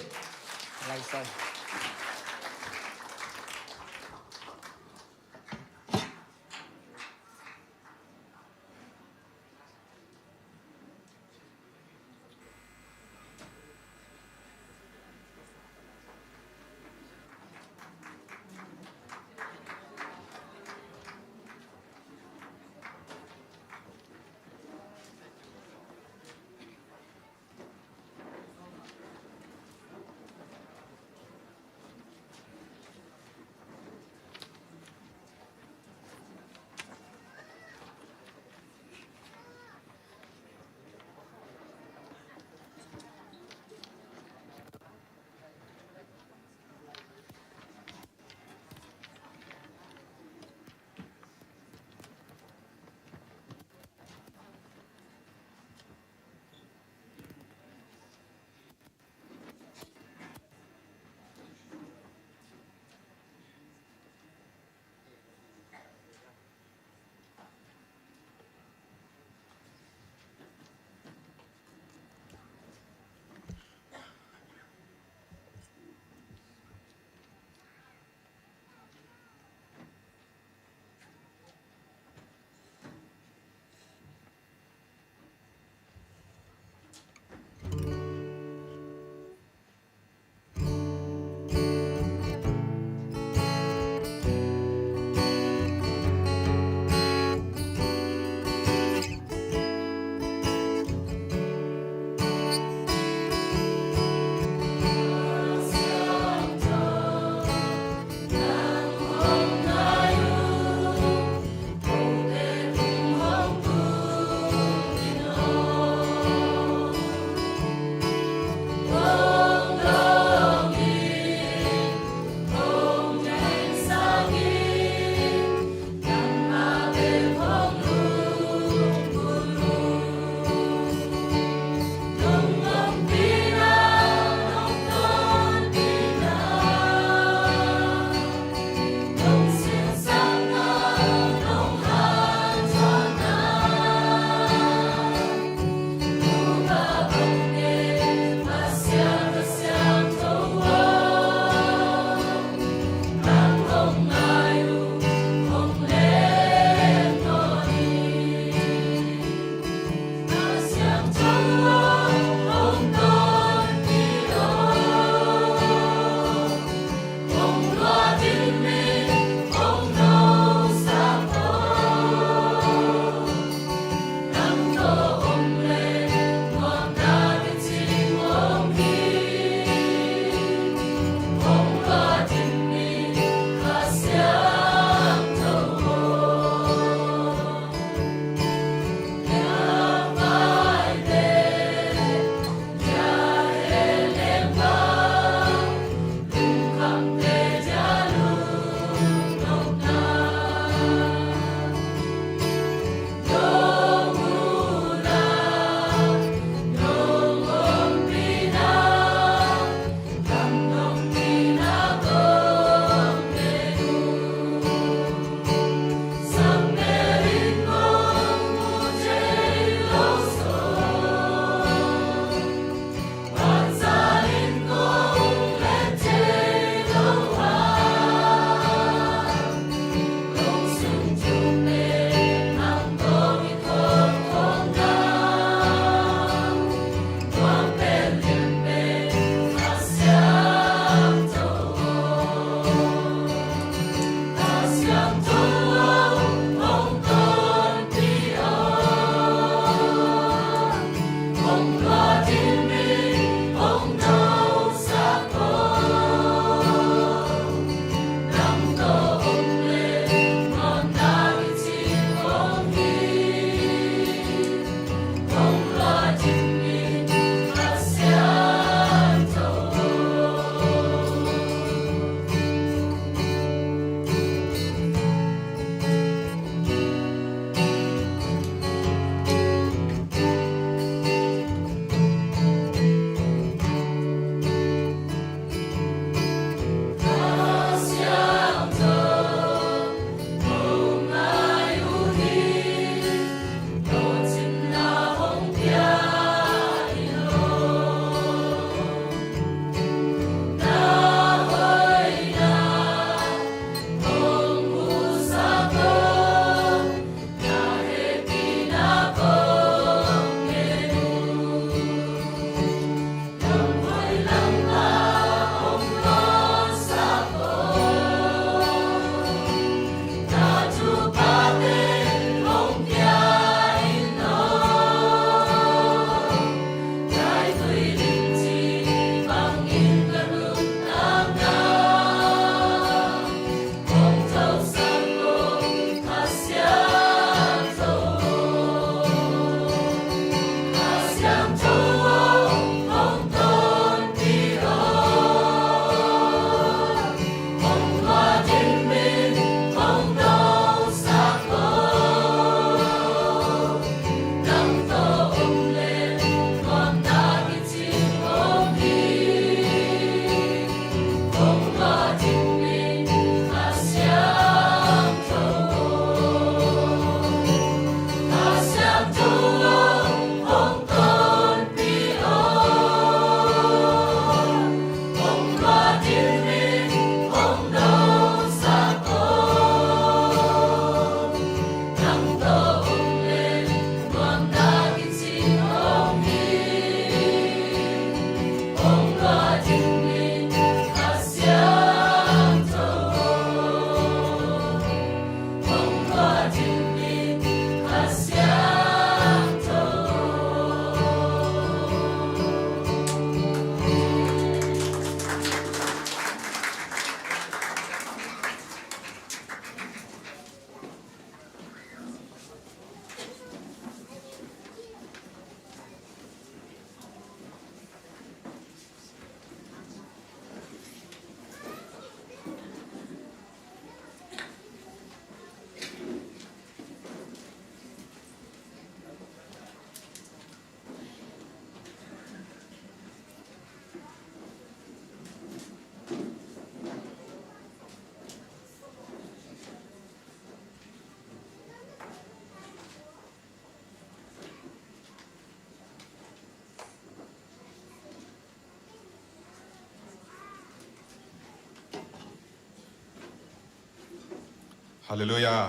Halleluiah.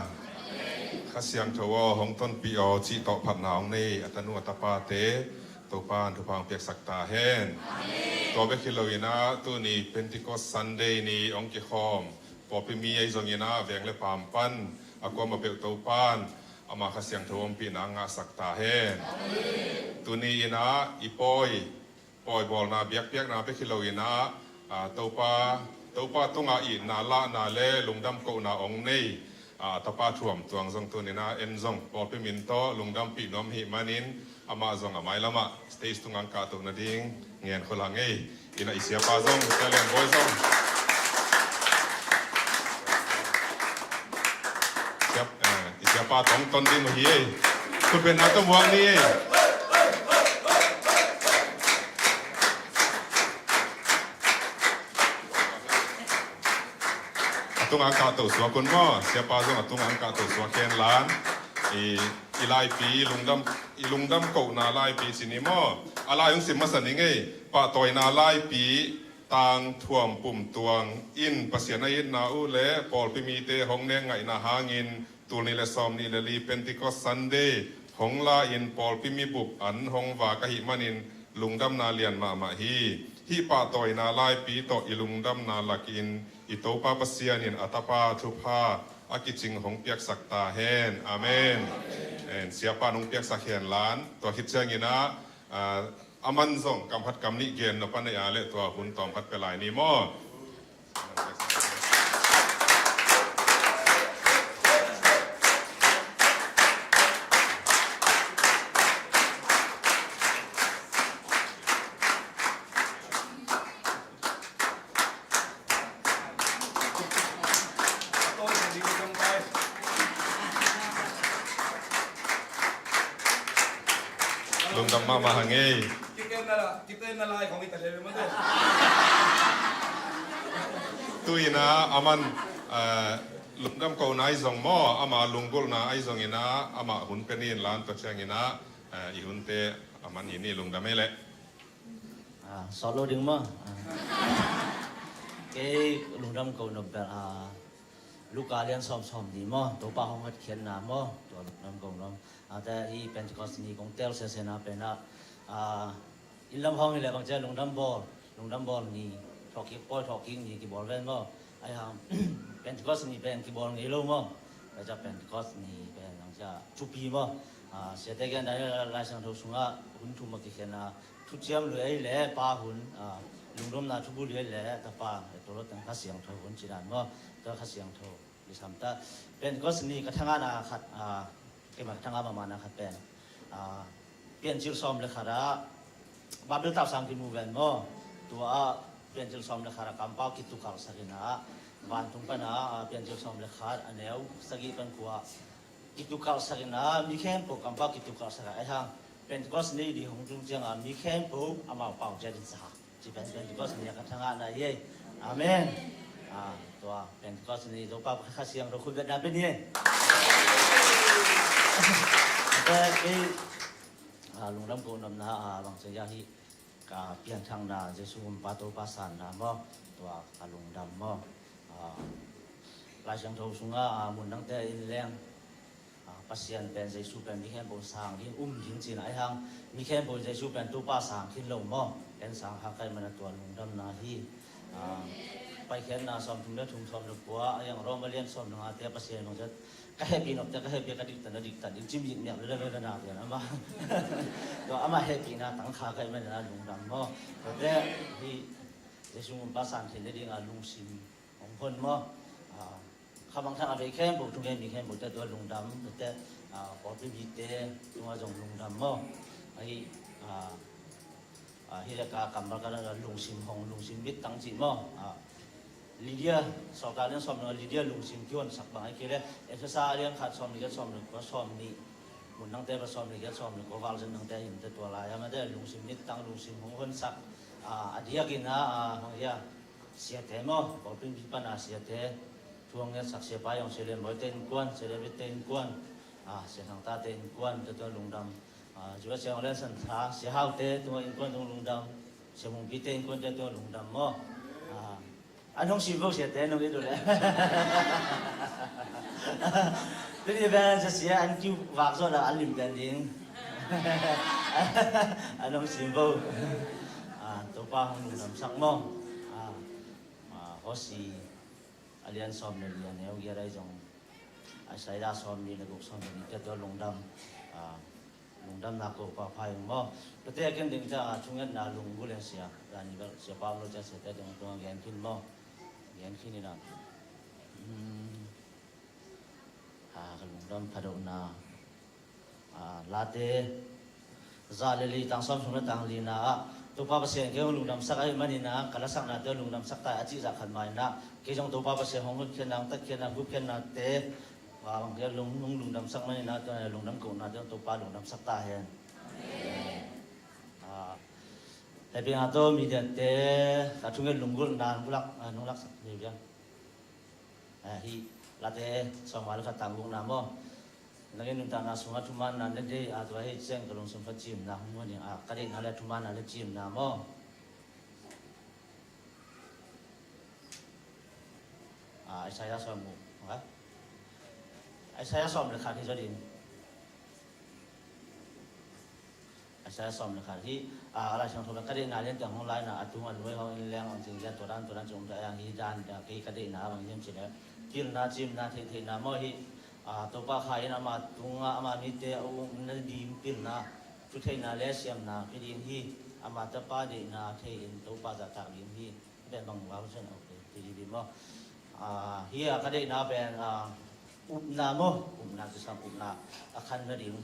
Kha Siangtho aw, hong tonpih aw, cih tawh phatna hong nei a tanu a tapate Topa in thupha hong piaksak ta hen. Tua bek hi loin ah tuni Pentecost Sunday ni hong kikhawm pawlpi mi ahi zongin ah veng le paam pan a kuamah peuh Topa in ama Kha Siangtho ompihna ngahsak ta hen. Tuni in ah i pawi pawibawlna biakpiakna bek hi loin ah, aa, Topa, Topa tungah itna lahna le lungdam kohna hong nei, aa, tapa Thuam Tuang zong tuni in ah en zong pawlpi min tawh lungdampih nuam hi manin amah zong a mailamah stage tungah hong kahtoh nading ngen khol hang ei. In ah i siapa zong, Sia Lian Bawi zong. Siap, ah, i siapa tawh hong ton ding uh hi ei. Khutbetna tawh muak ni ei. A tungah hong kahtoh suak un maw. Siapa zong a tungah hong kahtoh suak hen lan. I, i laipi, i lungdam, i lungdam kohna laipi ci ni maw. A lai hong sim masa ning ei. Pahtawina laipi, Tang Thuam Pum Tuang in Pasian a itna uh le pawlpi mite hong nek ngaihna hangin tul nih le sawm nih le li Pentecost Sunday hong la-in pawlpi mibup an hong vak ahih manin lungdamna lian mahmah hi. Hih pahtawina laipi tawh i lungdamna lakin i Topa Pasian in a tapa thupha a kicing hong piaksak ta hen. Amen. Amen. Siapa in hong piaksak hen lan. Tua khit ciangin ah, Ah, aman zong kam khat kam nih gen nop a nei a leh tua hun tawm khat pia lai ni maw? Lungdam mahmah hang ei. Kitenna lai khong i ta le mate. Tu-in ah aman, eh, lungdam kohna ahi zong maw, ama lunggulhna ahi zongin ah, ama hun pia ni in lan tua ciangin ah, eh, i hunte aman i ni lungdam ei leh. Ah, sawt lo ding maw? Ah. Kei lungdam ko nop bel, ah, Luka lian sawm sawm ni maw, Topa hong hotkhiatna maw, tua lungdam ko nop. Ah, te i Pentecost ni kong tel sesena pen ah, ah, inn lam hong hi leh bang cia lungdam bawl, lungdam bawl ni, thawhkik pawi, thawhkik ni kibawl ven maw. Ahi hang Pentecost ni pen kibawl ngei lo maw. Ahi cia Pentecost ni pen bang cia thupi maw. Ah, siate gen dan Lai Siangtho sungah hun thum a kikhen a, thuciam lui ei le pa hun, ah, lungdamna thubu lui ei le tapa, eh, tua lo teng Kha Siangtho hun ci dan maw. Tua Kha Siangtho i sam ta. Pentecost ni ka thangahna khat, ah, keimah ka thangah mahmahna khat pen, ah, Piancil sawm le khat ah Babel tausang kimu ven maw. Tua ah Piancil sawm le khat ah kampau kitukalhsak in ah, vantung pan ah, ah, Piancil sawm le khat a neu sagih pan kua kitukalhsak in ah, mi khempeuh kampau kitukalhsak a, ahi hang Pentecost ni ding hong tung ciang ah mi khempeuh amau pau ciat in sa. Ci pen Pentecost ni a ka thangahna hi ei. Amen. Ah, tua Pentecost ni Topa Kha Siangtho khut vetna pia ni ei. Tua kei, ah, lungdam ko nopna, ah, bang cia hi ka pianthakna Jesu Gumpa Topa sanna maw. Tua ka lungdam maw. Ah, Lai Siangtho sungah, ah, mun dangte in leng, ah, Pasian pen, Jesu pen mi khempeuh sang ding, um ding cihna ahi hang, mi khempeuh Jesu pen Topa sang khin lo maw. Ken sang kha ka hih manin ah tua lungdamna hi. Ah, Paikhiatna sawm thum le thum, sawm le kua, ahi hang Roma lian sawm le ngate Pasian in hong zat, ka hehpih nopte ka hehpih, ka diktatna diktat ding, cimit miak le le le na pian ama. Tua ama hehpihna tang kha ka hih manin ah lungdam maw. Tuate hi Jesu Gumpa san theihna ding a lungsim hong hon maw. Ah, kha mangthang a vei khempeuh, thungen mi khempeuh te tua lungdam, te, ah, pawlpi mite tungah zong lungdam maw. Ahi, ah, ah, hi le ka kammal ka lungsim hong, lungsim mit tang cih maw. Ah, Lydia, Sawltak lian sawm le nga, Lydia lungsim kihonsak bang ahi kei le, Efesa lian khat sawm le giat, sawm le kua, sawm nih, mun dangte pa sawm le giat, sawm le kua, val zin dangte hin te tua lai a mate lungsim mit tang, lungsim hong honsak, ah, a diakin ah, ah, hong hia, siate maw, pawlpi pan a siate, thu hong ngetsak siapa hong, Sia Lian Bawi te innkuan, Sia Lian Bawi te innkuan, ah, Sia Thang Ta te innkuan, te tua lungdam. Ah, Sia Hau Lian San Tha, Sia Hau te tua innkuan tung lungdam. Sia Mung Pi te innkuan te tua lungdam maw. Ah, an hong sim vo siate nong i duh le. Tuni pen sia sia an kiu vak zawh la an lim pen ding. An hong sim vo. Ah, Topa hong lungdamsak maw. Ah, ah, Hosea a lian sawm le li a neu giat ahi zong, Isaiah sawm nih le guk, sawm le nih te tua lungdam. Ah, lungdamna ko pha pha ing maw. Tuate ken ding ciang a thungetna lunggulh sia, zani bel sia pau lo ciang siate ding tua gen khin maw. Gen khin in a. Hmm. Ah, ka lungdam pha deuhna. Ah, Late za le li, tang sawm sung le tang lina ah, Topa Pasian kei hong lungdamsak ahih manin ah, ka lasaknate hong lungdamsak ta a cih zah khat mah in ah, kei zong Topa Pasian hong hotkhiatna, hong tatkhiatna, hong gupkhiatnate, ah, bang kei hong lung, hong lungdamsak manin ah, tua lungdam kohnate hong Topa lungdamsak ta hen. Ah, hehpihna tawh mediate, ka thungen lunggulhna, nong lak, ah, nong laksak ni bia. Ah, hih Late sawmnga le khat tang gukna maw. Nang in nuntakna sungah thumanna na deih a, tua hi ciang ka lungsim kha cimna hong hon ing a, ka deihna le thumanna le cimna maw. Ah, Isaiah sawm guk, ha? Isaiah sawm le khat hi zaw ding. Isaiah sawm le khat hi, ah, a Lai Siangtho le ka deihna lian tiang hong laina, a tung a nuai hong in leng hong cing lian tua dan, tua dan cing um ta yang hi dan, ah, kei ka deihna bang hiam cih leh pilna, cimna, theihtheihna maw hi, ah, Topa Kha in ama tungah, ama mite a umna ding pilna, Thutheihna le siamna pia ding hi. Ama tapa deihna thei in Topa zahtak ding hi. Pen bang val sen, ok, ti ding maw? Ah, hi a ka deihna pen, ah, upna maw? Upna kisam, upna a khan nading.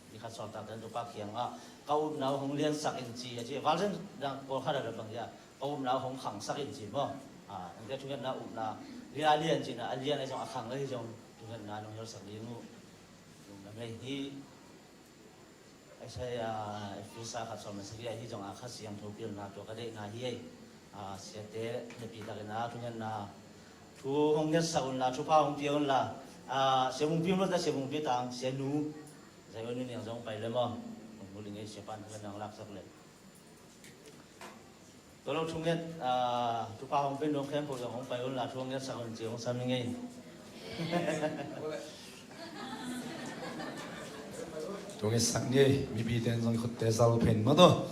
Ni khat sawltak ten Topa kiangah ka upna uh hong liansak in ci a ci. Val sen dang pawlkhat a bang hi a, ka upna uh hong khangsak in ci maw? Ah, engte thungetna upna lia lian cihna, a lian ahi zong a khang ahi zong thungetna nong helsak ding uh. Lungdam ei. Hi Isaiah, Efesa khat sawm le sagih ahi zong a Kha Siangtho pilna tua ka deihna hi ei. Ah, siate nepi takin a thungetna thu hong ngetsak unla, thupha hong pia unla. Ah, Sia Mungpi um lo ta, Sia Mungpi tang, Sia Nu. Zai unu niang zong pai le maw. Hong hul ing ei, Sia Pan hong nang laksak le. Tolo thunget, ah, thupha hong pia nuam khempeuh zong hong pai unla, thu hong ngetsak un ci hong sam ing ei. Thungetsak ni ei, mipi ten zong i khutte zal phen maw taw.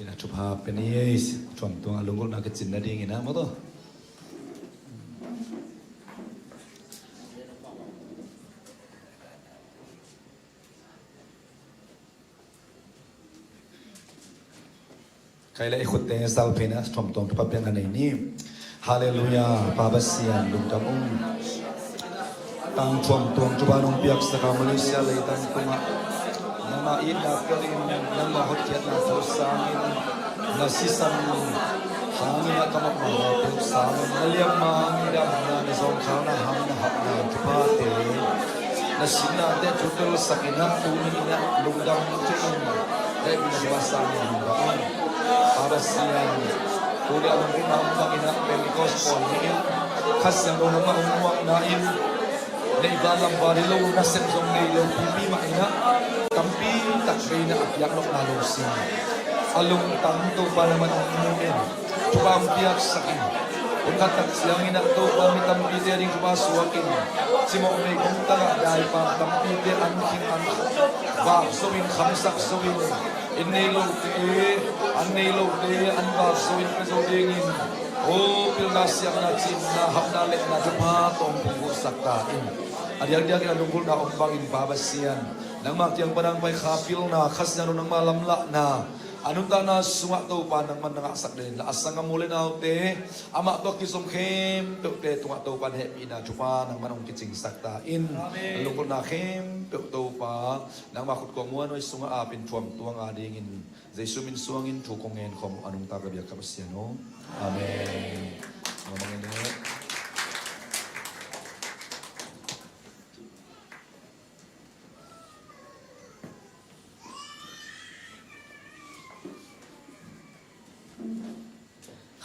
Ina thupha pia ni ei, thuam tuang a lunggulhna kicin nading ina maw taw. Kai le i khutte zal phen a, thuam tuang thupha piang a nei ni. Halleluiah, Pa Pasian lungdam ung. Tang thuam tuang thupha nong piaksak a Malaysia leitang tungah nangmah itna piangin, nangmah hotkhiatna tho sangin, na sisan hangin a ka mapmahna tho sangin, na liamma hangin damna, na zawngkhalna hangin a hapna thuphate, na sinnate thutelsak in a, tuni in a lungdam thei in, hehpihna thupha sangin lungdam ung. Pa Pasian, tuni a lungdam bangin a Pentecost pawl ni in, Kha Siangtho nangmah hong muakna in, neih val lam val hi lo, nasep zong nei lo pipi mah in a, tampi tak vei in a piak nopna lo sin. A lungtang Topa nangmah hong mu in, thupha hong piaksak in. Hun khat tak ciangin a Topa mi tampite ding thupha suak in. Cimawh meigong tangah daipa tampite an khing an vak zo in, khamsak zo in. Inn nei lote, an nei lote an vak zo in, pia zo dingin. O pilna siamna, cimna, hapna, lehna thupha tawh hong pungkulhsak ta in. A diakdiakin a lunggulhna om bangin Pa Pasian, nangmah kiang pan a hong pai Kha pilna, Kha Siangtho nangmah lamlahna, a nuntakna sungah Topa nangman na ngahsak den inla, a sanggam u le naute, amah tawh kizom khempeuhte tungah Topa in hehpihna thupha nangman hong kicingsak ta in. Amen. A lunggulhna khempeuh Topa nangmah khut kong muanhuai sungah apin thuam tuang a dingin Jesu min suangin thu kong ngen khawm uh, a nungta ka biak ka Pasian aw. Amen. Amen.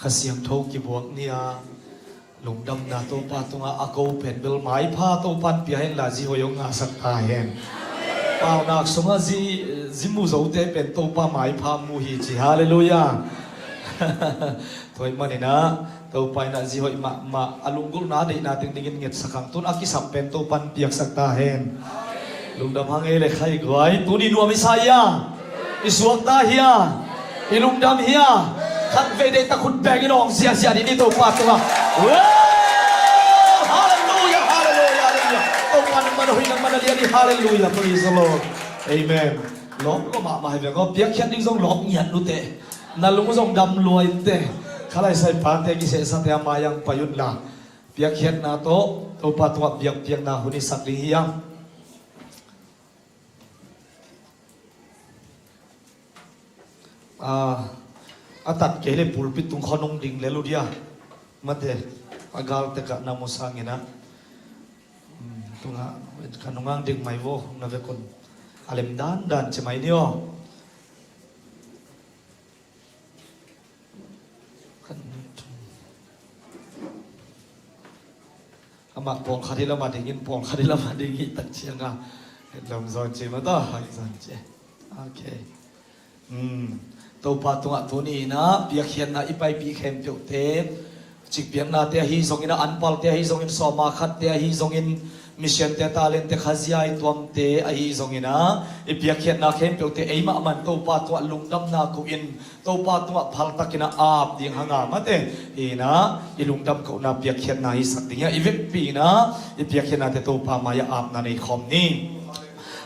Kha Siangtho kibuak ni-a lungdamna Topa tungah a ko pen bel maipha Topa in pia hen la, zi hoih hong ngahsak ta hen. Paunak sungah zi, zi mu zote pen Topa maipha mu hi ci. Halleluiah. Tua ahih manin ah Topa in ah zi hoih mahmah, a lunggulhna a deihna teng dingin ngetsak hang, tun a kisap pen Topa in piaksak ta hen. Lungdam hang ei le khai guai. Tuni nuam i sa hia? I suak ta hia? I lungdam hia? Khatvei deihtak khut bengin awng ziahziah dih ni Topa tungah. Wow! Halleluiah, halleluiah, halleluiah. Topa nangmah a hoih, nangmah a lian hi. Halleluiah, praise the Lord. Amen. Lawp lua mahmah hi veng aw, piakkhiat ding zong lawp ngiat luteh. Na lung zong dam luaiteh. Kha lai sai pate kisehsate a mai-ah pai unla, piakkhiatna tawh Topa tungah biakpiakna hun i sak ding hi hang. Ah, a tat kei le pulpit tung khawng hong ding lel uh dia. Mate, a galtekah na mu sangin ah. Hmm, tungah, ka nungang ding mai vo, na vekun. A lem dandan ci mai ni aw. Amah pawlkhat hi lamah dingin, pawlkhat hi lamah ding hi tak cianga. Lawm zawn ci mah ta, hai zawn ci. Ok. Hmm. Topa tungah tuni in ah piakkhiatna i paipih khempeuhte, cikpiaknate ahi zongin ah, anpalte ahi zongin, sawma khatte ahi zongin, missionte, talentte, khazia i tuamte ahi zongin ah, i piakkhiatna khempeuhte eimah man Topa tungah lungdamna koh in, Topa tungah phaltakin a ap ding hanga mate, hi in ah i lungdam kohna piakkhiatna hi sak ding hi a, i vekpi in ah i piakkhiatnate Topa mai-ah apna nei khawm ni.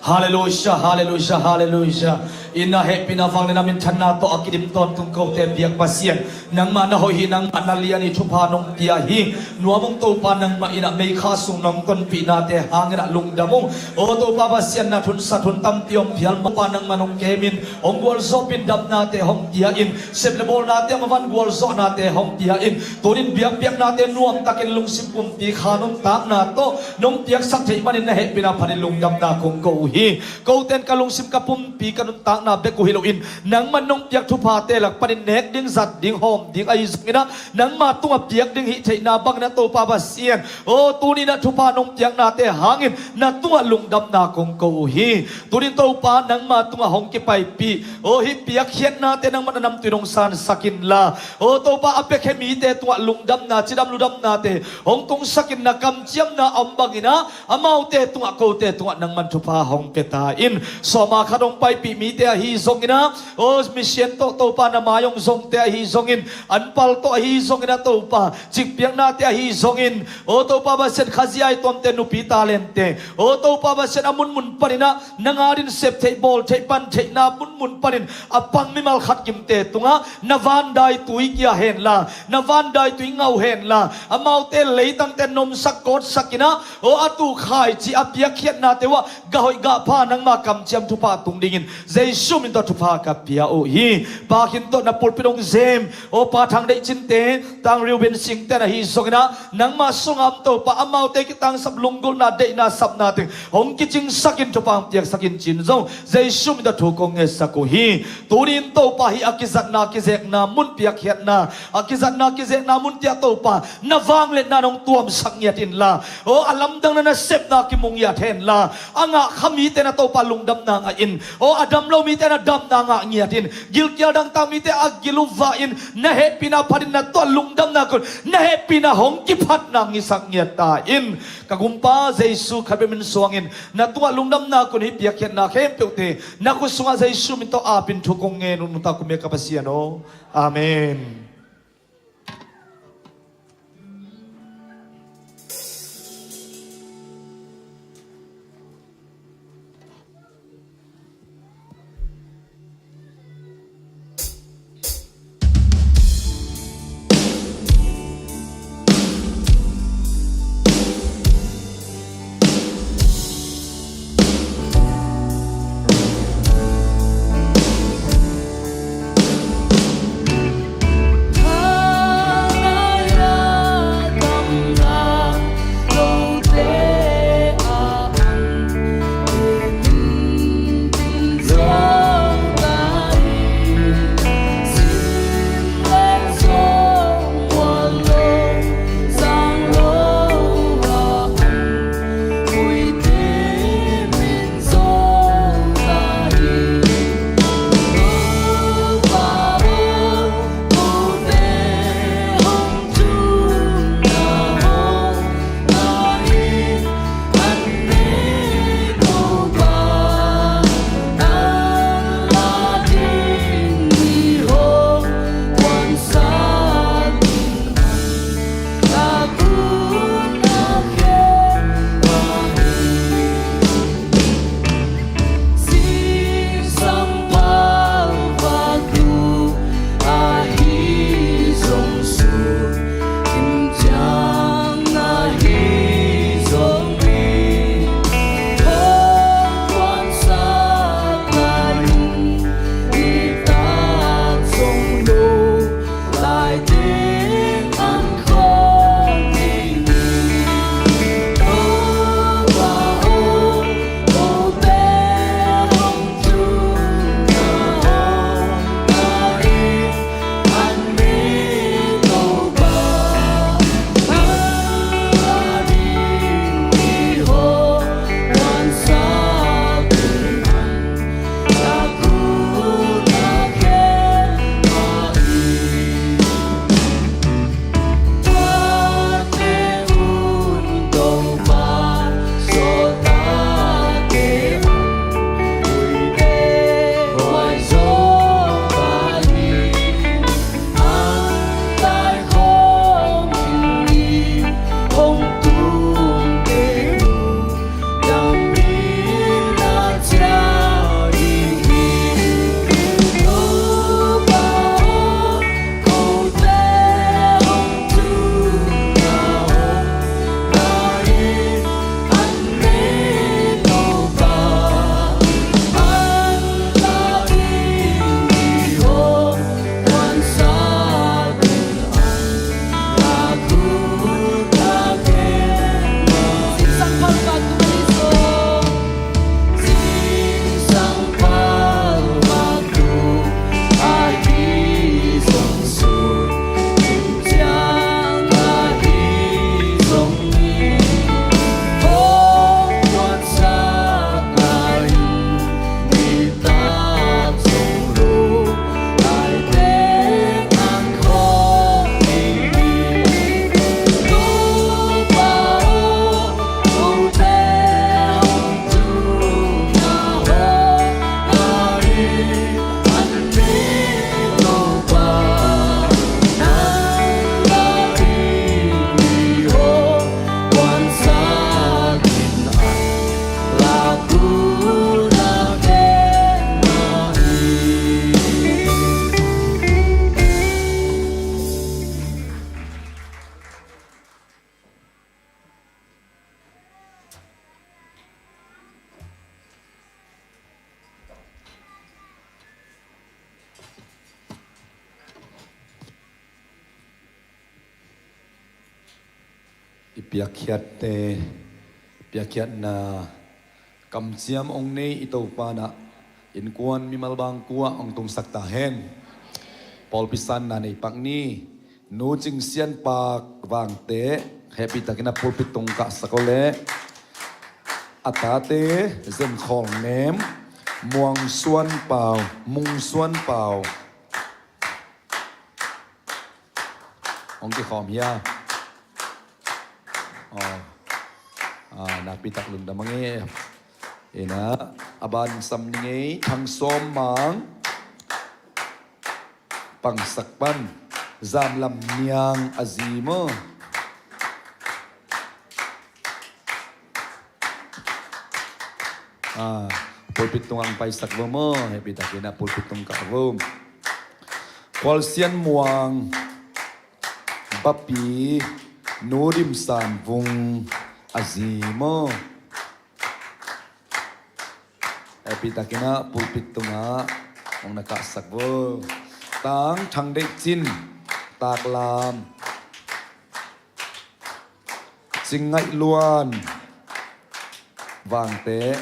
Halleluiah, halleluiah, halleluiah. Inn ah hehpihna, vangliatna, minthanna tawh a kidim tawntung kote biak Pasian, nangmah na hoih hi, nangmah na lian hi, thupha nong pia hi. Nuam ung Topa, nangmah inn ah meikha sung nong tonpihnate hangin ah lungdam ung. Aw Topa Pasian, na thunsat hun tampi om phial mah Topa, nangmah nong kemin hong gualzawhpih in, damnate hong pia in, sep le bawlnate a mavan gualzawhnate hong pia in. Tunin biakpiaknate nuamtakin lungsim pumpi kha nuntakna tawh nong piaksak theih manin na hehpihna phatin lungdamna kong ko uh hi. Koten ka lungsim ka pumpi ka nuntakna bek uh hi loin, nangman nong piak thuphate lak panin nek ding, zat ding, hawm ding ahi zongin ah, nangma tungah piak ding hih theihna bangin ah Topa Pasian, aw tunin ah thupha nong piaknate hangin na tungah lungdamna kong ko uh hi. Tunin Topa, nangma tungah hong kipaipih, aw hih piakkhiatnate nangman a namtui nong sansak inla, aw Topa, a piakhia mite tungah lungdamna, cidam ludamnate hong tungsakin, na kamciamna a om bangin ah amaute tungah, kote tungah nangman thupha hong pia ta in. Sawma khat hong paipih mite ahi zongin ah, aw misian tawh Topa, na mai hong zongte ahi zongin, anpal tawh ahi zongin ah Topa, cikpiaknate ahi zongin, aw Topa Pasian, Khazih-a i tuamte nupi talente, aw Topa Pasian, a munmun panin ah nang adingin sep theih, bawl theih, pan theihna munmun panin a pang mimal khat kimte tungah na vandaitui kia henla, na vandaitui ngau henla, amaute leitangte nomsak kawtsak in ah, aw a tukhaici a piakkhiatnate uh ah gah hoih gah pha, nangma kamciam thupha tung dingin Jesu min tawh thupha ka pia uh hi. Pa Khin tawh na pulpit hong zem, aw Pa Thang Deih Cinte, Tang Reuben Singten ahi zongin ah, nangma sungah om Topa, amaute kitangsap lunggulhna, deihna, sapna teng hong kicingsakin, thupha hong piaksakin ci-in zong Jesu min tawh thu kong ngetsak uh hi. Tunin Topa, hih a kizatna kizekna mun, piakkhiatna a kizatna kizekna munte ah Topa, na vangliatna nong tuamsak ngiat inla, aw a lamdang na nasepna kimu ngiat henla, a ngah kha mite na Topa lungdamna ngah in, aw a dam lo mite na damna ngah ngiat in, gilkial dangtak mite a gil uh vah in, na hehpihna phatin na tungah lungdamna kun na hehpihna hong kiphat nang hi sak ngiat ta in. Ka Gumpa Jesu khat bek min suangin na tungah lungdamna kun hih piakkhiatna khempeuhte na khut sungah Jesu min tawh apin thu kong ngen uh, nungta kum hi ka Pasian aw. Amen. Piakkhiatte, piakkhiatna kamciam hong nei i Topa in ah innkuan mimal bangkua hong tungsak ta hen. Pawlpi sanna nei pak ni. Nu Cing Sian Pak Vangte, hehpihtakin a pulpit tung kahsak aw leh, a tate Zen Khawl Nem, Muang Suan Pau, Mung Suan Pau. Hong kikhawm hia? Aw. Ah, nakpitak lungdam hang e. Ina, a ban sam ni ngei, Thang Sawm Mang, Pangsak pan, Zam Lam Niang a zi maw. Ah, pulpit tungah hong paisak vo maw, hehpihtakin ah pulpit tung kah vo. Khual Sian Muang, Bapi, Nu Dim San Vung a zi maw. Hehpihtakin ah pulpit tungah hong na kahsak vo. Tang Thang Deih Cin, Taklam, Cing Ngaih Luan Vangte,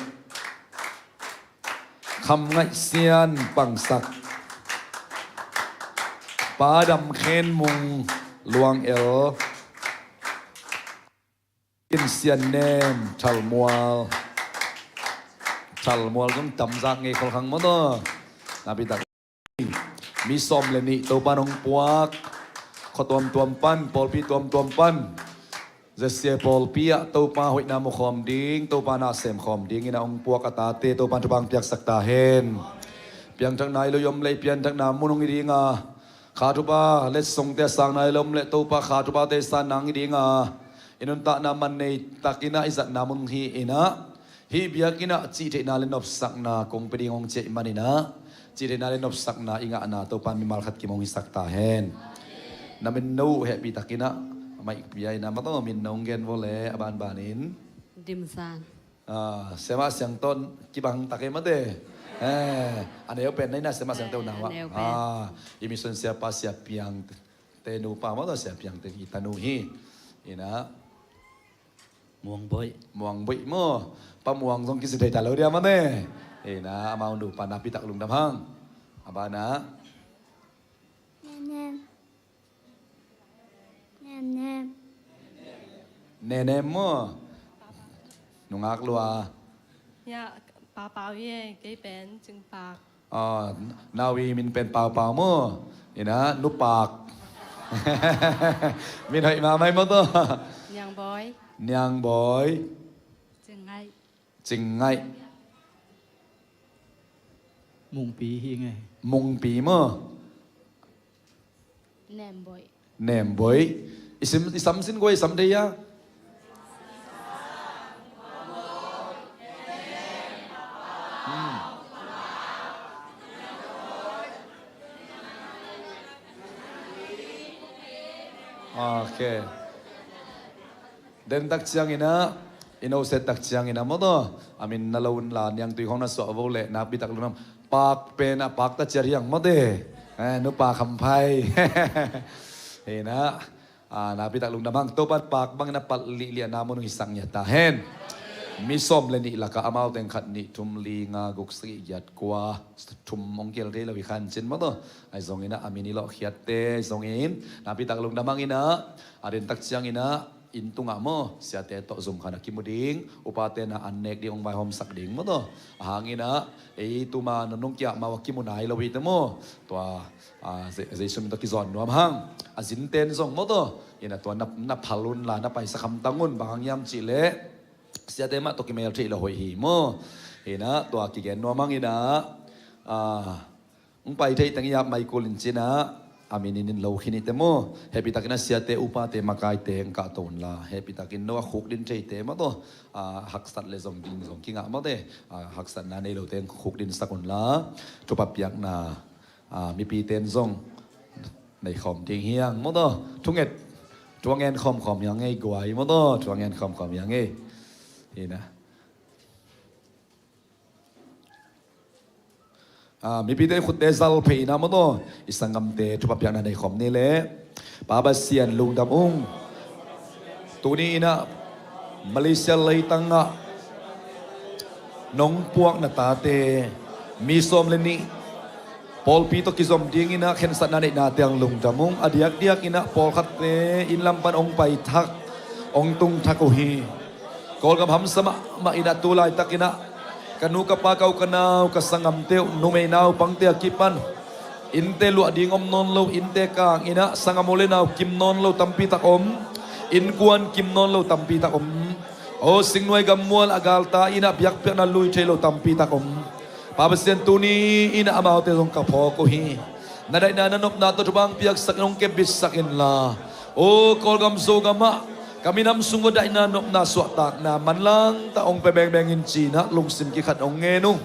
Kham Ngaih Sian Pangsak, Pa Dam Khen Mung Luang El, Kin Sian Nem Thalmual. Thalmual zong tamzak ngei khol khang maw taw. Nakpitak. Mi sawm le nih Topa in hong puak. Khua tuamtuam pan, pawlpi tuamtuam pan, Zesia pawlpi ah Topa hoihna mukhawm ding, Topa na semkhawm dingin a hong puak a tate Topa in thupha hong piaksak ta hen. Piangthakna i lo i om leh i pianthakna mun hong hi ding a, kha thupha letsongte a sangna i lo om leh Topa kha thuphate i sanna hong hi ding a, i nuntakna man nei takin ah i zatna mun hi in ah, hih biakinn ah cihtheihna le nopsakna kong pia ding hong ci ahih manin ah, cihtheihna le nopsakna i ngahna Topa in mimal khat kim hong hisak ta hen. Na min no uh hehpihtakin ah, maih pia in ah, maw taw, min no hong gen vo leh a banbanin. Dim San. Ah, Siamah Siangtawn kibang tak e maw te. Eh, a neu pen na hi na, Siamah Siangtawn na uh ah. A neu pen. Ah, i mission siapa Sia Piangte nupa maw taw, Sia Piangte i tanu hi. Ina. Muang Boih. Muang Boih maw. Pa Muang zong kici thei ta lo dia maw te. Ina, amau nupa nakpitak lungdam hang. A banah. Nenem. Nenem. Nenem maw. Nungak lua. Ya, Pau Pau hi e, kei pen Cing Pak. Ah, nau i min pen Pau Pau maw. Ina, Nu Pak. Min hoih mahmah maw taw. Niang Boih. Niang Boih. Cing Ngaih. Cing Ngaih. Mungpi hi ngei. Mungpi maw. Nem Boih. Nem Boih. I sim, i sam sin guai, sam thei a. Hmm. Ok. Den tak ciangin ah, i no set tak ciangin ah maw taw. A min na lo un la, niangtui khawng na suah vo leh nakpitak lungdam. Pak pen ah Pak ta ciat hi hang maw te. Eh, Nu Pak Kham Phai. Hi na. Ah, nakpitak lungdam hang. Topa in Pak bangin a palh lihlih a na mun hong hisak ngiat ta hen. Mi sawm le nih lakah amau teng khat, nih, thum, li, nga, guk, sagih, giat, kua, thum hong kihel thei lo hi khan cin maw taw. Ahi zongin ah a min i lawhkhiatte ahi zongin nakpitak lungdam hang in ah, a den tak ciangin ah inn tungah maw, siate tawh zum khan a kimu ding, upate na an nek ding, hong vaihawmsak ding maw taw. A hangin ah ei tuma nunung kiah mau a kimu nai lo hi te maw. Tua, ah, Je-, Jesu min tawh kizawn nuam hang. A zinten zong maw taw. Ina tua na, na phal un la, na paisa khamtang un, bang hang hiam cih leh siate mah tawh kimel thei lo hoih hi maw. Ina tua kigen nuam hang ina, ah, hong pai thei teng i ap mai kul in cin ah, a min in in lo khin hi te maw. Hehpihtakin a siate upate makaite hong kahto un la. Hehpihtakin no a khukdin theite maw taw. Ah, haksat le zong ding zong kingah maw te. Ah, haksatna nei lote hong khukdinsak un la. Thupha piakna, ah, mipite in zong nei khawm ding hi hang maw taw. Thunget, thu a ngen khawmkhawm hi hang ei guai maw taw. Thu a ngen khawmkhawm hi hang ei. Hi na. Ah, mipite khutte zal phei ina maw taw. I sanggamte thupha piakna nei khawm ni leh. Pa Pasian lungdam ung. Tuni inah Malaysia leitangah nong puak na tate mi sawm le nih pawlpi tawh kizom dinginah khensatna neihna teng lungdam ung. A diakdiak inah pawlkhatte inn lam pan hong paithak, hong tungthak uh hi. Kawlgam hamsa mahmah inah tu laitakinah ka nu ka pa ka u ka nau ka sanggamte uh numei naupangte a kipan innte luah ding om nawn lo, innte kang inah sanggam u le nau kim nawn lo tampi tak om, innkuan kim nawn lo tampi tak om. Aw singnuai gammual a galta inah biakpiakna lui thei lo tampi tak om. Pa Pasian tuni inah amaute zong ka phawk uh hi. Na daihna na nopna tawh thupha hong piaksak in hong kepbitsak inla, aw Kawlgam Zogamah ka minam sung uh daihna nopna suahtakna manlangta hong pia bengbeng in cinah lungsim kikhat hong ngen uh.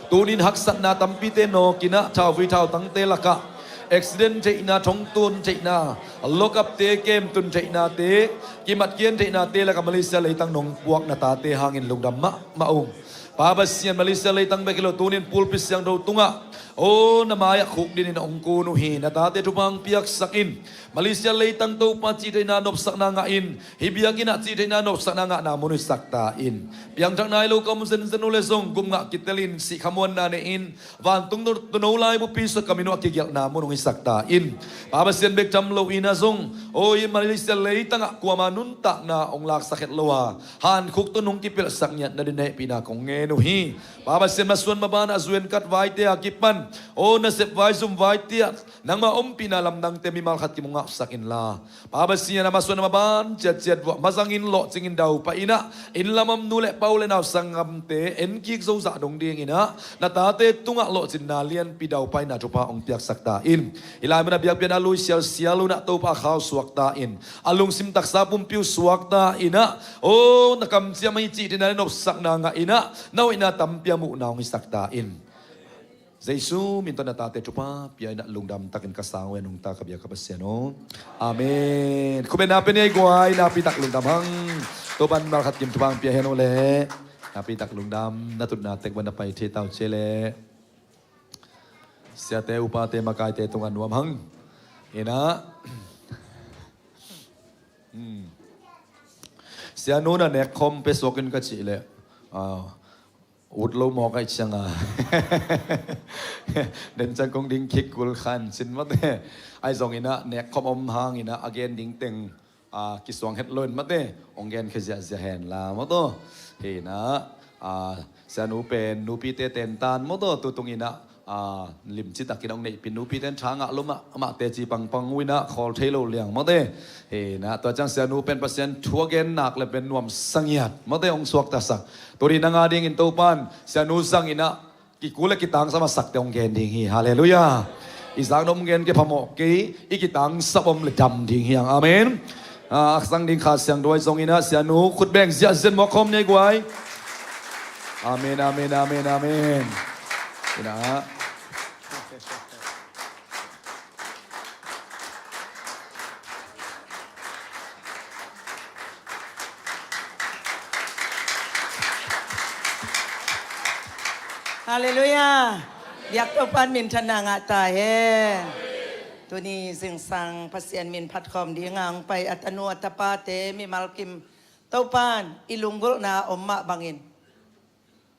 Tunin haksatna tampite nawkinah thauvui thautangte lakah accident theihna, thongtun theihna, lokapte kemtun theihnate, kimatkian theihnate lakah Malaysia leitang nong puak na tate hangin lungdam mahmah ung. Pa Pasian Malaysia leitang bek hi lo tunin pulpit siangtho tungah aw na mai-ah khukdinin hong kun uh hi. Na tate thupha hong piaksak in. Malaysia leitang Topa cihtheihna nopsakna ngah in, hih biakinnah cihtheihna nopsakna ngahna mun uh hisak ta in. Piangthak nai lo ka om zenzen uh le zong gupngah kitelin sihkhamuanna nei-in vantung tuuno laibupi sua ka min uh a kigelhna mun uh hisak ta in. Pa Pasian bek tham lo inah zong aw hih Malaysia leitangah kuama nuntakna hong laksak het lo a hankhuk tawh nong kipelhsak ngiat nadin na hehpihna kong ngen uh hi. Pa Pasian masuan mabanah zuenkat vaite a kipan aw nasep vai zum vai tiah nangma ompihna lamdangte mimal khat kim hong ngahsak inla, Pa Pasian a masuan a maban ciatciat vuah mazangin lawhcingin daupai inah inn lam om nu le pa u le nau sanggamte enkik zozah dong dinginah na tate tungah lawhcinna lianpi daupaina thupha hong piaksak ta in. Hih lai munah biakpiakna lui sialsial unah Topa a khau suak ta in. A lungsim taksa pumpi uh suak ta inah aw na kamciam ahi cihtheihna le nopsakna ngah inah na hoihna tampi a muhna hong hisak ta in. Jesu min tawh na tate thupha pia inah lungdam takin ka sang uh a nungta ka biak ka Pasian aw. Amen. Khupetna pia ni ei guai, nakpi tak lungdam hang. Topan malkhat kim thupha hong pia hen uh leh nakpi tak lungdam. Na tutna tek ban na pai thei tau cia leh siate upate makaite tungah nuam hang. Inah Sianu na nekkhawm pia suak in ka cih leh ut lo mawk aih cianga den ciang kong ding khik kul khan cin mate. Ahi zonginah nekkhawm om hanginah a gen ding teng kisuang het loin mate hong gen khia ziahziah henla mawtaw. Hinah Sianu pen nupite tentan mawtaw, tutunginah limci takin hong neihpin nupite in tha ngah lo mah, amah teci pangpang uh inah khawl thei lo liang mawte. Hinah tua ciang Sianu pen Pasian thu a gen nak le pen nuamsa ngiat mawte hong suaktasak. Tuni nang a dingin Topan Sianu zanginah kikul le kitangsam a sakte hong gen ding hi. Halleluiah. I zaknop hong gen kei phamawh kei, i kitangsap om le dam ding hiang. Amen. Aksang ding kha siang duai zonginah Sianu khutbeng ziahziah mawk khawm ni ei guai. Amen, amen, amen, amen. Inah Halleluiah. Biak Topan minthanna ngah ta hen. Tuni zingsang Pasian min phatkhawm dinga hong pai a tanu a tapate mimal kim Topan i lunggulhna om mah bangin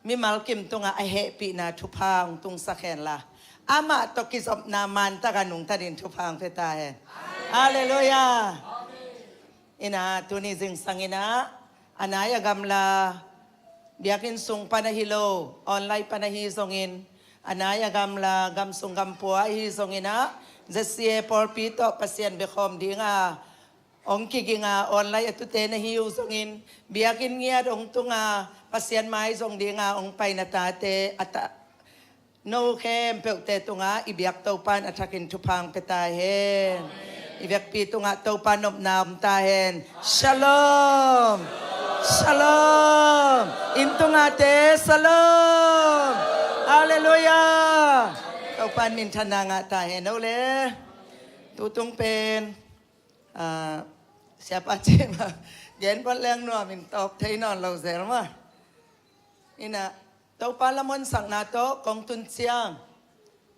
mimal kim tungah a hehpihna thupha hong tungsak henla, amah tawh kizopna mantakin nungtanin thupha hong pia ta hen. Halleluiah. Inah tuni zingsang inah a nai a gamla biakinn sung pan ahi lo, online pan ahi zongin, a nai a gamla gamsung gampua ahi zonginah Z C A pawlpi tawh Pasian biakhawm dinga hong kiginga online a tute na hi uh zongin, biakinn ngiat hong tunga Pasian mai zong dinga hong pai na tate a ta no khempeuhte tungah i biak Topan a thakin thupha hong pia ta hen. I biakpi tungah Topan nopna om ta hen. Shalom. Shalom. Inn tungahte shalom. Halleluiah. Topan minthanna ngah ta hen. No le tutung pen siapa cih mah gen pawt leng nuamin tawp thei nawn lo zel mah. Inah Topa lam honsakna tawh kong tun ciang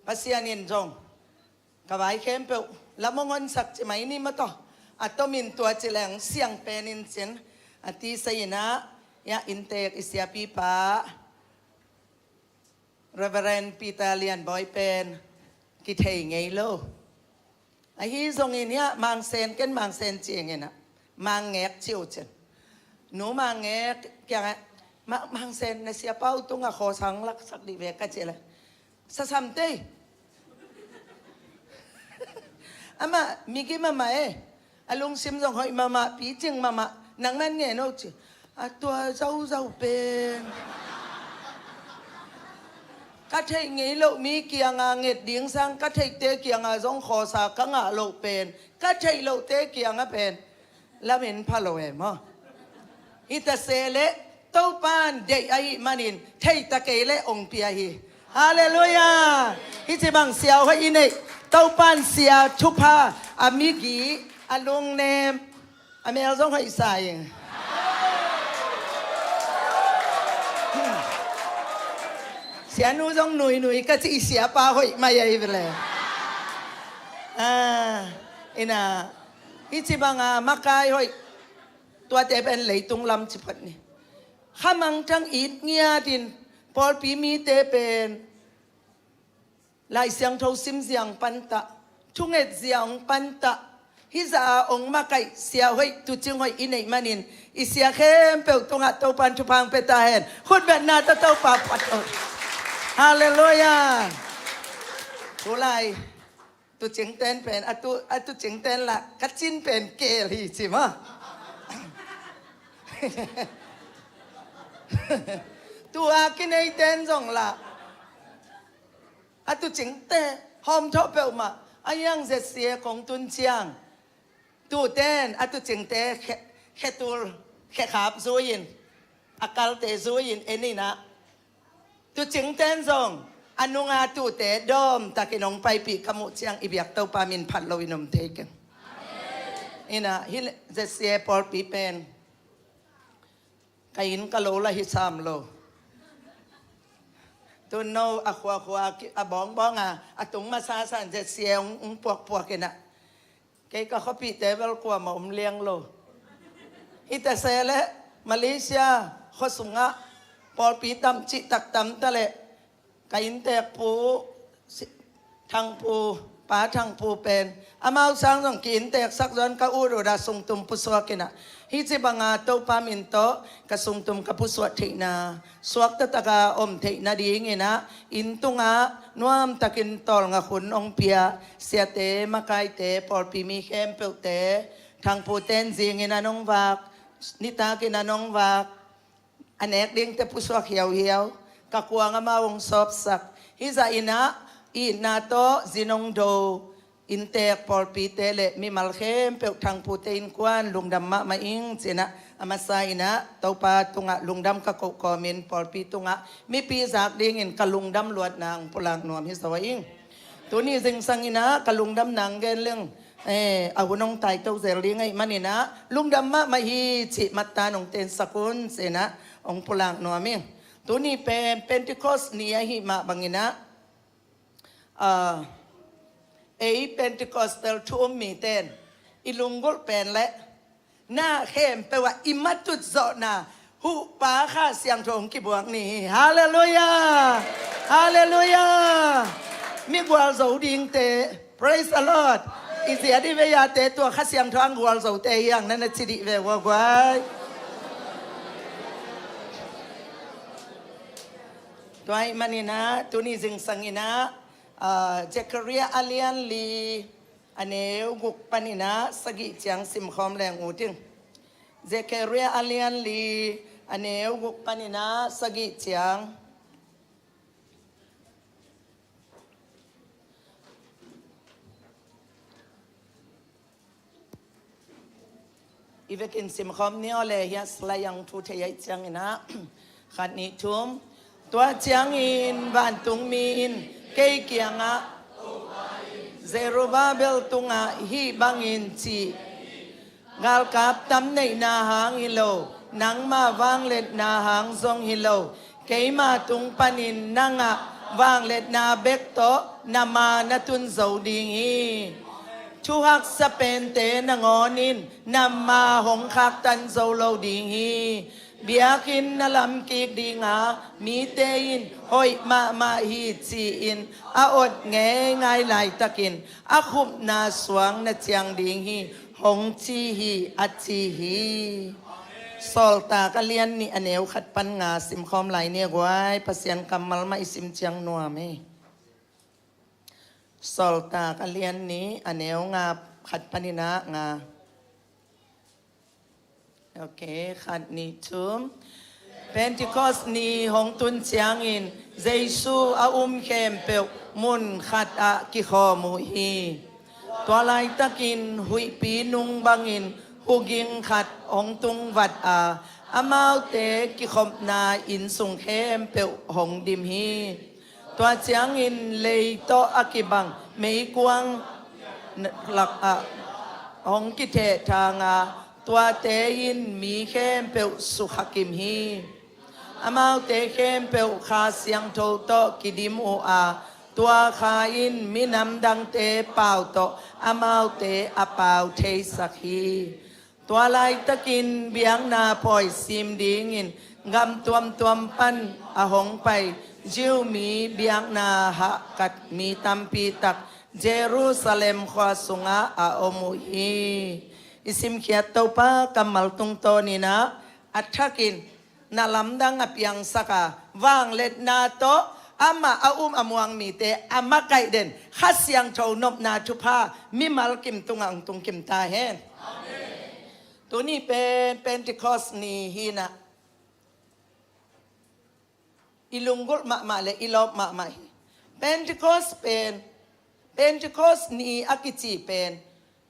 Pasian in zong ka vai khempeuh lam hong honsak ci mai ni mawtaw. A tomin tua ci leng siang pen in cin a tisa in ah, ya inntek i siapipa Reverend Peter Lian Bawi pen kithei ngei lo. Ahi zongin hiah Mang Sen, ken Mang Sen ci ing in ah, Mang Ngek ci uh cin. Nu Mang Ngek kiangah, "Ma-, Mang Sen, na siapa uh tungah khawsa laksak dih ve," ka ci leh, "Sa sam tei." Amah migi mahmah e. A lungsim zong hoih mahmah, picing mahmah. "Nangman ngen o," ci. "A tua zauzau pen ka theih ngei loh mi kiangah nget ding sang, ka theihte kiangah zong khawsa ka ngah loh pen, ka theih lohte kiangah pen lamen pha lo e maw?" Hi ta se leh Topan deih ahih manin thei ta kei leh ong pia hi. Halleluiah. Hi ci bang sia hoih i neih. Topan sia thupha, a migi, a lungnem, a mel zong hoih sa ing. Sianu zong nuinui ka ci, i siapa hoih mai ahi vele. Ah, ina, hi ci banga makai hoih, tuate pen leitung lam ci phat ni. Khamangthang it ngiatin pawlpi mite pen Lai Siangtho sim ziang pantah, thunget ziang pantah, hi zah a ong makaih sia hoih, tucing hoih i neih manin i sia khempeuh tungah Topan thupha ong pia ta hen. Khutbetna tawh Topa phat o. Halleluiah. Tulai tucing ten pen, a tu, a tucing ten lah ka cin pen kel hi ci maw? Tua kinei ten zong lah a tucingte hawm thawh peuhmah a hiang Z C A kong tun ciang, tuten a tucingte khe, khetul, khekhap zui-in, a kalte zui-in en in ah, tucingten zong a nunga tute dawmtakin ong paipih ka muh ciang, i biak Topa min phat loin om thei keng. Ina, hi Z C A pawlpi pen ka inn ka lo lah hi sam lo. Tun no a khuakhua a ki-, a bawngbawng a, a tung masa san Z C A ong, ong puakpuak in ah, kei ka khuapihte bel kuamah om liang lo. Hi ta se leh Malaysia khua sungah pawlpi tam cihtak tam ta leh ka inntek pu, si-, Thangpu, Pa Thangpu pen amau sang zong ki inntek sak zaw in ka ut ut a sungtum pusuak in ah, hi ci banga Topa min tawh ka sungtum ka pusuah theihna, suakta taka om theihna dingin ah, inn tungah nuamtakin tawlnga hun ong pia siate, makaite, pawlpi mi khempeuhte, Thangpu ten zingin a nong vak, nitakin a nong vak, a nek dingte pusuak hiauhiau, ka kuang amau ong sawpsak. Hi zah in ah, itna tawh zin ong do inntek pawlpite le mimal khempeuh Thangpute innkuan lungdam mahmah ing ci-in ah, a masa in ah Topa tungah lungdam ka koh kawmin pawlpi tungah mipi zak dingin ka lungdam luatna ong pulak nuam hi zaw ing. Tuni zingsang in ah ka lungdamna ong gen leng, eh, a hun ong taito zel ding ahih manin ah lungdam mahmah hi cih mattan ong tensak un ci-in ah ong pulak nuam ing. Tuni pen Pentecost ni ahih mah bangin ah, ah, ei Pentecostal thu um miten i lunggulh pen le na khempeuh ah i matut zawhna Huhpa Kha Siangtho hong kibuak ni hi. Halleluiah! Halleluiah! Mi gualzo dingte, praise the Lord. I zia dih vei-ate tua Kha Siangtho ang gualzote hi ang na na ci dih ve ua guai. Tua ahih manin ah tuni zingsang in ah, ah, Zechariah a lian li, a neu guk panin ah sagih ciang simkhawm leng ut ing. Zechariah a lian li, a neu guk panin ah sagih ciang. I vekin simkhawm ni aw le, hiah slide ang thu thei ahih ciangin ah, khat, nih, thum. Tua ciangin vantungmi in kei kiangah, Zerubbabel tungah hih bangin ci: Galkap tam neihna hang hi lo, nangma vangliatna hang zong hi lo, keima tung panin na ngah vangliatna bek tawh na ma na tun zo ding hi. Thuhaksa pente nangawn in namma hong khaktan zo lo ding hi. Biakinn na lam kik ding a, mite in hoih mahmah hi ci-in a ot ngeingai laitakin a khupna suang na ciang ding hi, hong ci hi, a ci hi. Sawltak a lian nih a neu khat pan nga simkhawm lai ni a guai, Pasian kammal mah i sim ciang nuam hi. Sawltak a lian nih a neu nga khat panin ah nga. Ok, khat nih thum. Pentecost ni hong tun ciangin Jesu a um khempeuh mun khat ah kikhawm uh hi. Tua laitakin huihpi nung bangin huging khat hong tungvat a, amaute kikhopna inn sung khempeuh hong dim hi. Tua ciangin lei tawh a kibang meikuang lakah hong kithehthang a, tuate in mi khempeuh sukha kim hi. Amaute khempeuh Kha Siangtho tawh kidim uh a, tua Kha in minam dangte pau tawh amaute a pau theisak hi. Tua laitakin biakna pawi sim dingin gam tuamtuam pan a hong pai Jew mi biakna hahkat mi tampi tak Jerusalem khua sungah a om uh hi. I simkhiat Topa kammal tungtawnin ah a thakin na lamdang a piangsak a, vangliatna tawh amah a um a muang mite a makaih den Kha Siangtho nopna thupha mimal kim tungah hong tung kim ta hen. Tuni pen Pentecost ni hi-in ah i lunggulh mahmah le i lawp mahmah hi. Pentecost pen, Pentecost ni a kici pen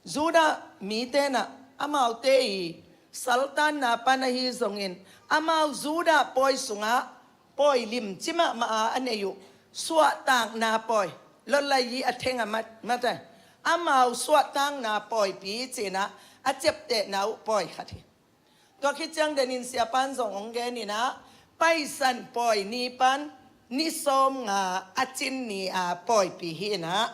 Judah mite in ah amaute i saltanna pan ahi zongin, amau Judah pawi sungah pawi limci mahmah a a nei uh suahtakna pawi, lawtlai hi a theng a mat, mat a, amau suahtakna pawipi ci-in ah a ciaptehna uh pawi khat hi. Tua khit ciang denin siapa'n zong hong genin ah, Paisan pawi ni pan ni sawmnga a cin ni a pawipi hi-in ah,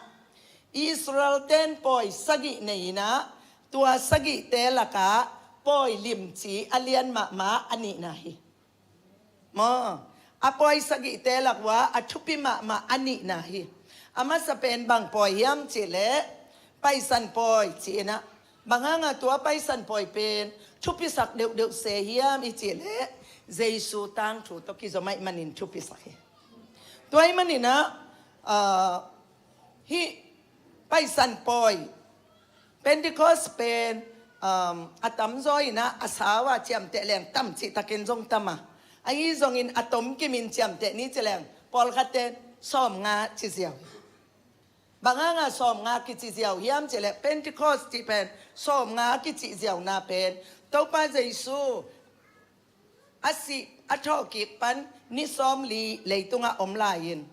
Israel ten pawi sagih nei-in ah, tua sagihte lakah pawi limci a lian mahmah a nihna hi. Maw, a pawi sagihte lak uh ah a thupi mahmah a nihna hi. A masa pen bang pawi hiam cih leh Paisan pawi ci-in ah, bang hanga tua Paisan pawi pen thupisak deuhdeuh se hiam i cih leh Jesu tangthu tawh kizom ahih manin thupisak hi. Tua ahih manin ah, ah, hih Paisan pawi, Pentecost pen, um, a tamzaw in ah a sau a ciamteh leng tam cihtakin zong tam a, ahi zongin a tomkimin ciamteh ni ci leng pawlkhat ten sawmnga ci ziau hi. Bang hanga sawmnga kici ziau hiam cih leh Pentecost cih pen sawmnga a kici ziauna pen Topa Jesu a sih a thawhkik pan ni sawmli leitungah om lai-in,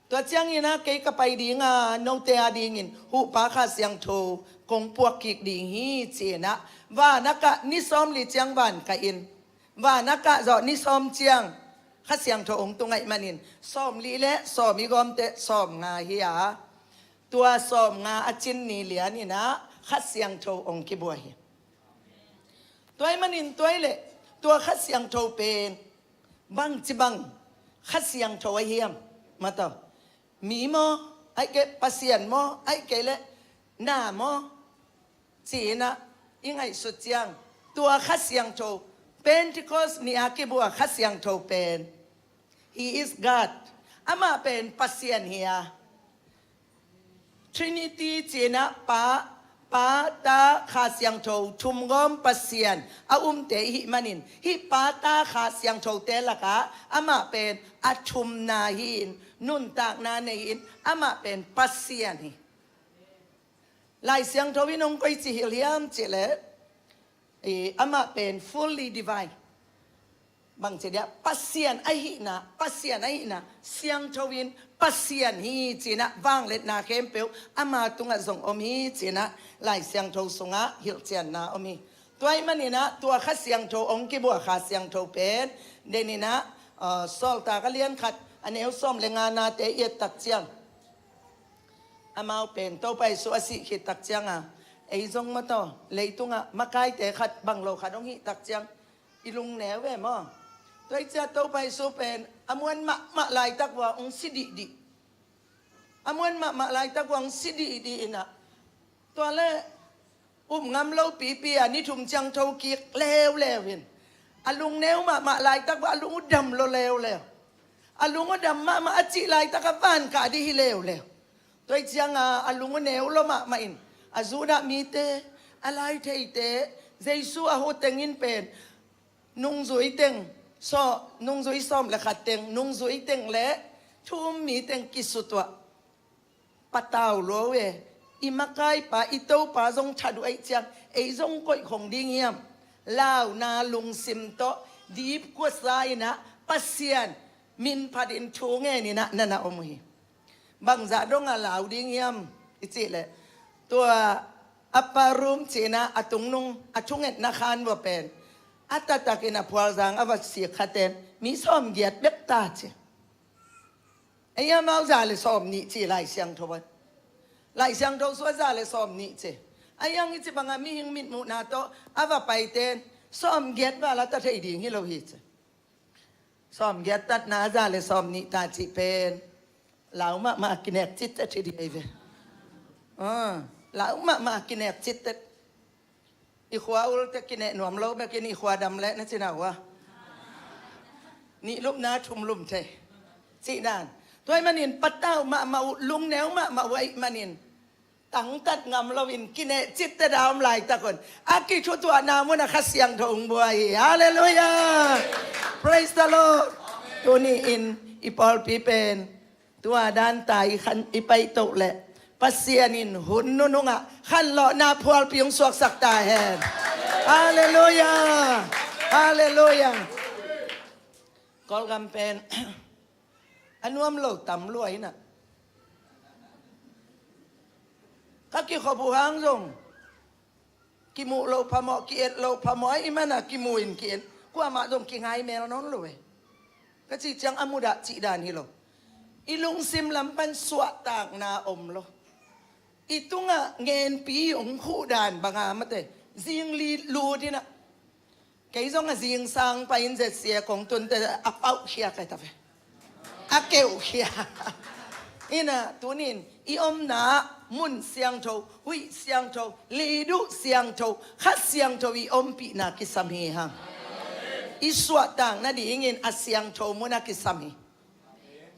tua ciangin ah kei ka pai ding a, note a dingin huhpa Kha Siangtho kong puak kik ding hi ci-in ah, van a kah ni sawmli ciang van kah in, van a kah zawh ni sawm ciang Kha Siangtho hong tung ahih manin, sawmli le sawm i gawmte sawmnga hi a, tua sawmnga a cin ni lianin ah Kha Siangtho hong kibua hi. Tua ahih manin tua ahih leh tua Kha Siangtho pen bangci bang Kha Siangtho ahi hiam? Mataw, mi maw, ahih kei Pasian maw, ahih kei leh na maw, ci-in ah i ngaihsut ciang, tua Kha Siangtho, Pentecost ni a kibua Kha Siangtho pen, He is God. Amah pen Pasian hi a, Trinity ci-in ah Pa, Pa, Ta, Kha Siangtho thumgawm Pasian a umte i hih manin, hih Pa, Ta, Kha Siangthote lakah amah pen a thumna hi-in, nuntakna nei-in, amah pen Pasian hi. Lai Siangtho in hong koici hilh hiam cih leh, eh, amah pen fully divine. Bangci dia, Pasian ahihna, Pasian ahihna siangtho in, Pasian hi ci-in ah vangliatna khempeuh ama tungah zong om hi ci-in ah Lai Siangtho sungah hilhcianna om hi. Tua ahih manin ah tua Kha Siangtho hong kibua Kha Siangtho pen, denin ah, uh, Sawltak a lian khat a neu sawm le nga nate i et tak ciang, Amau pen Topa Jesu a sih khit tak cianga, ei zong maw taw, leitungah makaite khat bang lo khat hong hih tak ciang i lungneu ve maw. Tua hi cia Topa Jesu pen a muan mahmah laitak vua hong si dihdih. A muan mahmah laitak vua hong si dihdih inah, tua le um ngam lo pipi a ni thum ciang tho kik leuleu in, a lungneu mahmah laitak vua a lung uh dam lo leuleu. A lung uh dam mahmah a cih laitak a van kah dih hi leuleu. Tua hi cianga a lung uh neu lo mahmah in, a Judah mite, a laitheite, Jesu a hu teng in pen nungzui teng, saw, nungzui sawm le khat teng, nungzui teng le thu um mi teng kisutuah. Patau lo e, i makaipa, i Topa zong that uh ahih ciang, ei zong koih khong ding hiam? Launa lungsim tawh dipkuasa inah Pasian min phatin thu ngen inah na na om uh hi. Bangzah dongah lau ding hiam i cih leh, tua upper room cinah a tungnung a thungetna khan vua pen a taktakin a phualzang a va sik khaten mi sawmgiat bek ta ci. Ei amau za le sawm nih ci Lai Siangtho a. Lai Siangtho sua za le sawm nih ci. A hiang i ci bangah mihing mitmuhna tawh a va paiten sawmgiat val a ta thei ding hi lo hi ci. Sawmgiat tatna a za le sawm nih ta cih pen lau mahmah kinek cittet hi dih ei ve. Ah, lau mahmah kinek cittet. I khua ulte kineh nuam lo bekin i khua dam leh na cina ua. Nih lupna thum lum thei. Cih dan. Tua ahih manin patau mahmah uh, lungneu mahmah uh ahih manin tangtat ngam loin kineh citte da om laitak un a kithutuahna munah Kha Siangtho hong buai hi. Halleluiah. Praise the Lord. Tuni in i pawlpi pen tua dan ta i khan i paitoh leh Pasian in hun nunungah khanlawhna phualpi hong suaksak ta hen. Halleluiah. Halleluiah. Kawlgam pen a nuam lo tam lua inah. Ka kikhop uh hang zong kimuh loh phamawh, ki-et loh phamawh, ahih mana kimuh in ki-et. Kuamah zong kingai mel nawn lo e. Ka cih ciang a mudah cih dan hi lo. I lungsim lam pan suahtakna om lo. I tungah ngenpi hong khuh dan banga mate zingli lut inah. Kei zong a zingsang pai in Z C A kong tunte a pauhkhia kai ta ve. A keuhkhia. Inah tunin i omna mun siangtho, huih siangtho, liduh siangtho, Kha Siangtho i ompihna kisam hi hang. I suahtak nadingin a siangtho munah kisam hi.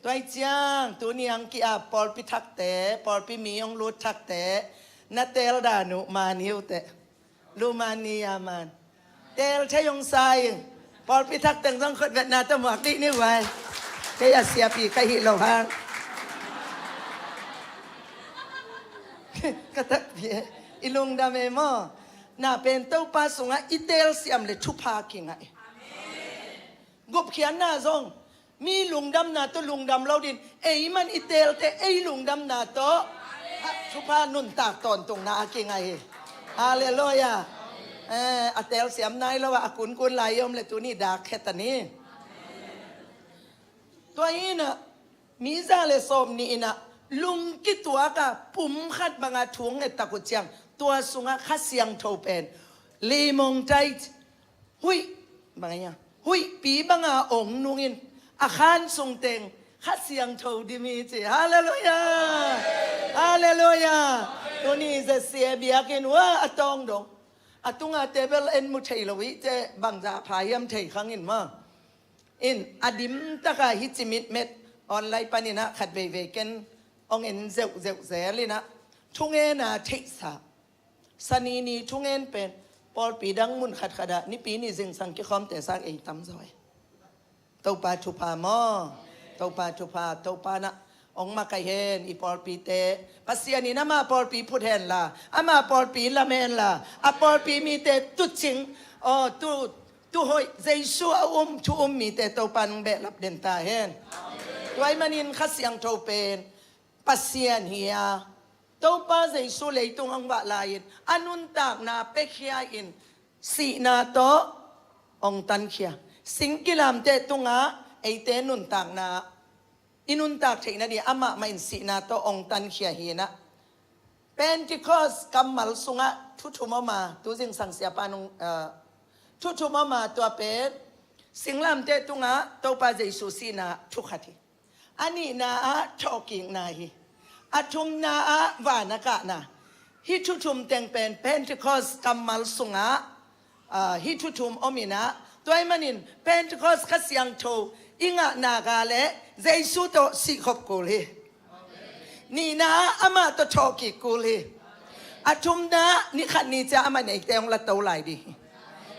Tua hi ciang tuni ang ki-ap pawlpi thakte, pawlpi mi hong lut thakte na teel dan uh man hi uh teh. Lumania man. Teel thei hong sa ing. Pawlpi thak teng zong khutbetna tawh muak dih ni uai. Kei a siapi ka hih lo hang. Ka takpi e. I lungdam e maw. Na pen Topa sungah i teel siam le thupha kingah e. Gupkhiatna zong mi lungdamna tawh lungdam lo din, ei man i teelte ei lungdamna tawh thupha nuntak tawntungna a kingai hi. Halleluiah. Eh, a teel siam nai lo a, a kunkun lai i om le tuni dak khet a ni. Tua hi inah mi za le sawm nih inah lungkituak a pum khat banga thu hong ngettak uh ciang tua sungah Kha Siangtho pen limong tait huih bang a, huihpi banga ong nungin a khan sung teng Kha Siangtho dim hi ci. Halleluiah. Halleluiah. Tuni Z C A biakinn ua a tawng dong a tunga table en mu thei lo hi teh bangzah pha hiam thei khang in maw. In a dim taka hi ci mitmet online paninah khat veivei ken ong en zeuhzeuh zel inah thungena theihsa Sani ni thungen pen pawlpi dang mun khatkhat ah Nipi ni zingsang kikhawmte sang ei tamzaw e. Topa thupha maw? Topa thupha, Topa na ong makaih hen i pawlpite. Pasian in ama pawlpi phut henla, ama pawlpi lam henla, a pawlpi mite tucing, aw, tu, tuhoih, Jesu a um, thu um mite Topa nong behlap den ta hen. Tua ahih manin Kha Siangtho pen Pasian hi a, Topa Jesu leitung hong vah lai-in a nuntakna piakhia in sihna tawh hong tankhia. Singkilamteh tungah eite nuntakna i nuntak theih nading amah mah in sihna tawh hong tankhia hi inah. Pentecost kammal sungah thu thum om a, tu zingsang siapa nung, ah, thu thum om a, tua pen singlamteh tungah Topa Jesu sihna thu khat hi. A nihna ah thawhkikna hi. A thumna ah van a kahna. Hih thu thum teng pen Pentecost kammal sungah, ah, hih thu thum om in ah, tua ahih manin Pentecost Kha Siangtho i ngah nak leh Jesu tawh sihkhop kul hi. Nihna ah amah tawh thawhkik kul hi. A thumna ah ni khat ni ciang amah in eite hong la to lai ding hi.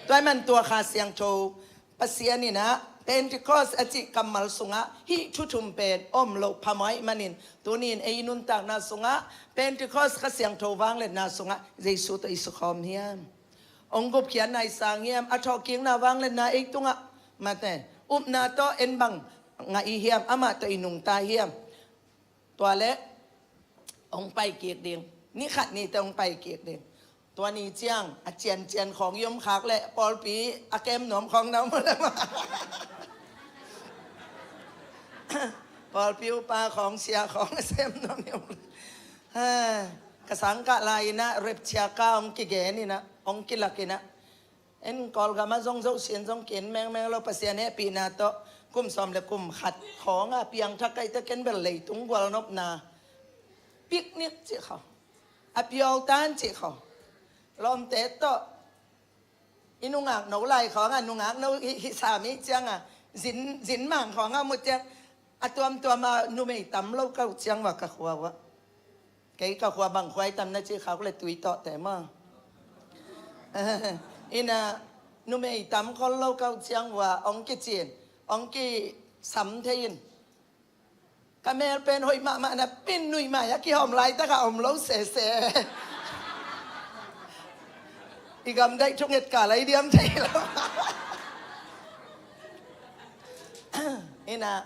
Tua ahih man tua Kha Siangtho Pasian in ah Pentecost a cih kammal sungah hih thu thum pen om loh phamawh ahih manin, tuni in ei nuntakna sungah Pentecost Kha Siangtho vangliatna sungah Jesu tawh i sukhawm hiam? Hong gupkhiatna i sang hiam? A thawhkikna vangliatna ei tungah, mate, upna tawh en bang ngah i hiam? Amah tawh i nungta hiam? Tua leh hong paikik ding. Ni khat ni teh hong paikik ding. Tua ni ciang a ciancian khawng i om khak leh pawlpi a kem nuam khawng na om leh maw. Pawlpi upa khawng, sia khawng a sem nuam i om leh. Ha, ka sangkah lai in ah rapture ka hong kigen in ah, hong kilak in ah. En Kawlgam ah zong zoh sin zong ki-en mengmeng lo, Pasian hehpihna tawh kum sawm le kum khat khawng a piangthak ka hih teh ken bel leitung gualnopna, picnic cih khawng, a piawltan cih khawng, lawmte tawh i nungak no lai khawng a, nungak no hih, hih sam i hih ciang a, zin, zin mang khawng a mu ciang, a tuamtuam a numei tam lo ka uh ciang uh a ka khua uh ah. Kei ka khua bang khua i tam na cih khak leh Tuitawhte maw. In ah numei tam khol lo ka uh ciang uh ah hong kicin, hong kisam thei in. Ka mel pen hoih mahmah napi-in nuihmai a kihawm laitak a om lo sese. I gamdaih thunget kal a i diam thei lo. In ah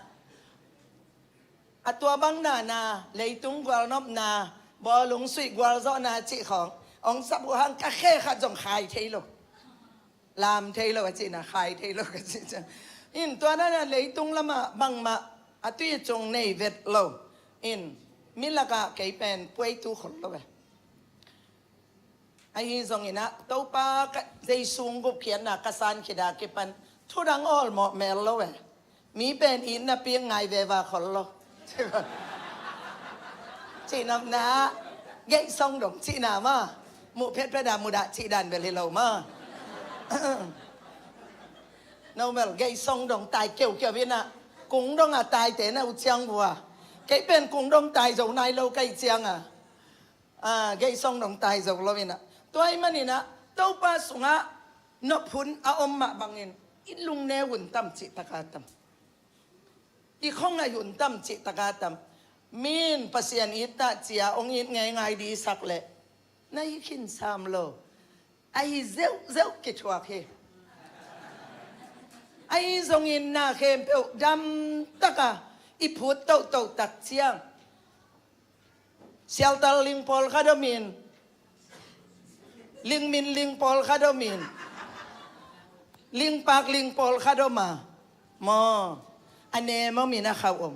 a tua bang nana, leitung gualnopna, bawlung suih gualzawhna cih khawng hong sap uh hang ka khe khat zong khai thei lo. Lam thei lo a cihna, khai thei lo ka cih ciang. In tua nana leitung lamah bangmah a tui cung nei vet lo. In mi lakah kei pen puaitu khol lo e. Ahi zongin ah, Topa ka, Jesu gupkhiatna ka san khit a kipan thudang awlmawh mel lo e. Mi pen itna pi ngai veva khol lo. Cihnopna ah, geih song dong cihna maw. Muh phetphet a mudah cih dan bel hi lo maw. No bel geih song dong tai keuhkeuh in ah, kung dong a taite na uh ciang uh a. Kei pen kung dong tai zo nai lo ka hih ciang a. Ah, geih song dong tai zo lo in ah. Tua ahih manin ah, Topa sungah nop hun a om mah bangin i lungneu hun tam cih tak a tam. I khuangaih hun tam cih tak a tam. Min Pasian it ta ci a hong it ngeingai ding i sak leh na hi khin sam lo. Ahi zeuhzeuh kithuak hi. Ahi zongin na khempeuh damtak a i phut tohtoh tak ciang, sialtal ling pawlkhat om in, lingmin ling pawlkhat om in, lingpak ling pawlkhat om a, maw, a nem om in a khauh om.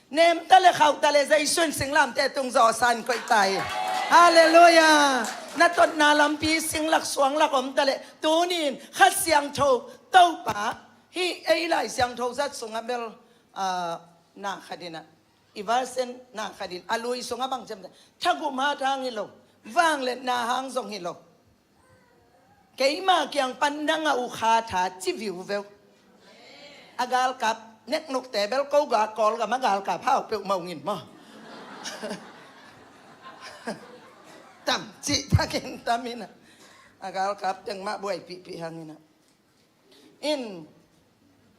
Nem ta leh khauh ta leh Jesu in singlamteh tung zawhsa in koih ta hi. Halleluiah. Na totna lampi singlak suanglak om ta leh tuni-in Kha Siangtho Topa hih ei Lai Siangtho zat sungah bel, ah, na khat in ah, i version na khat in a lui sungah bang ci hiam, thagum hat hang hi lo, vangliatna hang zong hi lo. Keima kiang pan na ngah uh kha tha ci viuveu. A galkap neknukte bel ko ga Kawlgam a galkap hau peuhmah ung in maw. Tam cihtakin tam in ah. A galkap teng mah buaipihpih hang in ah. In,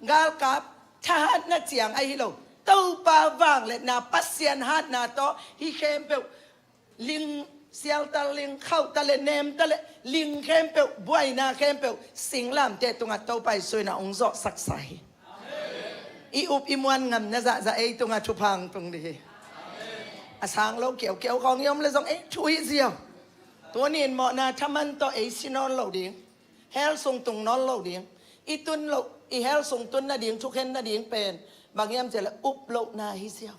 galkap thahatna ciang ahi lo, Topa vangliatna, Pasian hatna tawh hih khempeuh, ling, sialtal ling, khauh ta leh nem ta leh ling khempeuh, buaina khempeuh singlamteh tungah Topa Jesu in ah hong zawhsaksa hi. I up i muan ngamna zahzah ei tungah thupha hong tung ding hi. A sang lo kiaukiau khawng i om leh zong ei thu hi ziau. Tuni-in mawhna thaman tawh ei si nawn lo ding, hell sung tung nawn lo ding. I tun loh, i hell sung tun nading thukhen nading pen bang hiam cih leh up lohna hi ziau.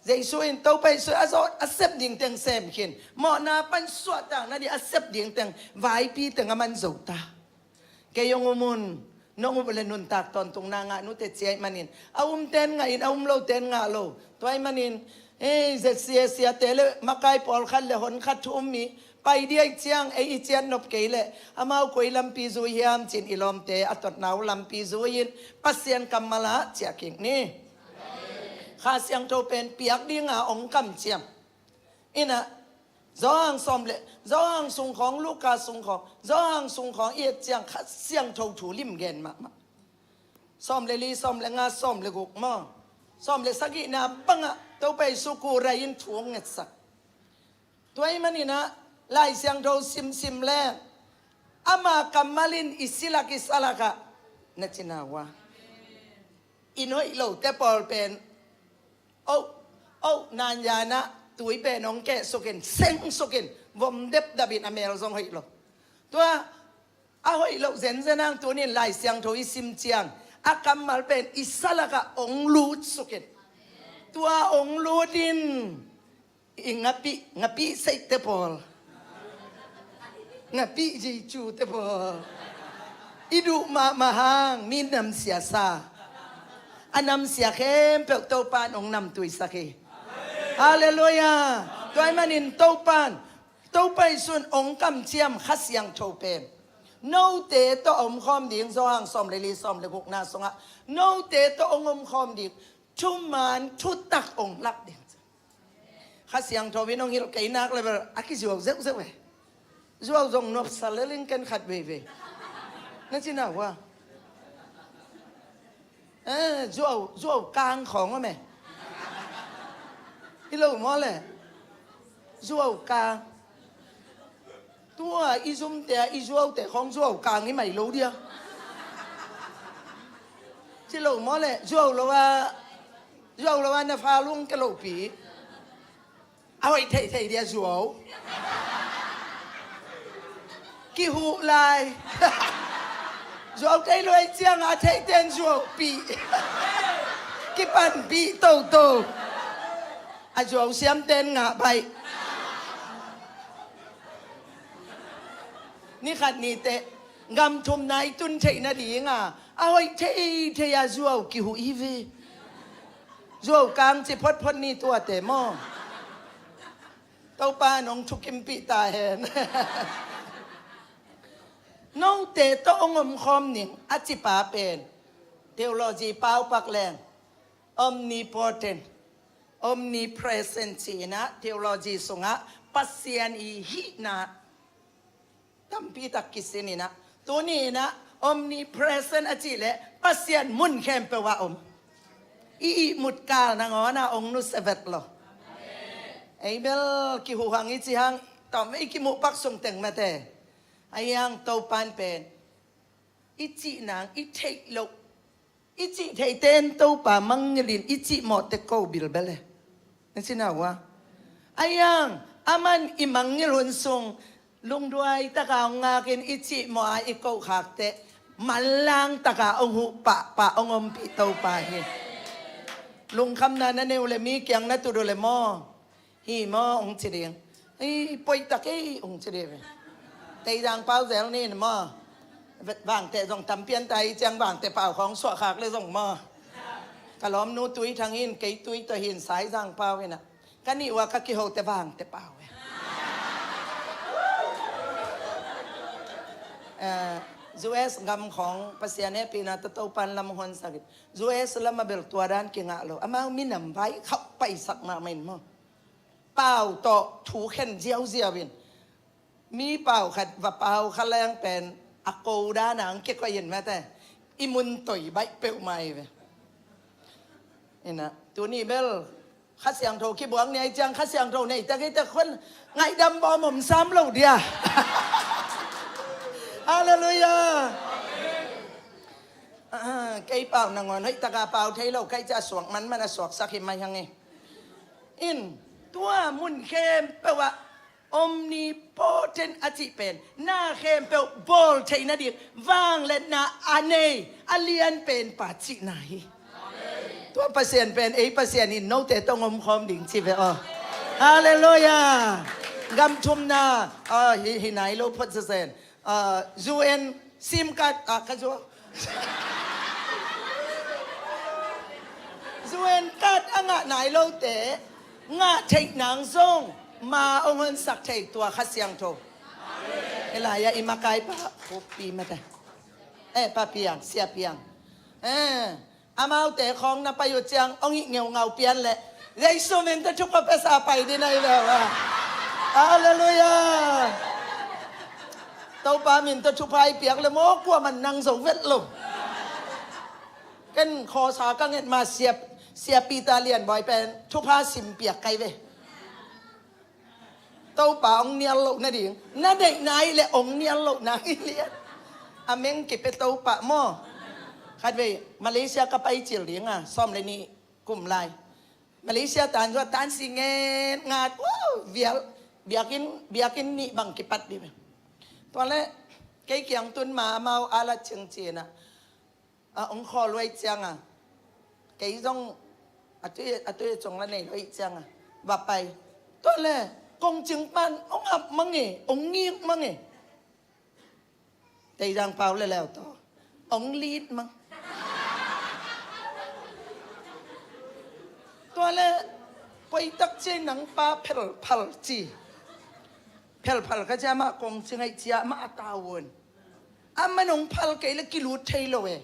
Jesu in, Topa Jesu in a zawh a sep ding teng sem khin. Mawhna pan suahtak nading a sep ding teng, vaipi teng a man zo ta. Kei hong um un, nong up leh nuntak tawntungna ngah nute ci ahih manin, a umten ngah in, a um loten ngah lo. Tua ahih manin, ei, Z C A siate le makai pawlkhat le honkhat thu um mi pai ding ahih ciang, ei i ciat nop kei leh amau koi lampi zui hiam ci-in i lawmte a totna uh lampi zui-in Pasian kammal ah ciah kik ni. Kha Siangtho pen piak dinga hong kamciam. Inah, Johan sawm le, Johan sungkhawng, Luka sungkhawng, Johan sungkhawng i et ciang Kha Siangtho thu lim gen mahmah. Sawm le li, sawm le nga, sawm le guk maw, sawm le sagihna bangah Topa Jesu kurai in thu hong ngetsak. Tua ahih maninah Lai Siangtho simsim leng ama kammal in i silak i salakah na cina uh a, i hoih lote pawl pen, oh, oh, nanyanah tui pen hong kehsukin, sengsukin, vom depdapin a mel zong hoih lo. Tua a hoih loh zenzen ang tunin Lai Siangtho i sim ciang a kammal pen i salakah hong lutsukin. Tua hong lutin i ngapih, ngapih seihte pawl, ngapih Jesu te pawl, i duh mahmah hang mi namsia sa, a namsia khempeuh Topa in hong namtuisak hi. Halleluiah. Tua ahih manin Topa in, Topa Jesu in hong kamciam Kha Siangtho pen note tawh a omkhawm ding, Johan sawm le li, sawm le gukna sungah note tawh hong omkhawm ding, thuman thutak hong lak ding. Kha Siangtho in hong hilh kei nak le bel a kizuau zeuhzeuh e. Zuau zong nopsa lel ing, ken khat veivei. Na cina uh a, eh, zuau, zuau kang khawng om e. I lo maw le? Zuau kang. Tua i zumte a i zuaute khawng zuau kang i mai lo dia. Ci lo maw le? Zuau lo a, zuau lo a na fa lung ke lopi. A hoih theithei dia zuau. Kihuh lai. Zuau thei lo ahih ciangah a theihten zuaupih, kipanpih toto. A zuau siamten ngah baih. Ni khat ni teh gam thumna i tun theih nadinga a hoih theithei a zuau kihuh hi ve. Zuau kang ci photphot ni tuate maw. Topa in hong thukimpih ta hen. Note tawh hong omkhawm ning a cipa pen theology paupak leng omnipotent, omnipresent ci-inah theology sungah Pasian i hihna tampitak kisin inah, tuni inah omnipresent a cih leh Pasian mun khempeuh ah om. I ihmut kal nangawn ah hong nusia vet lo. Ei bel kihuhang i cih hang, tawm i kimuhpak sung teng mate. Ahi hang Topa in pen i cih nang i theih loh, i cih theihte in Topa mangngilhin i cih mawhte ko bilbel e. Na cina uh a, ahi hang aman i mangngilh hun sung lungduai taka hong ngakin i cih mawh a i koh khak teh manlang taka hong huh pahpah hong ompih Topa hi. Lungkhamna na nei uh le mi kiang na tut uh le maw, hi maw hong ci ding. Ei, poitak ei hong ci ding ve. Teizang pau zel ni maw. Vangte zong tampian ta hi ciang vangte pau khawng suahkhak le zong maw. Ka lawmnu Tui Thang in, kei Tui tawh hin, Saizang pau inah, ka nih uh a ka kihote vangte pau e. Eh, U S gam khawng Pasian hehpihna tawh Topa in lam hong honsak in, U S lam a bel tua dan kingah lo. Amau minam vai khauh paisak mahmah in maw. Pau tawh thu khen ziauziau in, mi pau khat va pau kha leng pen a ko dan a hong kikoih in mate, i mun toi baih peuhmah hi ve. Inah tuni bel Kha Siangtho kibuak ni ahih ciang Kha Siangtho nei tak hi teh khun ngaihdam bawm om sam lo dia. Halleluiah. Ah, kei pau nangawn hoih taka pau thei lo ka hih ciang a suak manman a suaksak hi mai hang e. In, tua mun khempeuh ah omnipotent a cih pen na khempeuh bawl theih nading vangliatna a nei a lian pen pa cihna hi. Tua Pasian pen ei Pasian in note tawh om khawm ding ci ve aw. Halleluiah. Gam thumna, ah, hi, hi nai lo phot zazen. Ah, U N sim card, ah, ka zuak. U N card a ngah nai lote ngah theih nang zong ma hong honsak thei tua Kha Siangtho. Elaya i makaipa Khup Pi mate. Eh, Pa Piang, Sia Piang. Eh, amaute khawng na pai uh ciang hong hih ngeungau pian leh Jesu min tawh thupha piasa pai ding ahi ve uh a. Halleluiah. Topa min tawh thupha i piak leh maw, kuaman nang zo vet lo. Ken khawsa ka nget ma Sia, Sia Peter Lian Bawi pen thupha sim piak kai ve. Topa hong nial loh nading na deihna ih leh hong nial loh nang hi lian. A meng kipia Topa maw. Khatvei Malaysia ka pai cil ding a, sawm le nih kum lai. Malaysia tan zuat tan si ngen ngat, wow, vial, biakinn, biakinn nih bang kipat dih ve. Tua leh kei kiang tun ma amau a la ciangciang a, a hong khawl uh ahih cianga, kei zong a tui, a tui a cung la nei lo ahih cianga va pai. Tua leh kongcing pan hong ap mang e, hong ngik mang e. Teizang pau le leu taw hong lit mang. Tua leh koi tak ci nang pa phelphal ci. Phelphal ka ci amah kongcing ahih cia amah a tawun. Amah nong phal kei leh kilut thei lo e.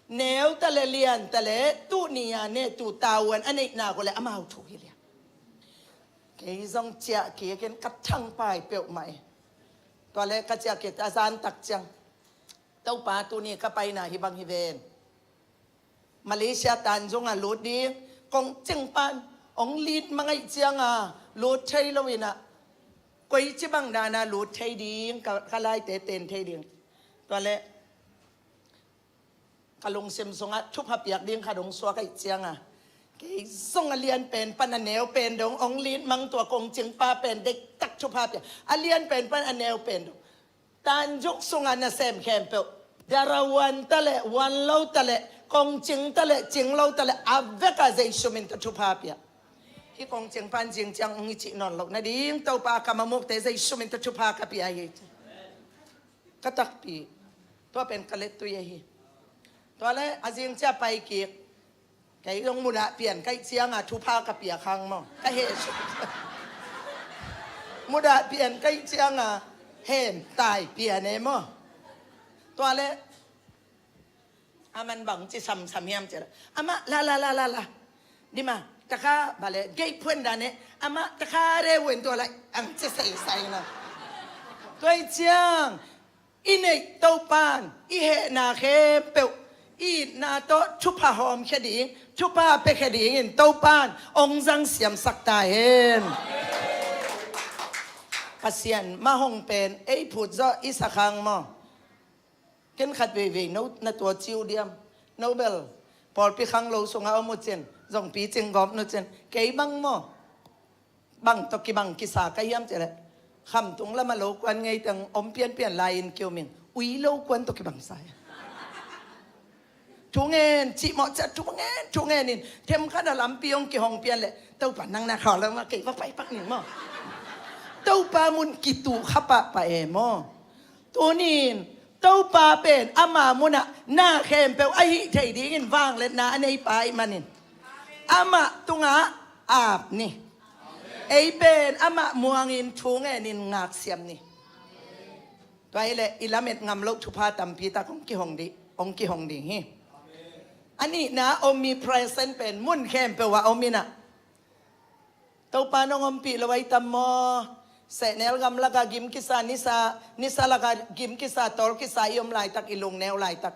Neu ta leh lian ta leh tuh ni a ne tuh tawun a neihna ko leh amau thu hi lian. Kei zong ciah kik in ka thangpai peuhmah e. Tua leh ka ciah kik a zan tak ciang Topa tuni ka paina hi bang hi ven. Malaysia tan zong a lut ding, kongcing pan hong lit mang ahih cianga lut thei lo in a, koici bang dana lut thei ding, ka, ka laite ten thei ding. Tua leh ka lungsim sungah thupha piak ding khat hong suak ahih cianga, kei zong a lian pen pan a neu pen dong hong lit mang tua kongcing pa pen dektak thupha piak. A lian pen pan a neu pen dong Tanzuk sunga nasem khempeuh, dara wan ta leh, wan lo ta leh, kongcing ta leh, cing lo ta leh, a veka Jesu min tawh thupha pia. Hih kongcing pan zing ciang hong i cih nawn loh nading Topa ka mamukte Jesu min tawh thupha ka pia hi. Ka takpi. Tua pen ka lettui ahi. Tua leh a zing cia pai kik. Kei zong mudah pian ka hih cianga thupha ka piak hang maw, ka heh suk. Mudah pian ka hih cianga hem tai pian e maw. Tua leh aman bang ci samsam hiam ci leh, amah la la la la la, dima taka bale gei phuan dan e, amah taka re wen tua lai ang ci saisai na. Tua hih ciang i neih Topan i hehna khempeuh i itna tawh thupha hawmkhia ding, thupha piakhia dingin Topan hong zang siamsak ta hen. Pasian mah hong pen ei phut zawh i sak hang maw. Ken khat veivei no na tua ciu diam, no bel pawlpi khanglo sungah om uh cin, zongpi cing gawp nu cin, kei bang maw. Bang tawh kibang kisa ka hiam cih leh, khamtung lamah lo kuan ngei teng om pianpian lai-in kium in, ui lo kuan tawh kibang sa hi. Thu ngen cih mawh ciah, thu ngen, thu ngen in themkhat a lampi hong kihong pian leh, Topa nang na khau lo mah, kei va pai pak ning maw. Topa mun kitu kha pahpah e maw. Tunin Topa pen ama munah na khempeuh a hih thei dingin vangliatna a neipa ahih manin amah tungah ap ni. Ei pen amah muangin thu ngenin ngaksiam ni. Tua hileh i lamet ngam loh thupha tampi tak hong kihong ding, hong kihong ding hi. A nihna omnipresent pen mun khempeuh ah om inah. Topa nong ompih lo ahi tam maw? Sehnel gam lakah gim kisa, nisa, nisa lakah gim kisa, tawl kisa i om laitak, i lungneu laitak.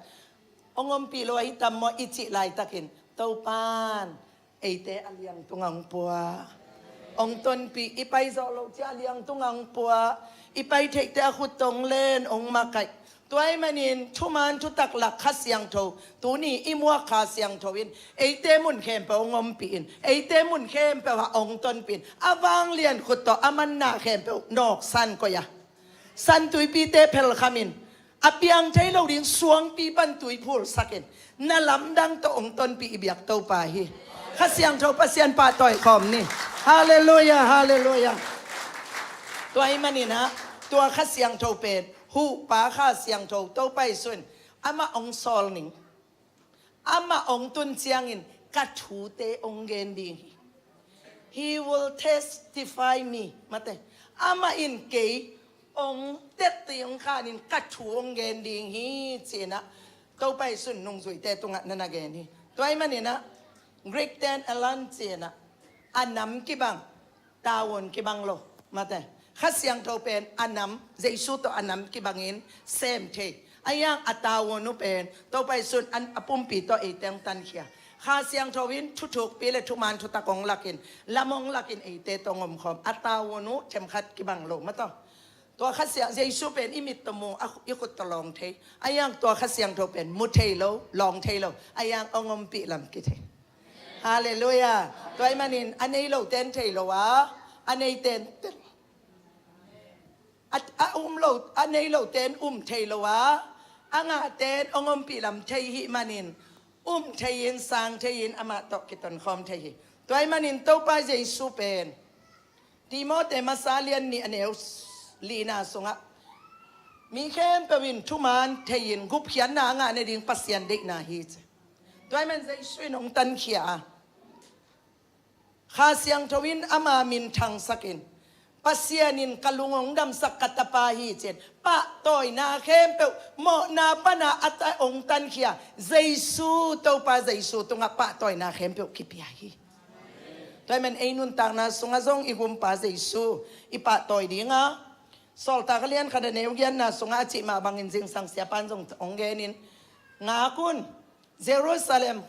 Hong ompih lo ahi tam maw i cih laitakin Topan eite a liangtung ah hong pua. Hong tonpih, i pai zawh loh ciah a liangtung ah hong pua. I pai theihte a khut tawh hong len, hong makaih. Tua ahih manin thuman thutak lak Kha Siangtho, tuni i muak Kha Siangtho in eite mun khempeuh hong ompih in, eite mun khempeuh ah hong tonpih in, a vanglian khut tawh a manna khempeuh nawksan koih a, San Tuipite phelkham in, A piang thei lo ding suangpi pan tui phulsak in, na lamdang tawh hong tonpih i biak Topa hi. Kha Siangtho Pasian pahtawi khawm ni. Halleluiah, halleluiah. Tua ahih manin ah, tua Kha Siangtho pen, huhpa Kha Siangtho Topa Jesu in amah hong sawl ning. Amah hong tun ciangin ka thute hong gen ding hi. He will testify me. Mate. Amah in kei hong tetti hong khanin ka thu hong gen ding hi, ci-in ah Topa Jesu in nungzuite tungah na na gen hi. Tua ahih manin ah Greek ten elan ci-in ah a nam kibang, tavuan kibang lo. Mate. Kha Siangtho pen a nam, Jesu tawh a nam kibangin sem thei. Ahi hang a tavuan uh pen Topa Jesu in a pumpi tawh eite hong tankhia. Kha Siangtho in thuthukpi le thuman thutak hong lakin, lam hong lakin eite tawh hong omkhawm. A tavuan uh themkhat kibang lo. Mate. Tua Kha Siang, Jesu pen i mit tawh mu, a, i khut tawh lawng thei. Ahi hang tua Kha Siangtho pen mu thei lo, lawng thei lo. Ahi hang hong ompih lam kithei. Halleluiah. Tua ahih manin a nei lote in thei lo a, a neite in, a, a um lo, a nei lote in um thei lo a, a ngahte in hong ompih lam thei ahih manin, um thei-in, sang thei-in, amah tawh kitonkhawm thei hi. Tua ahih manin Topa Jesu pen Timote masa lian nih a neu lina sungah, mi khempeuh in thuman thei-in gupkhiatna a ngah nading Pasian deihna hi, ci. Tua ahih man Jesu in hong tankhia a, Kha Siangtho in ama minthangsakin, Pasian in ka lung hong damsak ka tapa hi, ci-in pahtawina khempeuh, mawhna pana a ta hong tankhia Jesu, Topa Jesu tungah pahtawina khempeuh kipia hi. Tua ahih man ei nuntakna sungah zong i Gumpa Jesu i pahtawi ding a, Sawltak a lian khat a neu giatna sungah a cih mah bangin zingsang siapa'n zong hong genin, ngak un, Jerusalem,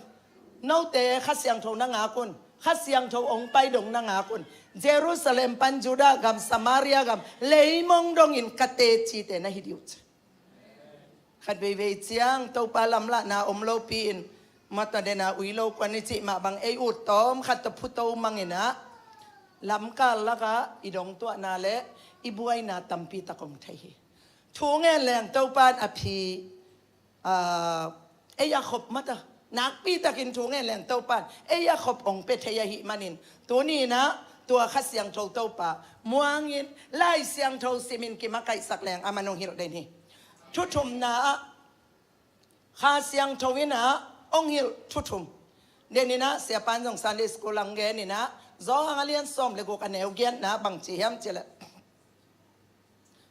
note Kha Siangtho na ngak un, Kha Siangtho hong pai dong na ngak un, Jerusalem pan Judah gam, Samaria gam, leimong dongin ka tecite na hi ding uh, ci. Khat veivei ciang Topa lamlahna om lopi-in, mata dena ui lo kuan i cih mah bang ei ut tawm khat tawh phuto mangin ah, lamkal lakah i dongtuahna le i buaina tampi tak hong thei hi. Thu ngen leng Topa in a phi, aa, ei a khop mata, nakpi takin thu ngen leng Topa in ei a khop hong pia thei ahih manin, tuni-in ah tua Kha Siangtho Topa muangin, Lai Siangtho simin kimakaihsak leng a man hong hilh den hi. Thu thumna ah, Kha Siangtho in ah hong hilh thu thum. Denin ah siapa'n zong Sunday school ah hong genin ah, Johan a lian sawm le guk a neu giatna bang ci hiam cih leh,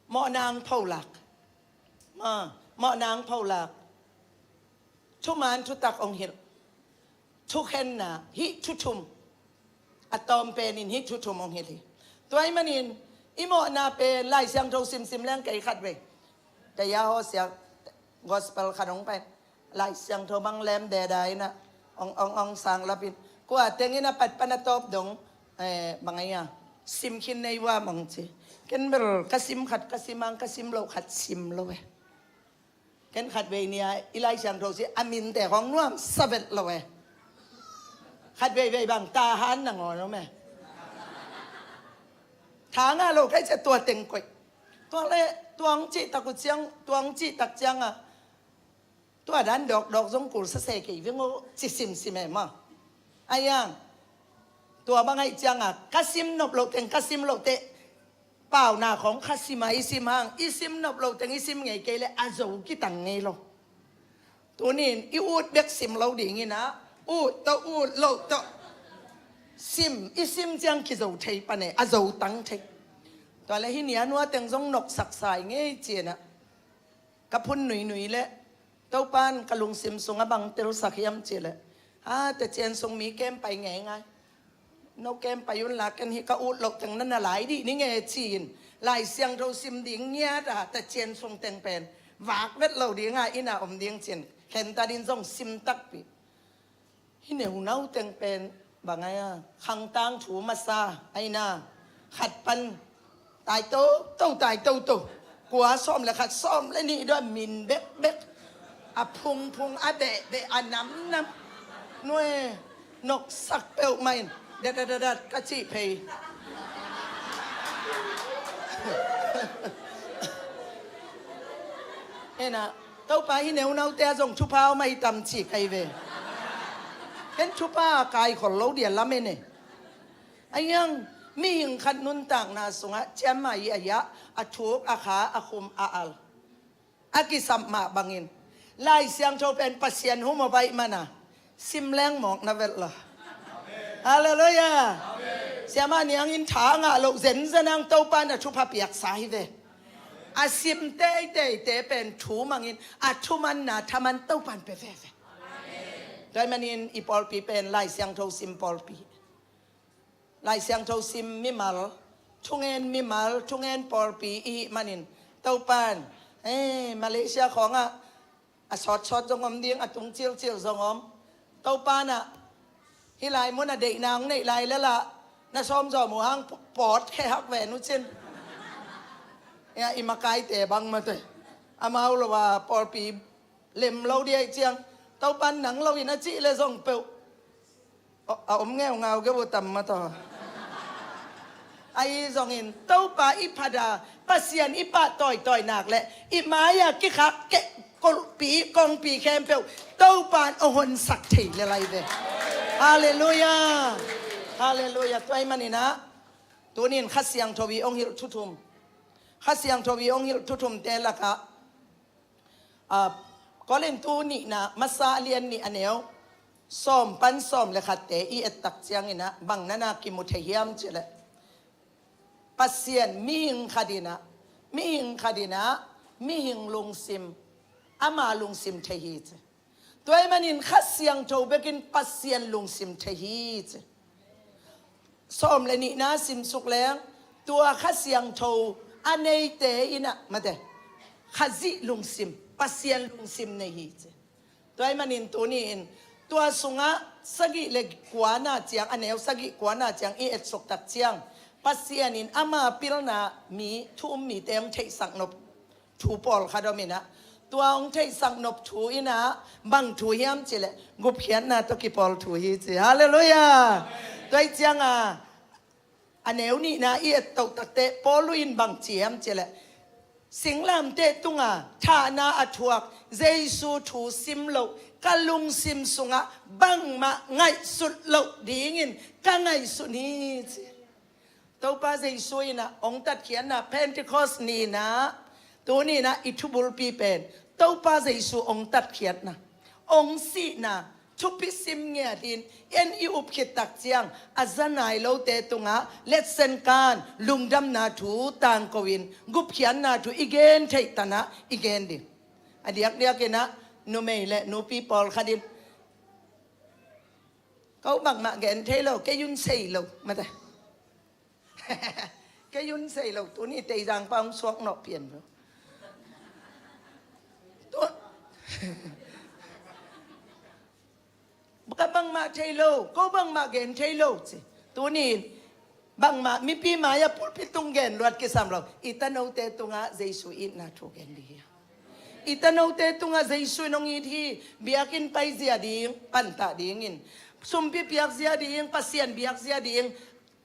mawhna hong pholak. Ah, mawhna hong pholak. Thuman thutak hong hilh. Thukhenna, hih thu thum. A tawm penin hih thu thum hong hilh hi. Tua ahih manin, i mawhna pen Lai Siangtho simsim leng kei khat vei. Taya Hawsia gospel khat hong pai. Lai Siangtho bang lem deda in ah, ong, ong, ong sang lapin. Kua teng in a pat pan a tawp dong, eh, bang a ia, sim khin nei vua mong ci. Ken bel ka sim khat ka sim hang, ka sim loh khat sim lo e. Ken khat vei ni a, i Lai Siangtho si a minte khawng nuamsa vet lo e. Khat veivei bang Tahan nangawn om e. Tha ngah lo kai cia tua teng koih. Tua le, tua hong cih tak uh ciang, tua hong cih tak ciang a, tua dan dawkdawk zong kul sase kei veng aw, ci simsim e maw. Ahi hang, tua bang ahih ciang a, ka sim nop loh teng, ka sim loh teh, pauna khawng kha sim a i sim hang, i sim nop loh teng i sim ngei kei leh a zo kitang ngei lo. Tuni-in i ut bek sim lo dingin ah, ut tawh ut loh tawh sim, i sim ciang kizo thei pan e, a zo tang thei. Tua le hih ni a nua teng zong noksak sa i ngei ci-in ah, ka phun nuinui leh, Topa'n ka lungsim sungah bang telsak hiam cih leh, a, tecian sung mi kem pai ngeingai. No kem pai un la, ken hih ka ut loh teng na na lai dih ning e ci-in, Lai Siangtho sim ding ngiat a, tecian sung teng pen vak vet lo ding a, inn a om ding ci-in khentat in zong sim takpi. Hih neunau teng pen bang a ia, khang tangthu masa a ina, khat pan tai toto, tai toto. Kua sawm le khat, sawm le nih dua, min bekbek. A phungphung, a behbeh, a namnam. Nue, noksak peuhmah in, dat, dat, dat, dat ka cih phei. Ena, Topa hi neunaute ah zong thupha om ahi tam ci kai ve. Ken thupha a kaikhol lo dia lamen e. Ahi hang mihing khat nuntakna sungah ciamma i ahi ah a thuk, a kha, a khum, a al, a kisap mah bangin Lai Siangtho pen Pasian hum a baih mana sim leng mawk na velh lo. Halleluiah. Siamah niangin tha a ngah loh zenzen ang Topa na thupha piaksa hi ve. A sim teiteite pen thu mangin a thumanna thaman Topan pe veve. Tua ahih manin i pawlpi pen Lai Siangtho sim pawlpi. Lai Siangtho sim mimal, thungen mimal, thungen pawlpi i hih manin Topan, eh, Malaysia khawngah a sawtsawt zong om ding, a tung cilcil zong om. Topa na hih lai mun a deihna hong neih lai lelah na sawm zawm uh hang pawt khehak ve nu cin. Ya, i makaite bang mate. Amau lo a pawlpi lem lo dih ahih ciang Topan nang lo in a cih le zong peuh a om ngeungau geu uh tam mataw. Ahi zongin Topa i phat a Pasian i pahtawi tawi nak le i mai-a kikhak keh kulhpi kongpi khempeuh Topan a honsak thei le lai ve. Halleluiah. Halleluiah. Tua ahih maninah tunin Kha Siangtho i hong hilh thuthum, Kha Siangtho i hong hilh thuthumte lakah Aa, Korintu nihna masa a lian nih a neu sawm pan sawm le khatte i ettak cianginah bang nana kimu thei hiam cileh, Pasian mihing khatinah, mihing khatinah mihing lungsim, ama lungsim thei hi ci. Tua ahih manin Kha Siangtho bekin Pasian lungsim thei hi ci. Sawm le nihna simsuk leng tua Kha Siangtho a neite inah mate Khazih lungsim, Pasian lungsim nei hi ci. Tua ahih manin tuni-in tua sungah sagih le kuana ciang, a neu sagih kuana ciang i etsuk tak ciang Pasian in ama pilna mi thu um mite hong theihsak nop thu pawlkhat om inah, tua hong theihsak nop thu inah bang thu hiam cileh gupkhiatna tawh kipawl thu hi ci. Halleluiah. Tua ih cianga a neu nihna i ettoh takte Paul in bang ci hiam cileh singlamteh tunga thahna a thuak Jesu thu sim loh ka lungsim sungah bangmah ngaihsut loh dingin ka ngaihsun hi ci. Topa Jesu inah hong tatkhiatna Pentecost ninah, tuninah i thubulpi pen Topa Jesu hong tatkhiatna, hong sihna thupi sim ngiatin en i up khit tak ciang a za nai lote tungah letsen kan lungdamna thu tangko in gupkhiatna thu i gen theih tanah i gen ding. A diakdiakinah numei le nupi pawlkhatin ko bangmah gen thei lo, kei un sei lo mate. Kei un sei lo, tuni teizang pa hong suak nawh pian lo. Tua ka bangmah thei lo, ko bangmah gen thei lo ci. Tuni bangmah mipi mai-ah pulpit tung gen luat kisam lo. I tanote tungah Jesu itna thu gen dih hi. I tanote tungah Jesu in hong it hi. Biakinn paizia ding pantah dingin, sumpi piakzia ding, Pasian biakzia ding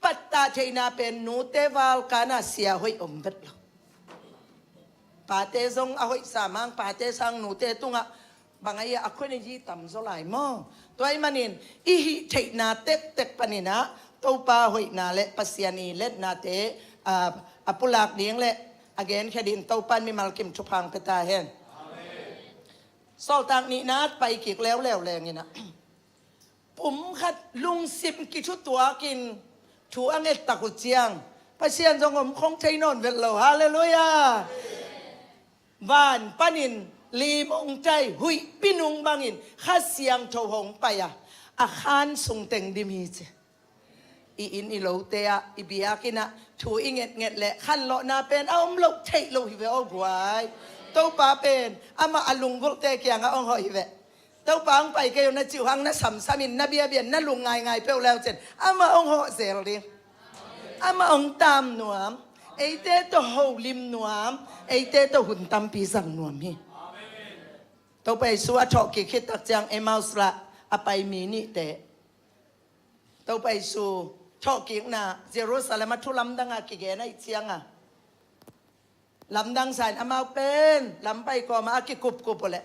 pattah theihna pen nute valkana sia hoih om vet lo. Pate zong a hoihsa mang, pate sang nute tungah bang ahi a khun a yi tamzaw lai maw? Tua ahih manin i hih theihna tektek paninah Topa hoihna le Pasian i letnate a pulak ding le a genkhia dingin Topa in mimal kim thupha hong pia ta hen. Sawltak nihna pai kik leuleu lenginah pumkhat lungsim kithutuakin thu a ngettak uh ciang Pasian zong om khong thei nawn vet lo. Halleluiah. Van panin limongtai huihpi nung bangin Kha Siangtho hong pai a, a khan sung teng dim hi ci. I inn i lote ah, i biakinn ah thu i ngetnget leh khanlawhna pen a om loh theih loh hi ve aw guai. Topa pen amah a lunggulhte kiangah hong hawh hi ve. Topa hong pai kei uh na cih uh hang na samsamin na biabian na lung ngaingai peuh leu cin amah hong hawh zel ding. Amah hong taam nuam, eite tawh holim nuam, eite tawh hun tampi zang nuam hi. Topa Jesu a thawhkik khit tak ciang Emmaus lah a pai mi nihte Topa Jesu thawhkikna Jerusalem a thu lamdang a kigen ahih cianga Lamdang sa in amau pen lampai kawmah a kikupkup uh leh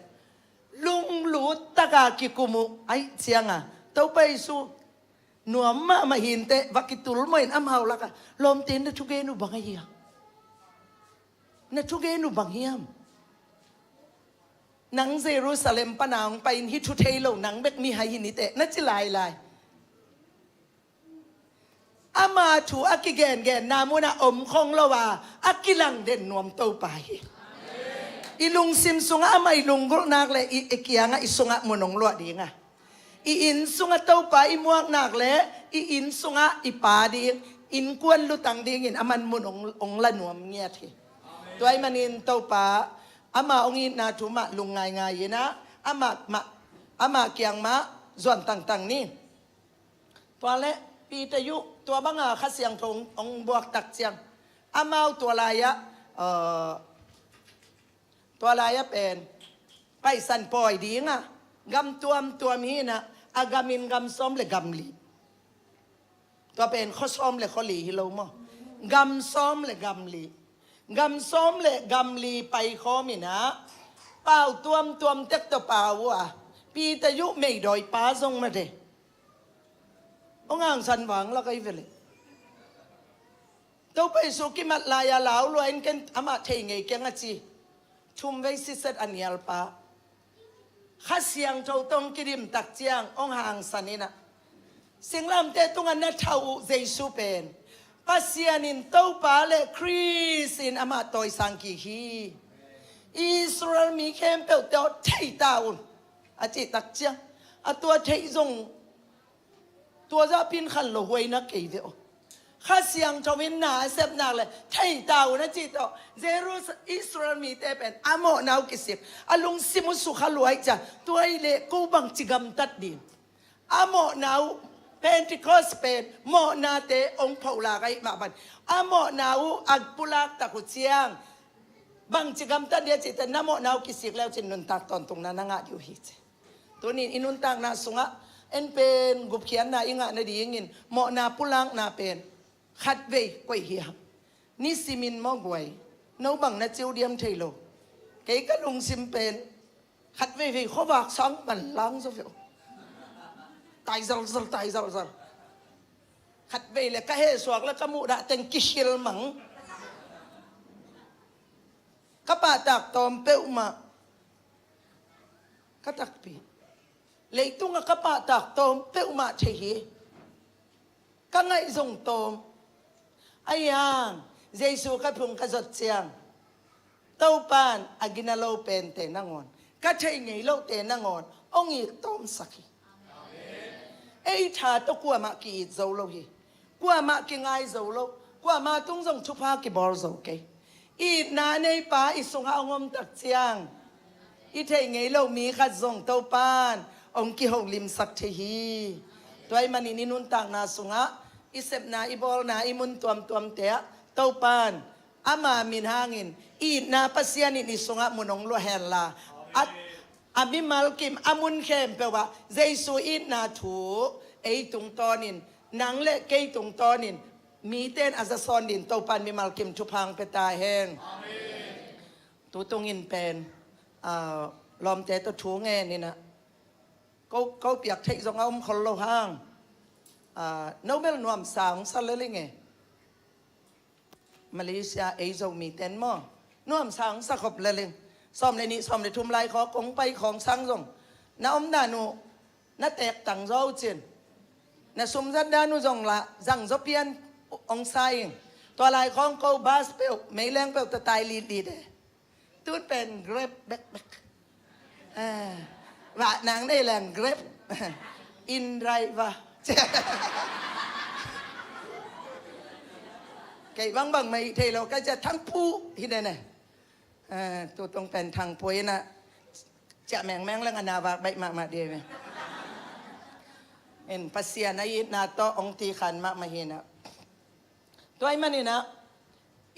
lunglut taka kikum uh aih cianga Topa Jesu nuam mahmah hinteh va kitulmawh in amau lakah, "Lawmte, na thugen uh bang ahi hiam? Na thugen uh bang hiam? Nang Jerusalem pana hong pai in hih thu thei lo nang bek mihai hi niteh," na ci lailai. Ama thu a kigengenna munah om khong lo a, a kilang den nuam Topa hi. I lungsim sungah amah i lunggulh nak leh i, i kiangah i sungah mun hong luah dinga, i inn sungah Topa i muak nak leh i inn sungah i pa ding, innkuan lutang dingin aman mun hong, hong la nuam ngiat hi. Tua ahih manin Topa ama hong itna thu mah lungngaingai inah, ama mah, ama kiang mah zuan tangtang ni. Tua leh Peter uh tua banga Kha Siangtho hong, hong buak tak ciang, amau tua lai-ah, eh, tua lai-ah pen Paisan pawi dinga gam tuamtuam hinah, a gamin gam sawm le gam li. Tua pen khua sawm le khua li hi lo maw? Gam sawm le gam li. Gam sawm le gam li paikhawm inah, pau tuamtuam tek tawh pau uh a, Peter uh meidawi pa zong mate. Hong hangsan vang lak ahi ve leh. Topa Jesu kimat lai-a lau lua in, "Ken amah thei ngei keng," a ci. Thumvei siset a nialpa Kha Siangtho tawh hong kidim tak ciang hong hangsan inah, singlamteh tungah na thah uh Jesu pen Pasian in Topa le Khrist in amah tawisang kik hi. Israel mi khempeuhte aw, thei ta un, a cih tak ciang, a tua theih zong tua zah pinkhan lo huaina kei ve aw. Kha Siangtho in na a sep nak leh thei ta un a cih tawh, Jerus-, Israel mite pen a mawhna uh kisik, a lungsim uh sukha lua ahih ciang, tua ahih leh ko bangci gamtat ding? A mawhna uh, Pentecost pen mawhnate hong pholak ahih mah bang, a mawhna uh a pulak tak uh ciang, bangci gamtat ding a cih teh, na mawhna uh kisik leu cin nuntak tawntungna na ngah ding uh hi ci. Tunin i nuntakna sungah en pen gupkhiatna i ngah nadingin mawhna pulakna pen khatvei koih hiam? Nisimin maw guai? No bang na ci uh diam thei lo. Kei ka lungsim pen khatveivei khuavak sang manlang zaw ve aw. Tai zalzal, tai zalzal. Khatvei le ka hehsuak le ka muhdah teng kikhil mang. Ka pahtak tawm peuhmah. Ka takpi. Leitungah ka pahtak tawm peuhmah thei hi. Ka ngaih zong tawm. Ahi hang Jesu ka phung ka zot ciang, Topan a gina lo pente nangawn, ka thei ngei lohte nangawn hong it tawmsak hi. Ei tha tawh kuamah ki-it zo lo hi. Kuamah kingai zo lo. Kuamah tung zong thupha kibawl zo kei. Itna neipa i sungah hong om tak ciang, i thei ngei lo mi khat zong Topan hong kiholimsak thei hi. Tua ahih manin i nuntakna sungah, i sepna, i bawlna, i mun tuamtuamte ah Topan ama min hangin itna Pasian in i sungah mun hong luah henla, a, a mimal kim a mun khempeuh ah Jesu itna thu ei tungtawnin, nang le kei tungtawnin, mite in a za sawn dingin Topan mimal kim thupha hong pia ta hen. Tutungin pen, ah, lawmte tawh thu ngen inah, ko, ko piak theih zong a om khol lo hang, ah, no bel nuamsa hong sa lel ing e. Malaysia ei Zomite in maw, nuamsa hong sa khop lel ing. Sawm le nih, sawm le thum lai khawng kong pai khawng sang zong, na omdan uh na teek tang zaw uh cin, na sum zat dan uh zong lah zang zaw pian hong sa ing. Tua lai khawng ko bus peuh, meileng peuh tawh tai litlit e. Tun pen Grab bekbek. Ah, vah nang nei leng Grab. In driver. Kei bangbang mah hih thei lo ka ci a, Thangpu hi den e. Ah, tutung pen Thangpu inah, ciah mengmeng leng a na vak baih mahmah ding e. In Pasian a itna tawh hong tikhan mahmah hi inah. Tua ahih maninah,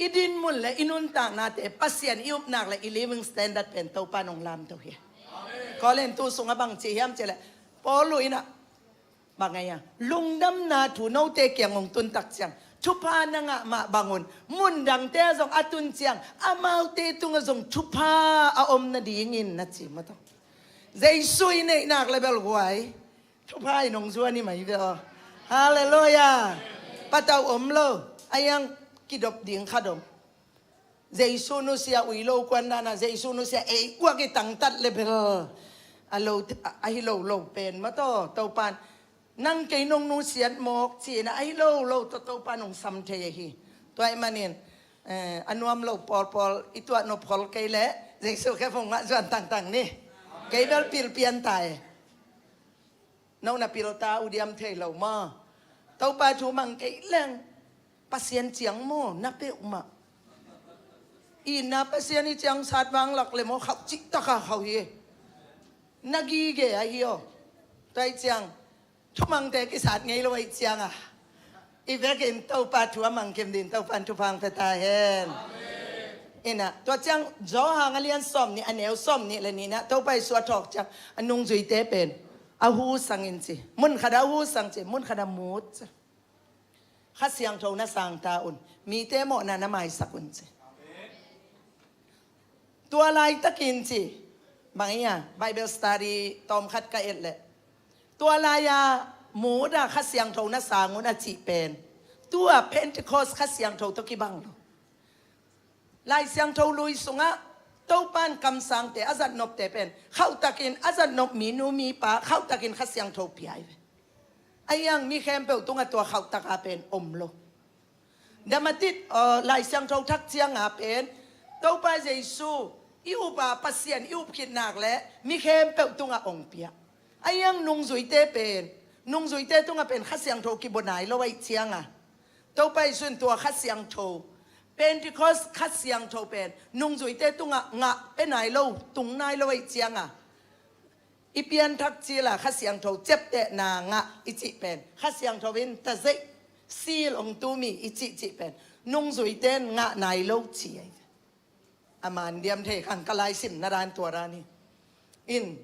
i dinmun le i nuntaknate Pasian i upnak le i living standard pen Topa in hong lamto hi. Korintu sungah bang ci hiam cih leh, Paul uh inah, bang a hia, lungdamna thu note kiang hong tun tak ciang, Thupha na ngah mah bangun, mun dangte zong a tun ciang amaute tungah zong thupha a om nadingin na ci maw taw. Jesu i neihnak le bel guai, thupha i nong zuan i mai ve aw. Halleluiah. Patau om lo, a iang kidop ding khat om. Jesu nusia ui lo kuan dana, Jesu nusia ei kuak i tangtat le bel a lo, a hi lo lo pen maw taw. Topan nang kei nong nusiat mawk cina a hi lo lo taw, Topa nong sam thei ahi. Tua i manin, eh, a nuam lo pawlpawl i tuah nop khol kei le Jesu khe phung mah zuan tangtang ni. Kei bel pil pian ta e. No na pil ta uh diam thei lo maw. Topa thu mang kei leng Pasian ciang maw na peuhmah. I na Pasian i ciang sat vang lak le maw khauh cih taka khauh hi. Na gige ahi aw. Tua i ciang thumangte kisat ngei lo ahi cianga i vekin Topa thu a mangkim din Topan thupha pia ta hen. Ina tua ciang Johan a lian sawm nih a neu sawm nih le nih na Topa i suah thawk ciang a nungzuite pen a hu sangin ci, mun khat a hu sang ci, mun khat a mut ci. Kha Siangtho na sang ta un, mite mawhna na maisak un ci. Tua laitakin ci, bang ia Bible study tawmkhat ka et leh tua laia muda Kha Siangtho na sang un a cih pen tua Pentecost Kha Siangtho tawh kibang lo. Lai Siangtho lui sungah Topan kamsangte a zatnopte pen khauhtakin a zatnop minu mipa khauhtakin Kha Siangtho pia hi ve. A iang mi khempeuh tungah tua khauhtaka pen om lo. Damatit, uh, Lai Siangtho thak cianga pen Topa Jesu i upa Pasian i up khitnak le mi khempeuh tungah ong pia. A iang nungzuite pen, nungzuite tungah pen Kha Siangtho kibua nai lo ahi cianga Topa Jesu in tua Kha Siangtho, Pentecost Kha Siangtho pen nungzuite tungah ngah pe nai lo, tung nai lo ahi cianga i pianthak cila Kha Siangtho ceptehna ngah i cih pen Kha Siangtho in tazeih sil ong tumi i cih cih pen nungzuite in ngah nai lo ci ahi. A man diam thei khang ka laisimna dan tua dan hi. In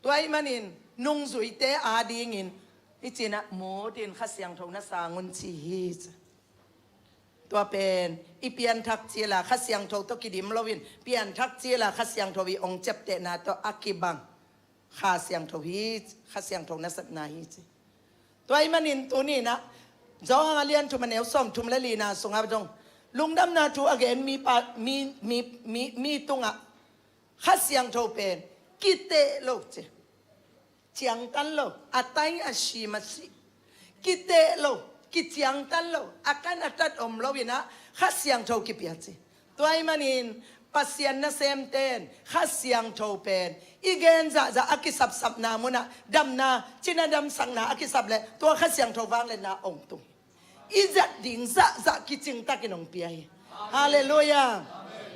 tua i manin nungzuite adingin i cinah mutin Kha Siangtho na sang un ci hi ci. Tua pen i pianthak cila Kha Siangtho tawh kidim loin pianthak cila Kha Siangtho i ong ceptehna tawh a kibang Kha Siangtho hi, Kha Siangtho nasepna hi ci. Tua i manin tuninah Johan a lian thum a neu sawm thum le lina sungah zong lungdamna thu a gen mi pa, mi, mi, mi, mi tungah Kha Siangtho pen kiteh lo ci. Ciangtan lo, a tai a si masi. Kiteh lo, kiciangtan lo, a kan a tat om loinah Kha Siangtho kipia ci. Tua i manin Pasian nasemten Kha Siangtho pen i gen zahzah a kisapsapna munah damna, cina damsakna a kisap le tua Kha Siangtho vangliatna ong tung. I zat ding zahzah kicingtakin ong pia hi. Halleluiah.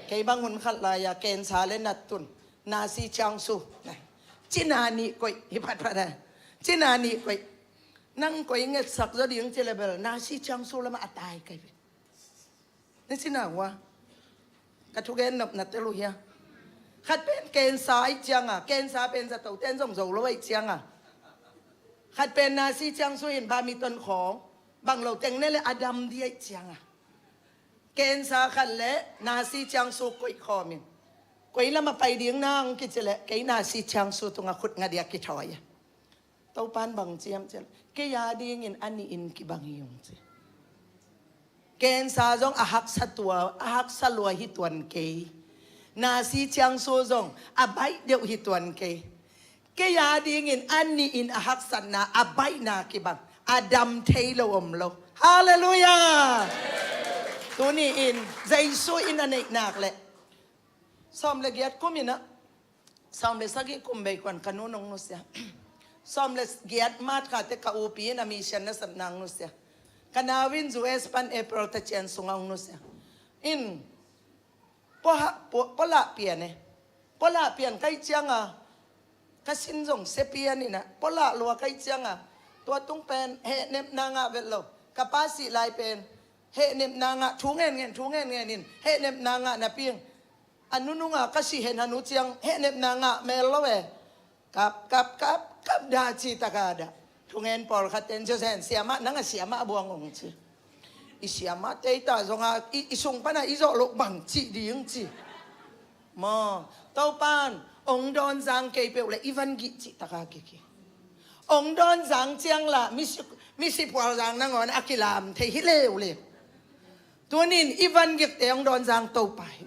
Kei bang hun khat laia kensa le nattun nasi ciangsu cina nih koih hi phatphat a. Cina nih koih nang koih ngetsak zaw ding ci le bel nasi ciangsu lamah a tai kai ve. Na cina hua ka thugen nopna tel uh hia? Khat pen kensa ahi cianga, kensa pen zato ten zong zo lo ahi cianga, khat pen nasi ciangsu in bamiton khawng bang lo teng ne le a dam di ahi cianga, kensa khat le nasi ciangsu koih khawmin koi lamah pai ding nang kici le kei nasi ciangsu tungah khut nga dia kithawi a. Topan bang ciam ciam kei a dingin a nihin kibang hi ung ci. Kensa zong a haksa tua, a haksa lua hi tuan kei. Nasi ciangsu zong a baih deuh hi tuan kei. Kei a dingin a nihin a haksatna a baihna kibang a dam thei lo om lo. Halleluiah. Tuni-in Jesu in a neihnak le sawm le giat kum inah sawm le sagih kum bei kuan ka nu nong nusia. Sawm le giat March khate ka upi in a mission nasepna ang nusia. Ka nau in U S pan April ta cian sungah ang nusia. In pua, pua, pua lah pian e. Pua lah pian kai cianga ka sin zong se pian inah pua lah lua kai cianga tua tung pen hehnepna ngah vet lo. Ka pa sih lai pen hehnepna ngah thu ngen ngen thu ngen ngen in hehnepna ngah napi in a nununga ka sih hen hanu ciang hehnepna ngah mel lo e. Kap kap kap kap dah ci taka dah. Thungen pawlkhat ten Josen siamah nang a siamah a buang ong ci. I siamah teitah zong a, i, i sung pana i zawh loh bang cih ding ci. Maw, Topan ong dawn zang kei peuh le i van gih cih taka kiki. Ong dawn zang ciang lah misi, misi pual zang nangawn a kilam thei hi leuleu. Tunin i van gikte ong dawn zang Topa hi.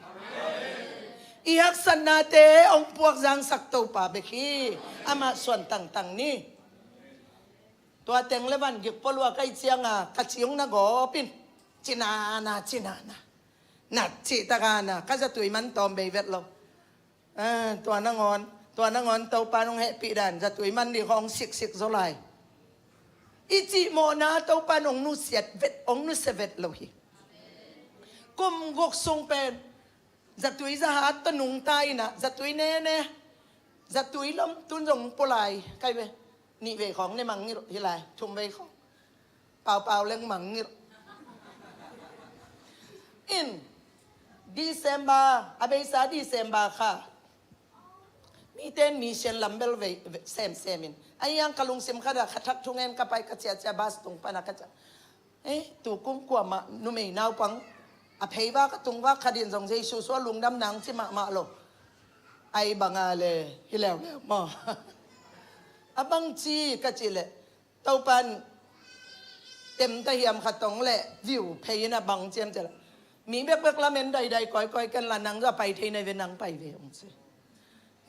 I haksatnate ong puak zangsak Topa bek hi. Amah suan tangtang ni. Tua teng le van gik pua lua kai cianga ka ciung na gawpin. Cinana, cinana. Nat cih takana ka zatui man tawm bei vet lo. Ah, tua nangawn, tua nangawn Topa nong hehpih dan zatui man dih khawng siksik zaw lai. I cih mawhna Topa nong nusiat vet, ong nusia vet lo hi. Kum guk sung pen zatui zahat tawh nungta inah zatui nene. Zatui lom tun zong pulai kai ve. Nih vei khawng ne mangngilh hi lai, thum vei khawng. Paupau leng mangngilh. In December, a beisa December kha. Mite in mission lam bel vei, vei, semsem in. A iang ka lungsim khat a kha thak thungen ka pai ka ciacia bas tung pana ka cia. Eh, tukum kuamah numei naupang a pheiva ka tungva khat in zong Jesu sua lungdam nang ci mahmah lo. Ai banga le hi leuleu maw? A bang ci ka ci le Topan temta hiam kha tong le view phei in a bang ciam ci le mi bekbek lamen daidai kawikawi ken la nang za pai thei nai ve nang pai ve ong ci.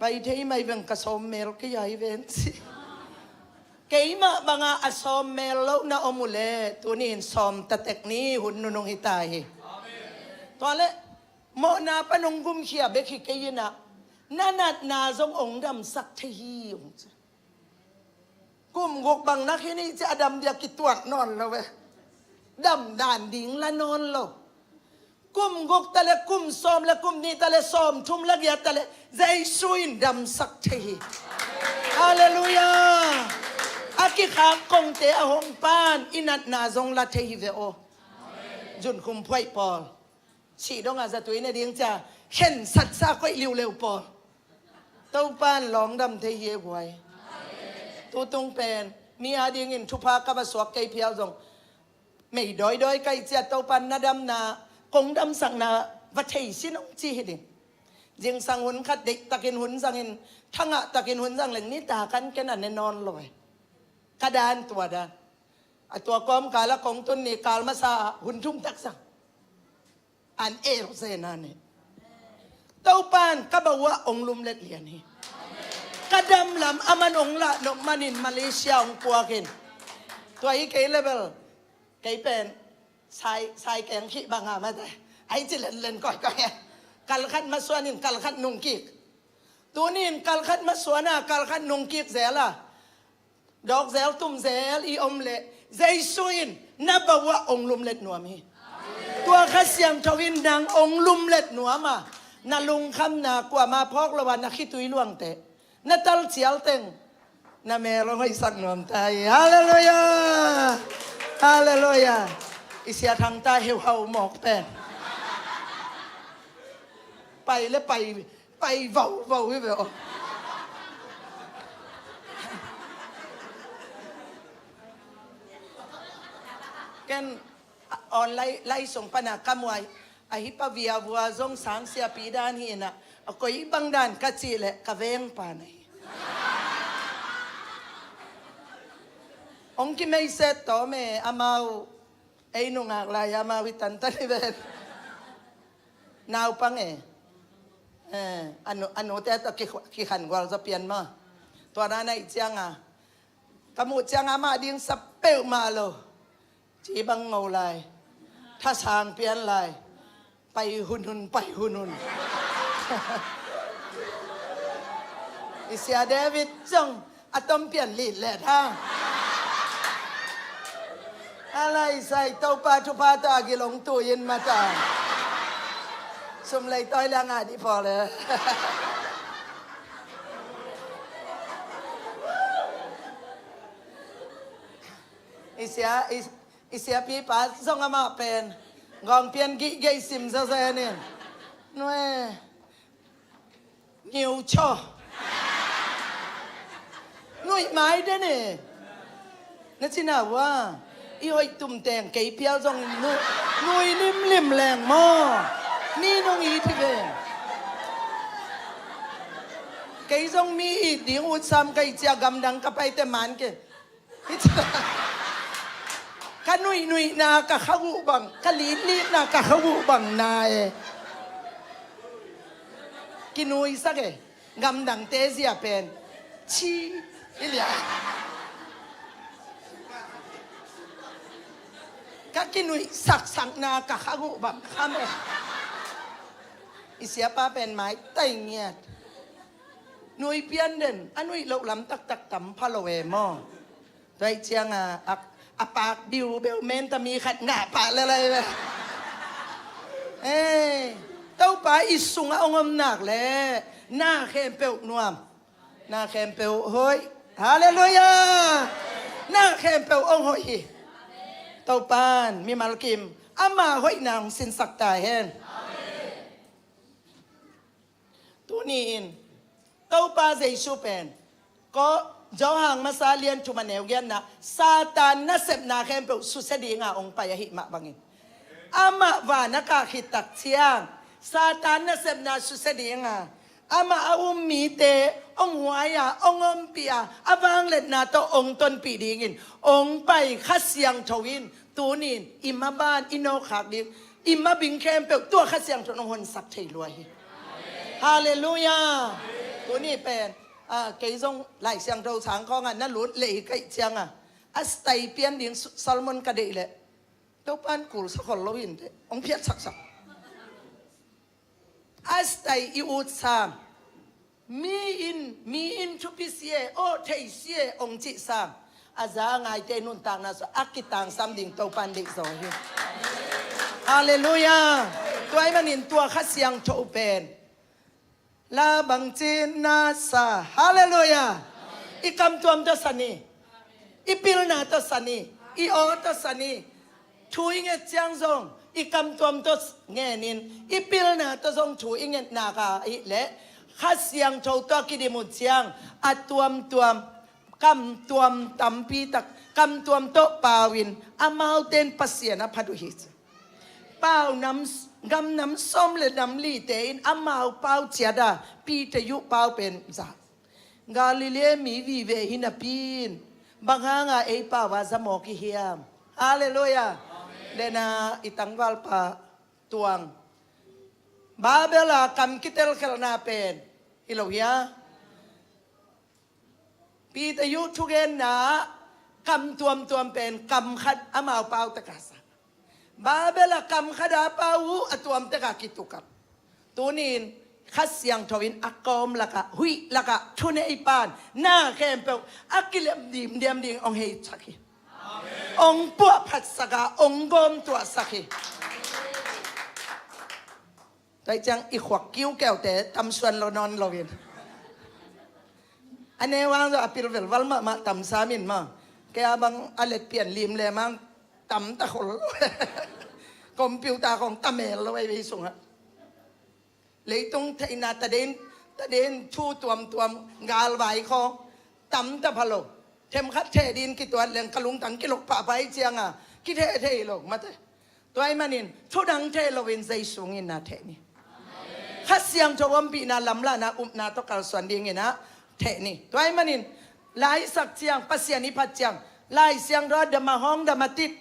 Pai thei mai veng ka sawm mel kei ai ven ci. Keimah banga a sawm mel lo na om uh le tunin sawm tatek ni hun nunung hi ta hi. Tua le mawhna pan ong gumkhia bek hi kei inah na natna zong ong damsak thei hi ong ci. Kum guk bang nak hi ni ci a dam dia kituat nawn lo ve. Dam dan ding la nawn lo. Kum guk ta le kum sawm le kum nih ta le sawm thum le giat ta le Jesu in damsak thei hi. Halleluiah. A kikhak kongte a hong pan i natna zong la thei hi ve aw. Zunkhum phuaih pawl. Sih dongah zatui ne ding cia khensatsa koih liuleu pawl. Topan lawng dam thei hi e guai. Tutung pen mi a dingin thupha ka va suak kei phial zong mei dawidawi kai cia Topan na damna kong damsakna va thei sin ong ci hi ding. Zingsang hun khat deihtakin hun zangin thangah takin hun zang leng nita kan ken a ne nawn lo e. Ka dan tua dan. A tua kawmkal a kong tun ni kal masa ah hun thum tak zang. An el zena ne. Topan ka bauah ong lumlet lian hi. Ka damlam a man ong lah nop manin Malaysia ong puakin. Tua hi kei level kei pen sai, sai keng khih banga mate. Ai ci lenlen kawikawi. Kalkhat masuanin kalkhat nungkik. Tunin kalkhat masuana kalkhat nungkik zela. Dawk zel tum zel i om leh Jesu in na bauah ong lumlet nuam hi. Tua Kha Siangtho in nang ong lumlet nuam a na lungkhamna kuama phawk lo a na khitui luangte na talcial teng na mel ong hoihsak nuam ta hi. Halleluiah. Halleluiah. I siathang ta heuhau mawk pen pai le pai pai vauvo hi ve aw. Ken online lai sung pana ka muai a hi pa viavua zong sang siapi dan hi inah a koi bang dan ka cih leh ka veng pa na hi. Ong kimeiset tawm e amau ei nungak lai amau hi tantan hi ven. Naupang e. Eh, a nu, a nute tawh ki, kikhan gual zaw pian maw. Tua na naih cianga ka muh cianga mah ding sa peuhmah lo. Ci bang ngo lai. Thasang pian lai. Pai hunhun, pai hunhun. I sia David zong a tom pian lit let ha. A lai sai Topa thupha tawh a gilong tuin mata. Sum lei tawi le a ngah dih pawl e. I sia, i, i siapipa zong amah pen gawng pian gih gei sim zazen in. Nue. Ngiu chaw. Nuih mai den e. Na cina ua. I hoih tum teng kei phial zong nu-, nui limlim leng maw. Mi nung it hi veng. Kei zong mi it ding ut sam ka hih ciang gamdang ka paite man ke. Ka nuihnuihna ka kha uh bang, ka litlitna ka kha uh bang na e. Kinuisak e. Gamdangte zia pen ci i liah. Ka kinuihsaksakna ka kha uh bang kham e. I siapa pen maitai ngiat. Nui pian den, a nuih loh lam taktak tam pha lo e maw. Tua ih cianga a, a pak biubeu menta mi khat ngah pah lelai ve. Ei, Topa i sungah hong om nak le na khempeuh nuam, na khempeuh hoih. Halleluiah. Na khempeuh hong hoih hi. Topan mimal kim ama hoihna hong sinsak ta hen. Tuni-in Topa Jesu pen ko Johan masa lian thum a neu giatna Satan nasepna khempeuh susia dinga hong pai ahih mah bangin amah van a kah khit tak ciang Satan nasepna susia dinga amah a um mite hong huai-a hong ompih a a vangliatna tawh hong tonpih dingin hong pai Kha Siangtho in tuni-in i maban i nawkkhak ding i mabing khempeuh tua Kha Siangtho in hong honsak thei lua hi. Halleluiah. Tuni pen a, kei zong Lai Siangtho sang khawngah na lut lei ka hih cianga a style pian ding su-, sermon ka deih leh Topan kulsa khol lo inteh hong phiatsaksak. A style i ut sam. Mi in, mi in thupi si e, aw thei si e hong cih sam. A za a ngaite nuntakna sung a kitangsam ding Topan deih zaw hi. Halleluiah. Tua ahih manin tua Kha Siangtho pen la bangci na sa. Halleluiah. I kamtuam tawh sa ni. I pilna tawh sa ni. I aw tawh sa ni. Thu i nget ciang zong i kamtuam tawh ngenin i pilna tawh zong thu i ngetnak ahih leh Kha Siangtho tawh a kidim uh ciang a tuamtuam kamtuam tampi tak kamtuam tawh pau in amaute in Pasian a phat uh hi. Pau nam, gam nam sawm le nam lite in amau pau ciat a Peter uh pau pen za. Galilee mi vive hi napi in bang hanga ei pau a za mawk i hiam? Halleluiah. Lena i tangvalpa tuang Babel a kam kitelkhelhna pen hi lo hia? Peter uh thugenna kam tuamtuam pen kam khat amau pau taka sa. Babel a kam khat a pau uh a tuam taka kitukap. Tunin Kha Siangtho in a kawm lakah huih lakah thuneipan na khempeuh a kilem dimdiam ding hong heitsak hi. Hong puahphatsak a hong gawmtuahsak hi. Tua ih ciang i khuak kiukeute tamsuan lo nawn loin a neu ang zo a pil velval mahmah tamsam in maw. Kei a bang a letpian lim le mang tamta khol. Computer khong tamel lo ei vei sungah. Leitung theihna taden, taden thu tuamtuam galvai khong tamta pha lo. Themkhat theh din kituat leng ka lungtang kilok pahpah ih cianga kitheh thei lo mate. Tua ih manin thudang theh loin Jesu in na theh ni. Kha Siangtho ompihna lamlahna upna tawh kalsuan dingin ah theh ni. Tua ih manin laisak ciang Pasian i phat ciang Lai Siangtho a dama hong dama tit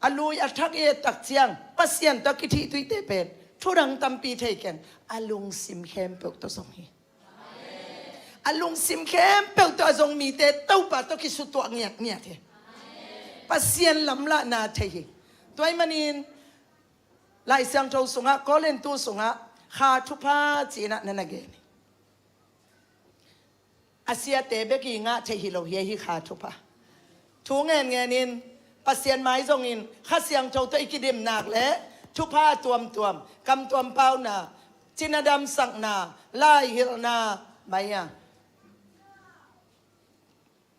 a lui a thak i et tak ciang Pasian tawh kithih tuite pen thudang tampi thei keng a lungsim khempeuh tawh zong hi. A lungsim khempeuh tawh a zong mite Topa tawh kisutuah ngiatngiat hi. Pasian lamlahna thei hi. Tua ih manin Lai Siangtho sungah Korintu sungah kha thupha cinah na na gen hi. A siate bek i ngah thei hi lo hi a hi kha thupha. Thu ngenngenin Pasian mai zongin Kha Siangtho tawh i kidimnak le thupha a tuamtuam, kamtuam pauna, cina damsakna, laihilhna, mai a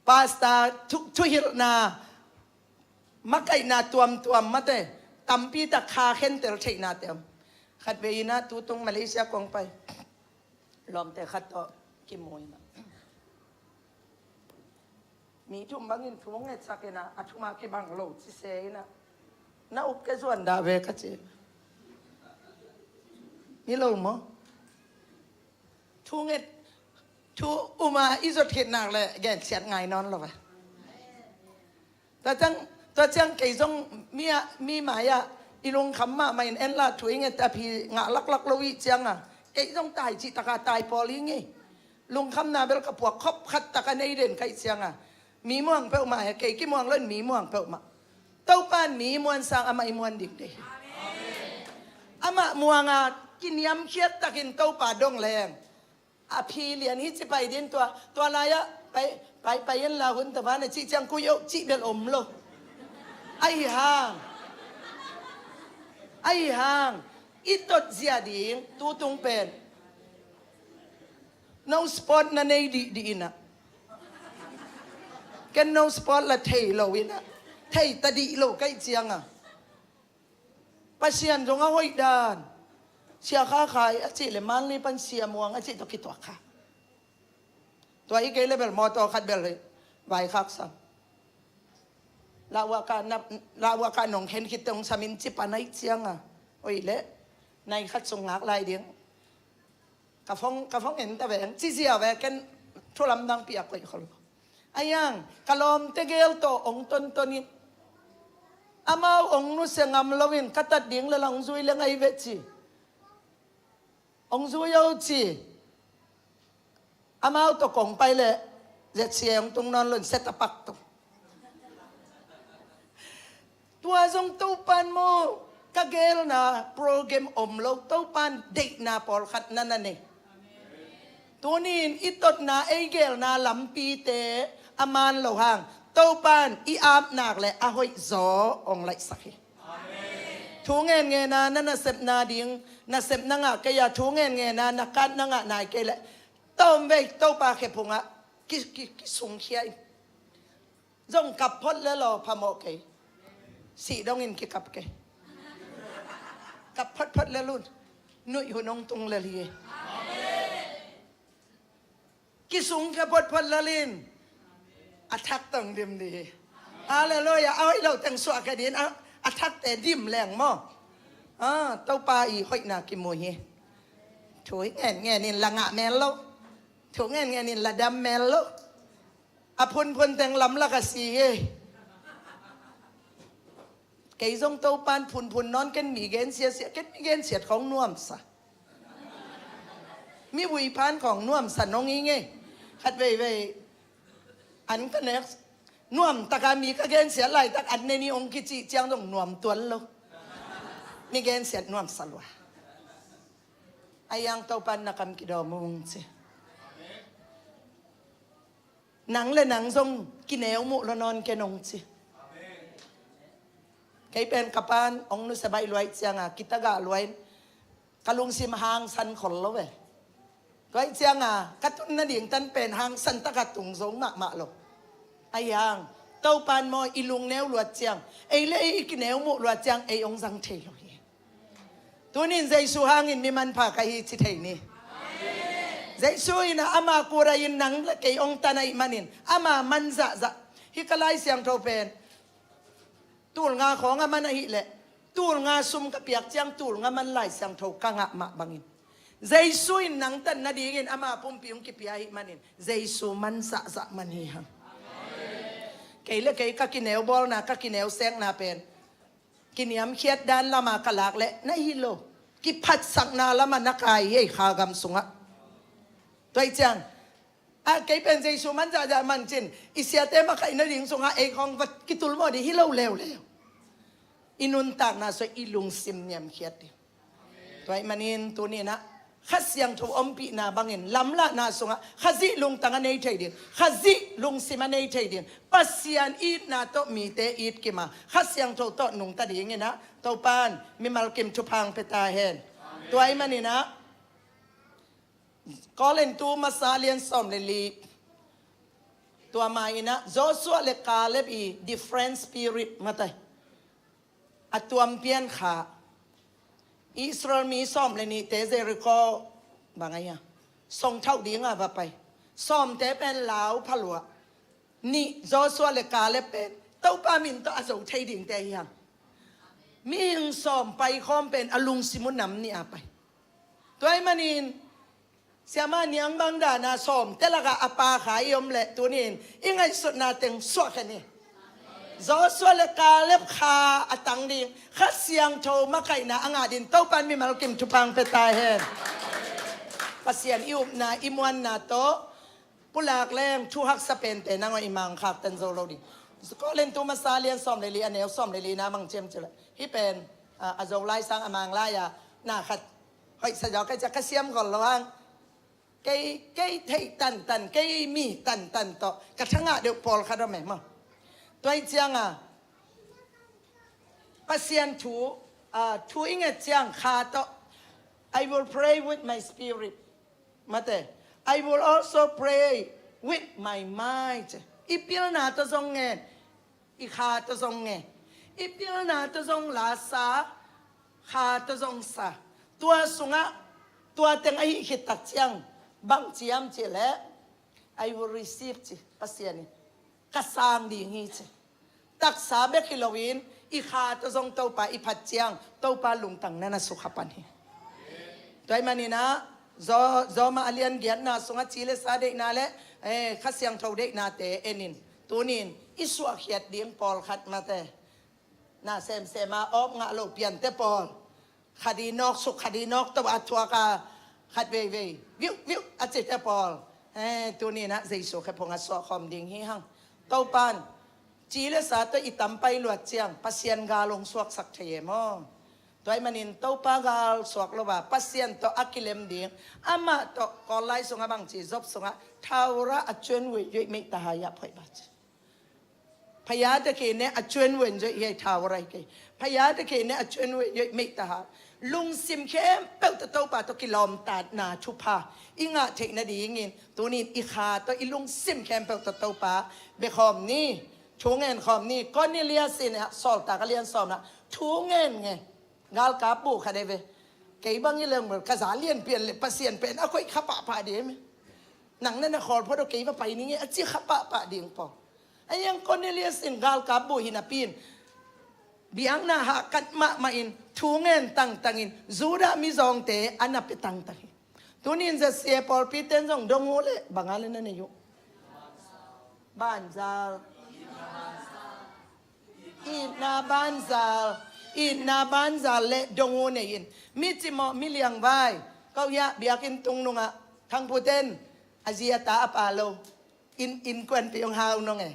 pasta thu, thuhilhna, makaihna tuamtuam mate tampi tak kha khentel theihnate om. Khat vei inah tutung Malaysia kong pai lawmte khat tawh kimu inah Mi thum bangin thu ngetsak in ah, a thum ah kibang lo ci se in ah, na up ke zuan dah ve ka ci. Hi lo maw? Thu nget, thu um a i zot khit nak leh gensiat ngai nawn lo ve. Tua ciang, tua ciang kei zong mi ah, mi mai ah i lungkham mahmah in en lah thu i nget a phi ngah laklak lo i ciang a, kei zong tai cih tak a tai pawl i ngei. Lungkhamna bel ka puak khop khat tak a nei den ka i ciang a, mi muang peuhmah he, kei kimuang lo in mi muang peuhmah. Topa in mi muan sang amah i muan ding dei. Amah muang a kiniamkhiat takin Topa dong leng, a phi lian hi ci pai din tua, tua lai ah pai, pai, pai en la hun ta van a cih ciang kui oh cih bel om lo. Ahi hang, ahi hang i tot zia ding tu tung pen no sport na nei dihdih in ah, ken no sport la thei lo in ah, thei ta dih lo ka i ciang a, Pasian zong a hoih dan. Sia Kha Khai a cih leh Manli pan Sia Muang a cih tawh kituak kha. Tua hi kei leh bel mawtaw khat bel hi vaikhak sam. Lauhuaka na, lauhuaka nong khen khit teh hong sam in ci pan a i ciang a, oi leh nai khat sung ngak lai ding. Ka phone, ka phone en ta veng, ci ziau ve, ken thu lamdang piak koih khol lo. Ahi hang ka lawmte gel tawh hong tonton in, amau hong nusia ngam lo in ka tat ding leh la hong zui leng ahi ve ci. Hong zui oh ci. Amau tawh kong pai leh Z C A hong tung nawn lo in set a pak tung. Tua zong Topa in maw, ka gelna program om lo, Topa in deihna pawlkhat na na nei. Tuni in i totna ei gelna lampite a man lo hang, Topa in i apnak leh a hoih zaw hong laihsak hi. Thu ngenngen a na nasepna ding, nasepna ngah kei a thu ngenngen a na kat na ngah nai kei leh, tawmvei Topa khephung ah ki, ki, kisungkhia in. Zong kap phot le law phamawh kei. Sih dongin kikap kei. Kap photphot lel un. Nuih hun hong tung lel hi. Kisungkhia photphot lel in. A thak tong dim dih hi. Halleluiah. A hoih lo teng suahkhia dih in. A, a thakte dim leng maw? Ah, Topa i hoihna kimu hi. Thu i ngenngen in la ngah mel lo. Thu ngenngen in la dam mel lo. A phunphun teng lamlak a si hi. Kei zong Topa in phunphun nawn, ken mi gensiat, ken mi gensiat khong nuamsa. Mi vuipan khong nuamsa nong hi ngei. Khat veivei an ka nek nuam taka mi ka gensiat laitak an ne ni hong kicih ciang zong nuam tuan lo. Mi gensiat nuamsa lua. Ahi hang Topa in na kam kidawm ung ci. Nang le nang zong kineu muh lo nawn ken hong ci. Kei pen ka pan hong nusia baih luai cianga kitagah luai in ka lungsim hangsan khol lo ve. Tuai cianga ka tun nading tan pen hangsan taka tung zo mahmah lo. Ahi hang Topa in maw i lungneu luat ciang, ei le ei i kineu muh luat ciang ei hong zang thei lo hi. Tunin Jesu hangin mi manpha ka hi ci thei ni. Jesu in a ama kura in nang le kei hong tan ahih manin ama man zahzah. Hih ka Lai Siangtho pen tul nga khawng a man ahih leh tul nga sum ka piak ciang tul nga man Lai Siangtho ka ngah mah bangin Jesu in nang tan nadingin ama pumpi hong kipia ahih manin Jesu man zahzah man hi hang. Kei le kei ka kineu bawlna, ka kineu sekna pen kiniamkhiat dan lama ka lak leh na hi lo. Kiphatsakna lama na kai hi ei kha gam sungah. Tuai ciang a kei pen Jesu man zahzah man cin i siate makaih nading sungah ei khawng va kitulmawh dih hi lo leuleu. I nuntakna sua i lungsim niamkhiat dih. Tuai manin tuninah Kha Siangtho ompihna bangin lamlahna sungah Khazih lungtang a nei thei ding, Khazih lungsim a nei thei ding, Pasian itna tawh mite it kima Kha Siangtho tawh nungta dinginah Topan mimal kim thupha hong pia ta hen. Tuai maninah Korin tu masa lian sawm le li tua ma inah Joshua le Caleb i different spirit matai a tuampian kha Israel mi sawm le nihte Jericho bang a ia songthauh dinga va pai. Sawmte pen lau phaluah nih, Joshua le Kaleb pen Topa min tawh a zo thei dingte hi hang. Mihing sawm paikhawm pen a lungsim uh nam nih a pai. Tua ahih manin siamah niang bang dana sawmte lakah a pa kha i om leh tuni-in i ngaihsutna teng suahkhia ni. Joshua le Kaleb kha a tang ding, Kha Siangtho makaihna a ngah dingin Topa'n mimal kim thupha hong pia ta hen. Pasian i upna i muanna tawh pulak leng thu haksa pente nangawn i mangkhak tan zo lo ding. Korintu masa lian sawm le li, a neu sawm le li na bang ci hiam cih leh, hih pen a, a Zolai sang a Manglai-a na khat hoihsa zaw ka hih ciang ka siam khol lo hang. Kei, kei theih tantan, kei mi tantan tawh ka thangah deuh pawlkhat om e maw. Tua ahih cianga Pasian thu, a, thu i nget ciang kha tawh, "I will pray with my spirit." Mate, "I will also pray with my mind." I pilna tawh zong ngen, i kha tawh zong ngen. I pilna tawh zong lasa, kha tawh zong sa. Tua sungah tua teng ahih khit tak ciang bang ci hiam cih leh, "I will receive," ci Pasian in, "Ka sang ding hi," ci. Taksa bek hi loin i kha tawh zong Topa i phat ciang Topa lungtang na na sukha pan hi. Tua ahih manin ah, Zo-, Roma a lian giatna sungah ci le sa deihna le, eh, Kha Siangtho deihnate enin, tunin i suahkhiat ding pawlkhat mate, na semsem a awp ngah lo piante pawl, khat i nawk suk, khat i nawk to a thuak a, khat veivei viuh viuh a cite pawl, eh, tunin ah Jesu khephung a suahkhawm ding hi hang. Topa'n ci le sa tawh i tampai luat ciang Pasian gal hong suaksak thei e maw. Tua ahih manin Topa gal suak lo a, Pasian tawh a kilem ding, amah tawh Kawl lai sungah bang ci, Job sungah, "Thau ra a cuan wei yoi mei ta hai a phoi ba," ci. พยาแต่เกเน a cuan wei yoi hi thau ra hi kei. พยาแต่เกเน a cuan wei yoi mei ta hai. Lungsim khempeuh tawh Topa tawh kilawmtatna thupha i ngah theih nadingin tunin i kha tawh i lungsim khempeuh tawh Topa bia khawm ni. Thu ngen khawm ni. Cornelius in ah, Sawltak a lian sawmna, thu ngen nge. Galkap bu kha de ve. Kei bang i leng bel ka za lian pian le Pasian pen a koih kha pahpah de me. Nang na na khawl phot aw, kei va pai ning e a ci kha pahpah ding pawl. A yang Cornelius in galkap bu hi napi in, biakna hahkat mahmah in thu ngen tangtang in Judah mizawngte a na pia tangtang hi. Tunin Z C A pawlpi ten zong dong uh leh bang a le na nei uh? Banzal. Itna banzal. Itna banzal le dong uh nei in. Mi cimawh, mi liangvai. Ko hiah biakinn tung nungah Thangpu ten a zi a ta a pa lo. Inn, innkuanpih hong hau nong e.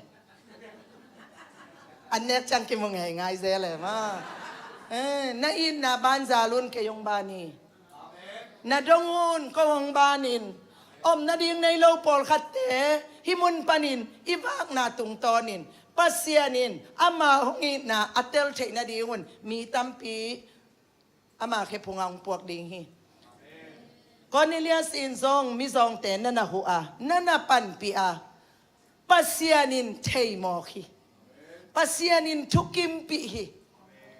An nek ciang kimu ngeingai zel e maw. Eh, na itna banzal un, kei hong ban hi. Na dong un, ko hong ban in. Om nading nei lo pawlkhatte hih mun panin i vakna tungtawnin Pasian in ama hong itna a tel theih nadingun mi tampi ama khephungah hong puak ding hi. Cornelius in zong mizawngte na na huh a, na na panpih a, Pasian in theimawk hi. Pasian in thukimpih hi.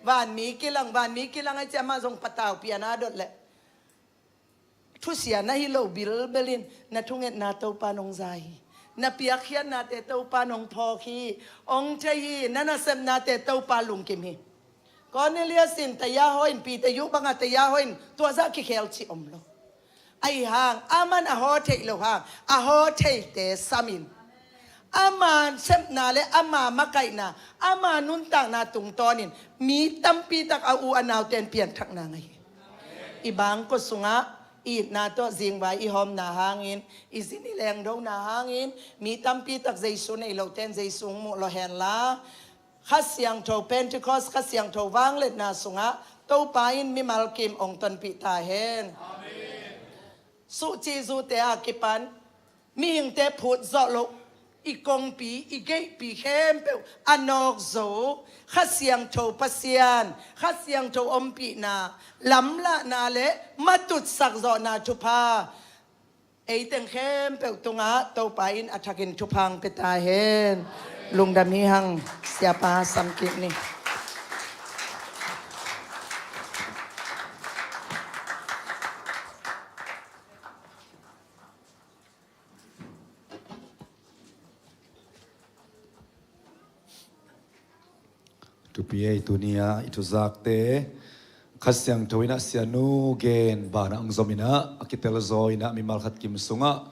Vanmi kilang, vanmi kilang ai ciah amah zong patau pian a dot leh thusia na hi lo bilbel in na thungetna Topa nong za hi. Na piakkhiatnate Topa nong phawk hi. Hong thei hi. Na nasepnate Topa lungkim hi. Cornelius in taya haw in, Peter yu bangah taya haw in tua zah kikhel cih om lo. Ahi hang aman a haw theih lo hang a haw theite samin, ama sepna le ama makaihna, ama nuntakna tungtawnin mi tampitak a u a naute in pianthakna ngah hi. I bangkua sungah itna tawh zingvai i hawmna hangin, i zin i lengdona hangin mi tampitak Jesu nei lote in Jesu hong muh lawh henla, Kha Siangtho Pentecost, Kha Siangtho vangliatna sungah Topa in mimal kim hong tonpih ta hen. Amen. Suhcih zute a kipan mihingte phut zawh loh, i kongpi, i geihpi khempeuh a nawk zo Kha Siangtho Pasian, Kha Siangtho ompihna, lamlahna le matutsak zawhna thupha ei teng khempeuh tungah Topa in a thakin thupha hong pia ta hen. Lungdam hi hang. Siapa sam kik ni. Thupi ei, tuni-ah i thuzakte Kha Siangtho in ah Sianu gen banah hong zom in ah, a kitel zaw in ah mimal khat kim sungah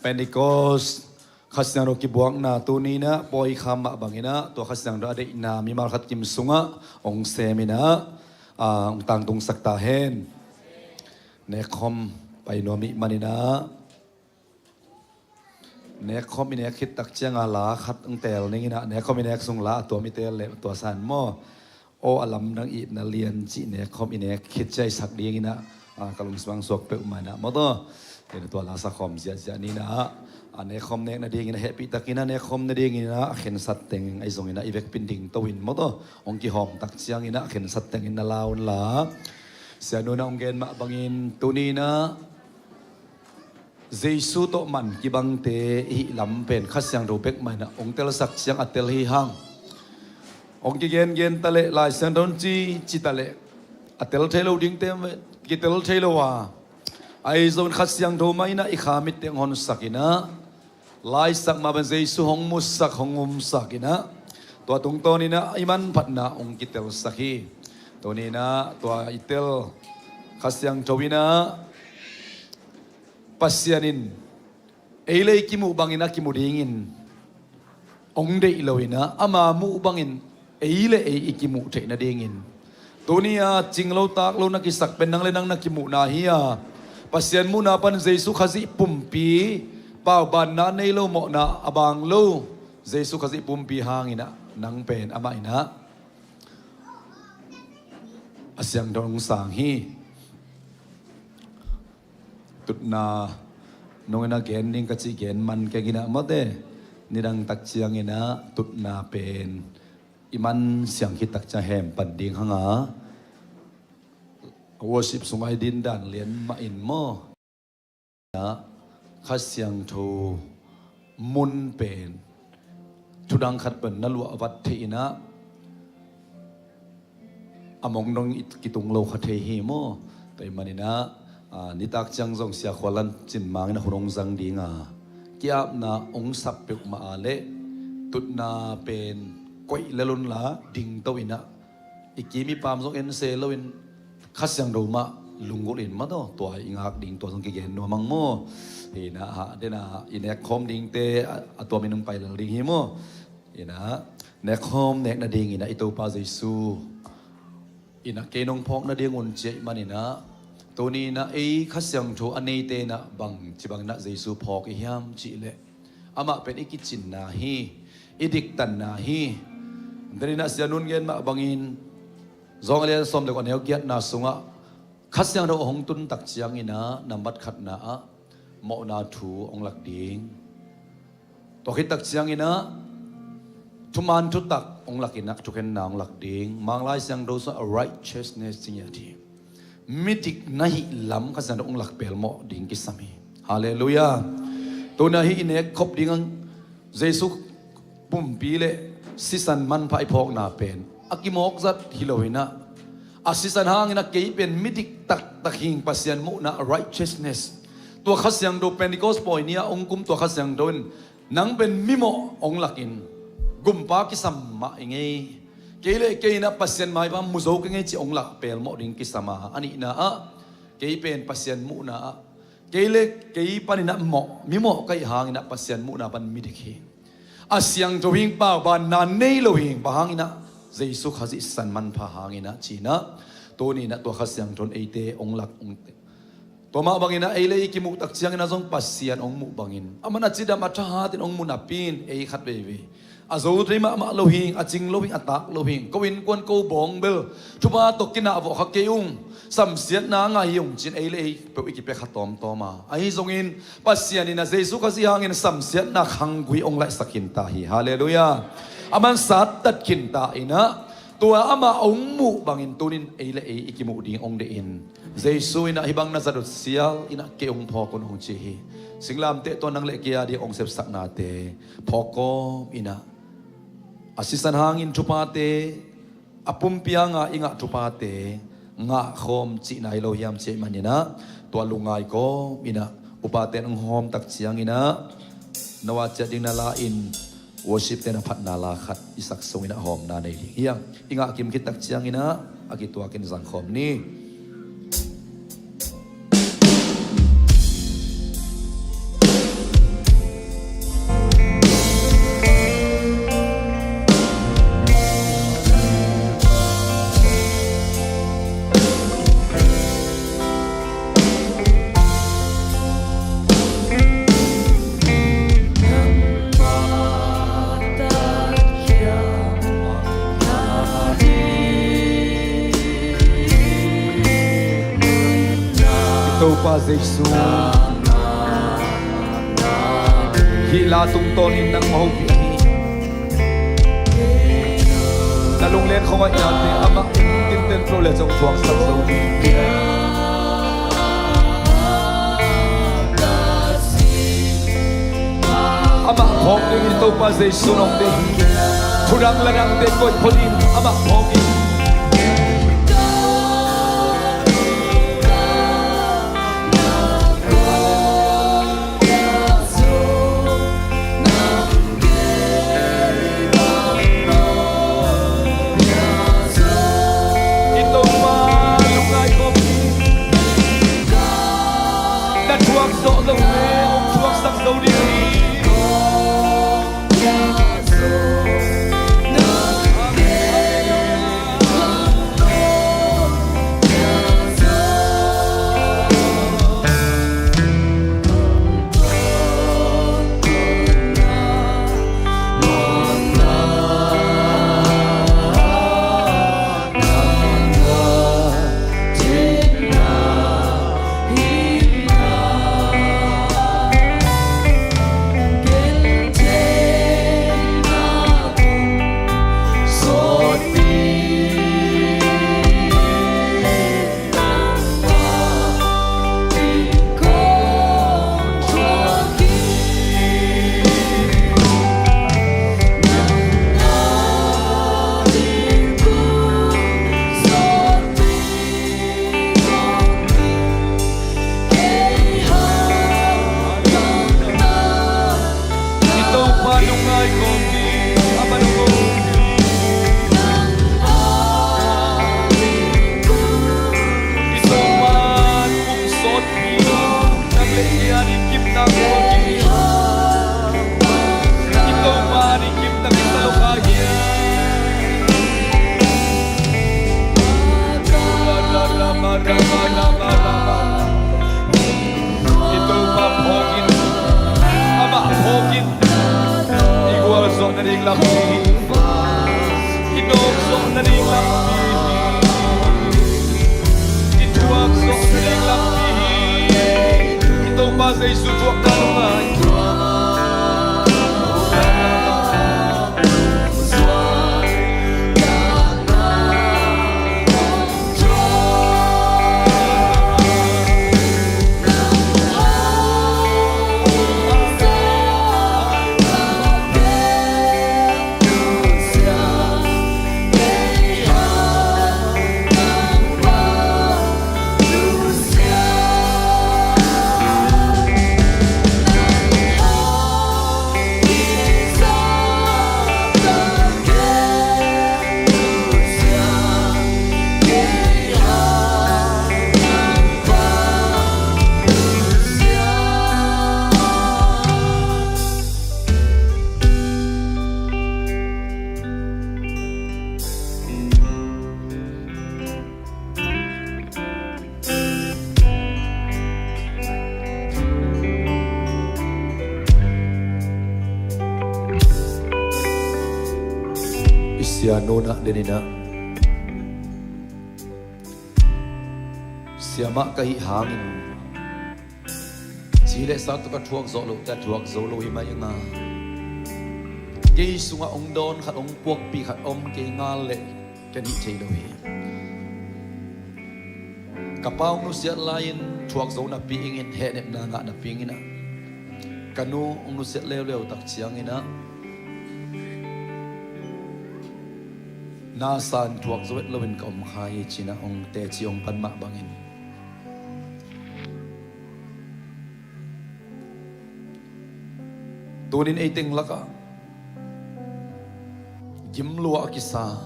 Pentecost Kha Siangtho kibuakna tuni in ah pawi kham mah bangin ah tua Kha Siangtho a deihna mimal khat kim sungah hong sem in ah, ah, hong tangtungsak ta hen. Nekkhawm pai nuam ih manin ah, nekkhawm i nek khit tak ciangah la khat hong teel ning in ah, nekkhawm i nek sung la a tuam i teel leh tua san maw? Aw, a lamdang itna lian cih nekkhawm i nek khit ciang i sak ding in ah, ah, ka lungsim ah hong suak peuhmah in ah maw taw. Tua la sakhawm ziahziah ni in ah, a nekkhawm nek nading in ah hehpih takin ah nekkhawm nading in ah a khensat teng ahi zongin ah i vekpi in dingto in maw taw. Hong kihawm tak ciangin ah a khensat tengin na la un la. Sianu in ah hong gen mah bangin tuni in ah Jesu tawh man kibangte i hih lam pen Kha Siangtho bek mah in ah hong telsak ciang a tel hi hang. Hong kigengen ta leh, Lai Siangtho in ci, ci ta leh a tel thei lo dingte kitel thei lo a, ahi zongin Kha Siangtho mah in ah i kha mitte hong honsak in ah, laisak mah bang Jesu hong musak, hong umsak in ah, tua tungtawn in ah i manphatna hong kitelsak hi. Tuni in ah tua i tel Kha Siangtho in ah Pasian in ei le ei kimuh bangin a kimu dingin hong deih lo in ah, ama muh bangin ei le ei i kimuh theih nadingin, tuni-a cinglo taklo na kisak pen nang le nang na kimuhna hi a, Pasian muhna pan Jesu Khazih pumpi, paubanna nei lo, mawhna a bang lo Jesu Khazih pumpi hangin ah nang pen amah in ah a siangtho hong sang hi. Tutna nungin a gen ding ka cih gen man keng in ah mawte, nidang tak ciangin ah tutna pen i man siang khit tak ciang hem pan ding hang a, worship sungah i din dan lian mah in maw. Kha Siangtho mun pen thudang khat pen na luah vat theih in ah a mong dong i kitung lo kha thei hi maw. Tua ahih manin ah, ah, nitak ciang zong Sia Khua Lan Cin Mang in ah hun hong zang ding a, ki-apna hong sap peuhmah a leh tutna pen koih lel un la dingto in ah, i kim i pam zong en se loin Kha Siangtho mah lunggulh in maw taw, tua i ngak ding tua zong kigen nuam hang maw. Hi in ah, ha, den ah i nekkhawm dingte a, a tuamin hong pai lel ding hi maw. Hi in ah, nekkhawm nek nadingin ah i Topa Jesu in ah kei nong phawk nading un ci ahih manin ah, tuni in ah ei Kha Siangtho a neite in ah bangci bangin ah Jesu phawk i hiam cih leh, amah pen i kicinna hi, i diktanna hi. Den in ah Sia Nun gen mah bangin, Zawng a lian sawm le kua, a neu giatna sungah Kha Siangtho a hong tun tak ciangin ah nambat khatna ah mawhna thu hong lak ding. Tua khit tak ciangin ah thuman thutak hong lak in ah thukhenna hong lak ding. Mang Lai Siangtho sungah righteousness ci ngiat hi. Midik na hih lam Kha Siangtho hong lak pelmawh ding kisam hi. Halleluiah. Tuni-a hih i nek khop ding ang Jesu pumpi le sisan manpha i phawkna pen a kimawk zat hi lo in ah, a sisan hangin ah kei pen midik taktak hing, Pasian muhna righteousness. Tua Kha Siangtho Pentecost pawi ni-a hong kum tua Kha Siangtho in nang pen mimawh hong lakin, gumpa kisam mah i ngei. Kei le kei in ah Pasian maipha mu zo ka ngei cih hong lak pelmawh ding kisam a, a nihna ah kei pen Pasian muhna ah, kei le kei panin ah mawh, mimawh ka hih hangin ah Pasian muhna pan midik hi. A siangtho hing, paubanna nei lo hing, bang hangin ah Jesu Khazih sisan manpha hangin ah ci-in ah, tuni in ah tua Kha Siangtho in eite hong lak hong Tua mah bangin ah ei le ei kimuh tak ciangin ah zong Pasian hong muh bangin, aman a cidam a thahatin hong mu napi-in ei khat veivei a zo thei mahmah lo hing, a cing lo hing, a tak lo hing, ko innkuan ko bawng bel thupha tawh kinah vawh kha kei ung, samsiatna a ngah hi ung ci-in ei le ei peuh i kipia kha tawmtawm a, ahi zongin Pasian in ah Jesu Khazih hangin samsiatna khanggui hong laihsak khin ta hi. Halleluiah. Aman sattat khin ta in ah, tua amah hong muh bangin tunin ei le ei i kimuh ding hong deih in, Jesu in ah hih bang na zat uh sial in ah kei hong phawk un hong ci hi. Singlamteh tawh nang le kei a ding hong sepsaknate phawk kawm in ah, a sisan hangin thuphate, a pumpi hanga i ngah thuphate ngah khawm cihna hi lo hiam cih manin ah, tua lungngai kawm in ah, upate in hong hawm tak ciangin ah, Noah ciah ding na la in, Worship te na phatna la khat i sak sungin a hawmna nei ding hi hang. I ngah kim khit tak ciangin ah a kituakin zangkhawm ni. Topa Jesu, hih la tungtawnin nangmah hopih hi. Na lunglen khong a iate amah tinten pro le cong thuaksak zo ding. Amah phawk dingin Topa Jesu nong deih hi. Thudang ladangte koih phonin amah phawk in. I Topa lungngai kawm hi. Na thuak zawh lo le hong thuaksak zo ding hi. I Topa lungngai kawm hi. Amah lungngai kawm hi. I Topa lungpum sawt hi. Nang le i a ding kimna kawm hi. I Topa ding kimna kisa lo kha hi. I Topa phawk in, amah phawk in, i gualzawh nading lampi hi. I nawk zawh nading lampi hi. I thuak zawh nading lampi hi. I Topa Jesu thuak ta lo ngai. I sia nunah deninah siamah ka hih hangin ci le sa tawh ka thuak zawh loh, ka thuak zo lo hi mai ing a, kei sungah hong dawn khat, hong puakpih khat om kei ngal leh ken hih thei lo hi. Ka pa hong nusiat lai-in thuak zo napi ingin, hehnepna ngah napi ingin ah, ka nu hong nusiat leuleu tak ciangin ah, na san thuak zo het loin ka om kha hi ci-in ah hong teci hong pan mah bangin, tunin ei teng lakah Kim luah a kisa.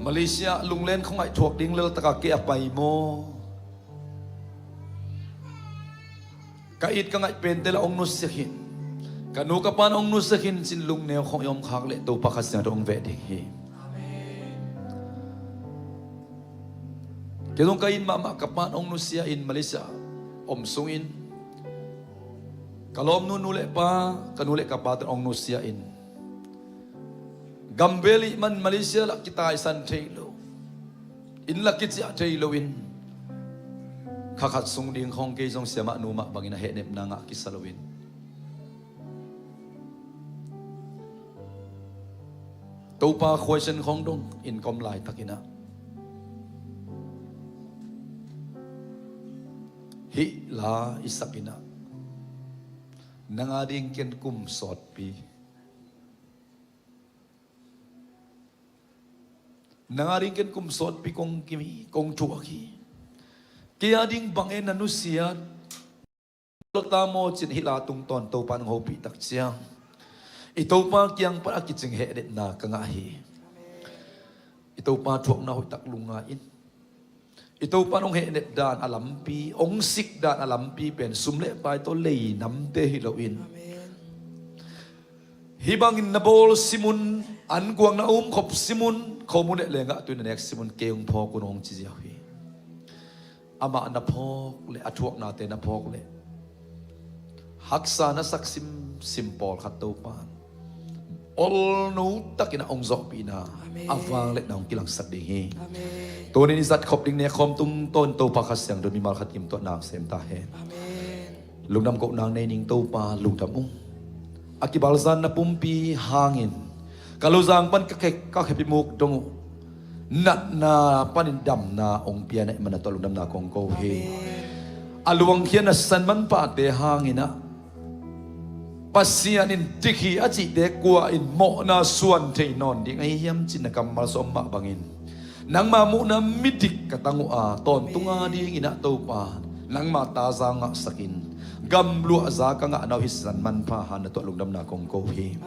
Malaysia lunglen khuangaih thuak ding lel taka kei a pai maw? Ka it ka ngaih pente la hong nusia khin, ka nu ka pan hong nusia khin cin lungneu khong i om khak leh Topa Kha Siangtho hong veh ding hi. Kei zong ka it mahmah ka pan hong nusia in Malaysia om sungin ka lawmnu nu le pa, ka nu le ka pa ten hong nusia in gamvel ih man Malaysia lah kitaisan thei lo, inn lah kiciah thei loin kha khat sung ding khong kei zong siamah nu mah bangin a hehnepna ngah kisa loin Topa khuaisen khong dong in ka om laitakin ah hih la i sakin ah nang a ding ken kum sawtpi, nang a ding ken kum sawtpi kong kim hi, kong thuak hi. Kei a ding bang e na nusiat lo ta maw cin hih la tungtawn Topa nong hopih tak ciang i Topa kiang pan a kicing hehnepna ka ngah hi. I Topa thuakna hoihtak lungngai in. I Topa nong hehnep dan a lampi, hong sik dan a lampi pen sum le pai tawh lei namte hi loin, hih bangin na bawl simun, ankuang na umkhop simun, khomun le lengah tui na nek simun kei hong phawk un hong ci ziau hi. Amah na phawk le a thuaknate na phawk le haksa na sak simsim pawlkhat Topa olno takin a hong zawhpihna a vang le na hong kilangsak ding hi. Tunin i zat khop ding ne khawm tungtawn Topa Kha Siangtho mimal khat kim tuah nang sem ta hen. Lungdam koh nang nei ning Topa lungdam ung. A kibalzan na pumpi hangin ka luzang pan ka khep, ka khep i muk dong uh natna panin damna hong pia na i man na tuah lungdamna kong ko hi. A luangkhia na san manpahte hangin ah Pasian in tikhi a cihte kua in mawhna suan thei nawn ding ahi hiam cin na kammal sawm mah bangin nangma muhna midik ka tang uh a tawntung a dingin ah Topa nangma ta za ngahsakin gamluah za ka ngahna uh hi san manpha han na tuah lungdamna kong ko hi.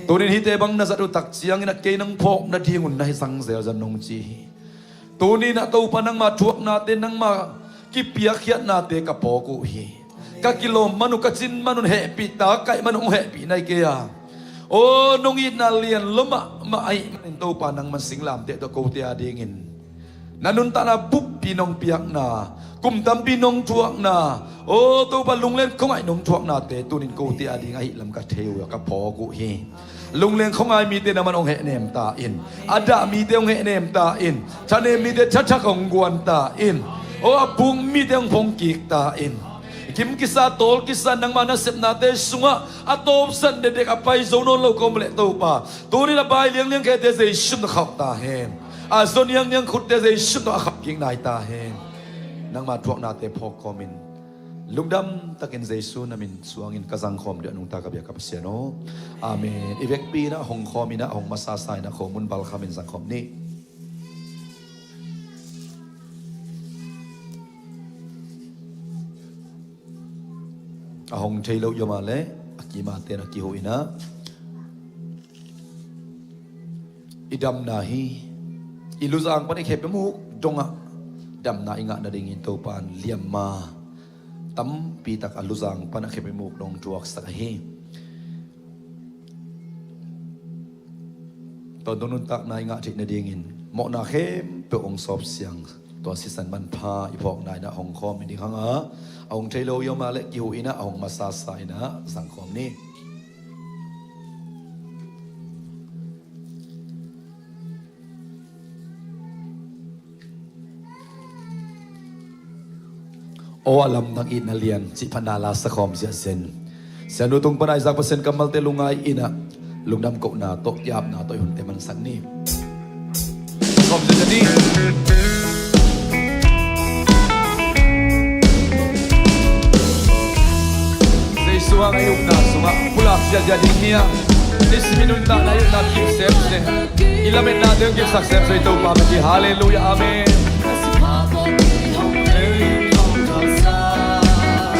Tunin hihte bang na zat uh tak ciangin ah kei nang phawk nadingun na hi zangzel zan nong ci hi. Tunin ah Topa nangma thuaknate nangma kipiakkhiatnate ka phawk uh hi. Ka kilawm man uh ka cin man un hehpih ta kaih man uh hong hehpih nai kei a aw nong itna lian lo mahmah ahih manin Topa nangman singlamteh tawh kote a dingin na nuntakna buppi nong piakna kum tampi nong thuakna aw Topa lunglen khuangaih nong thuaknate tunin kote a ding ahih lam ka thei uh a ka phawk uh hi. Lungleng khuangai mite nangman hong hehnem ta in. A dah mite hong hehnem ta in. Thanem mite thathak hong guan ta in. Aw a puk mite hong phongkik ta in. Kim kisa tawl kisa nangma nasepnate sungah a tawpsan dekdek a pai zo nawn lo ka om leh Topa tunin a bai liangliang khete Jesu na khauh ta hen. A zo niangniang khutte Jesu tawh a khap kik nai ta hen. Nangma thuaknate phawk khawmin lungdam takin Jesu na min suangin ka zangkhawm dih a nungta ka biak ka Pasian aw. Amen. I vekpi inah hong khawm inah hong masasa inah khawm un balkhamin zangkhawm nih. A hong thei lo i om a leh a kima ten a kiho inah i damna hi. I luzang pan i khep i muk dongah damna i ngah nadingin Topa in liamma tampi tak a luzang pan a khep i muk dong thuaksak ahi. Tawntung nuntakna i ngah theih nadingin mawhna khempeuh hong sawp siang tua sisan manpha i phawkna inah hong khawm i ding hang a, a hong thei lo i om a leh kiho inah a hong masasa inah zangkhawm ni. Aw a lam nang itna lian cih phatna la sakhawm ziahzen. Sianu tung pana i zak Pasian kammalte lungngai inah lungdam kohna tawh kiapna tawh i hunte mansak ni. Sakhawm ziahziah ni. Jesu hang a i upna sungah pulak ziahziah ding hi a, i simi nuntakna i upna kip semsem, i lametna ding kipsak semsem i Topa bek hi. Halleluiah. Amen.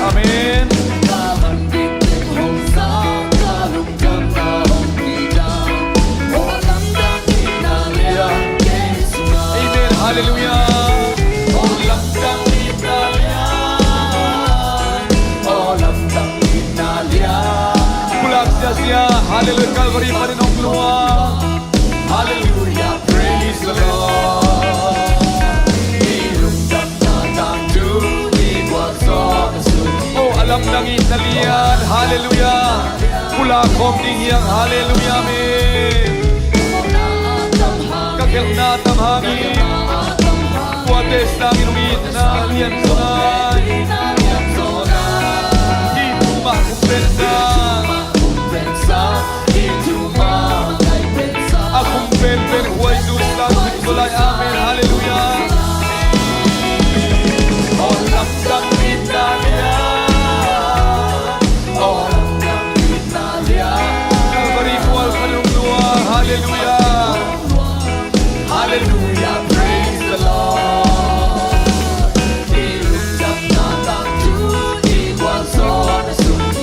Amen. Hallelujah, Calvary panin hong luang. Hallelujah, praise the Lord. Oh, a lamdang itna lian. Hallelujah. Pulak khawm ding hi hang. Hallelujah, amen. Ka gelhna tam hangin, tuate sangin hong itna lian zaw lai. Hih thu mah khum pen sang. A khum penpen huai tu sang khum zaw lai. Amen. Hallelujah. Aw lamdang itna lian. Aw lamdang itna lian. Calvary mual khat hong luang. Hallelujah. Hallelujah, praise the Lord.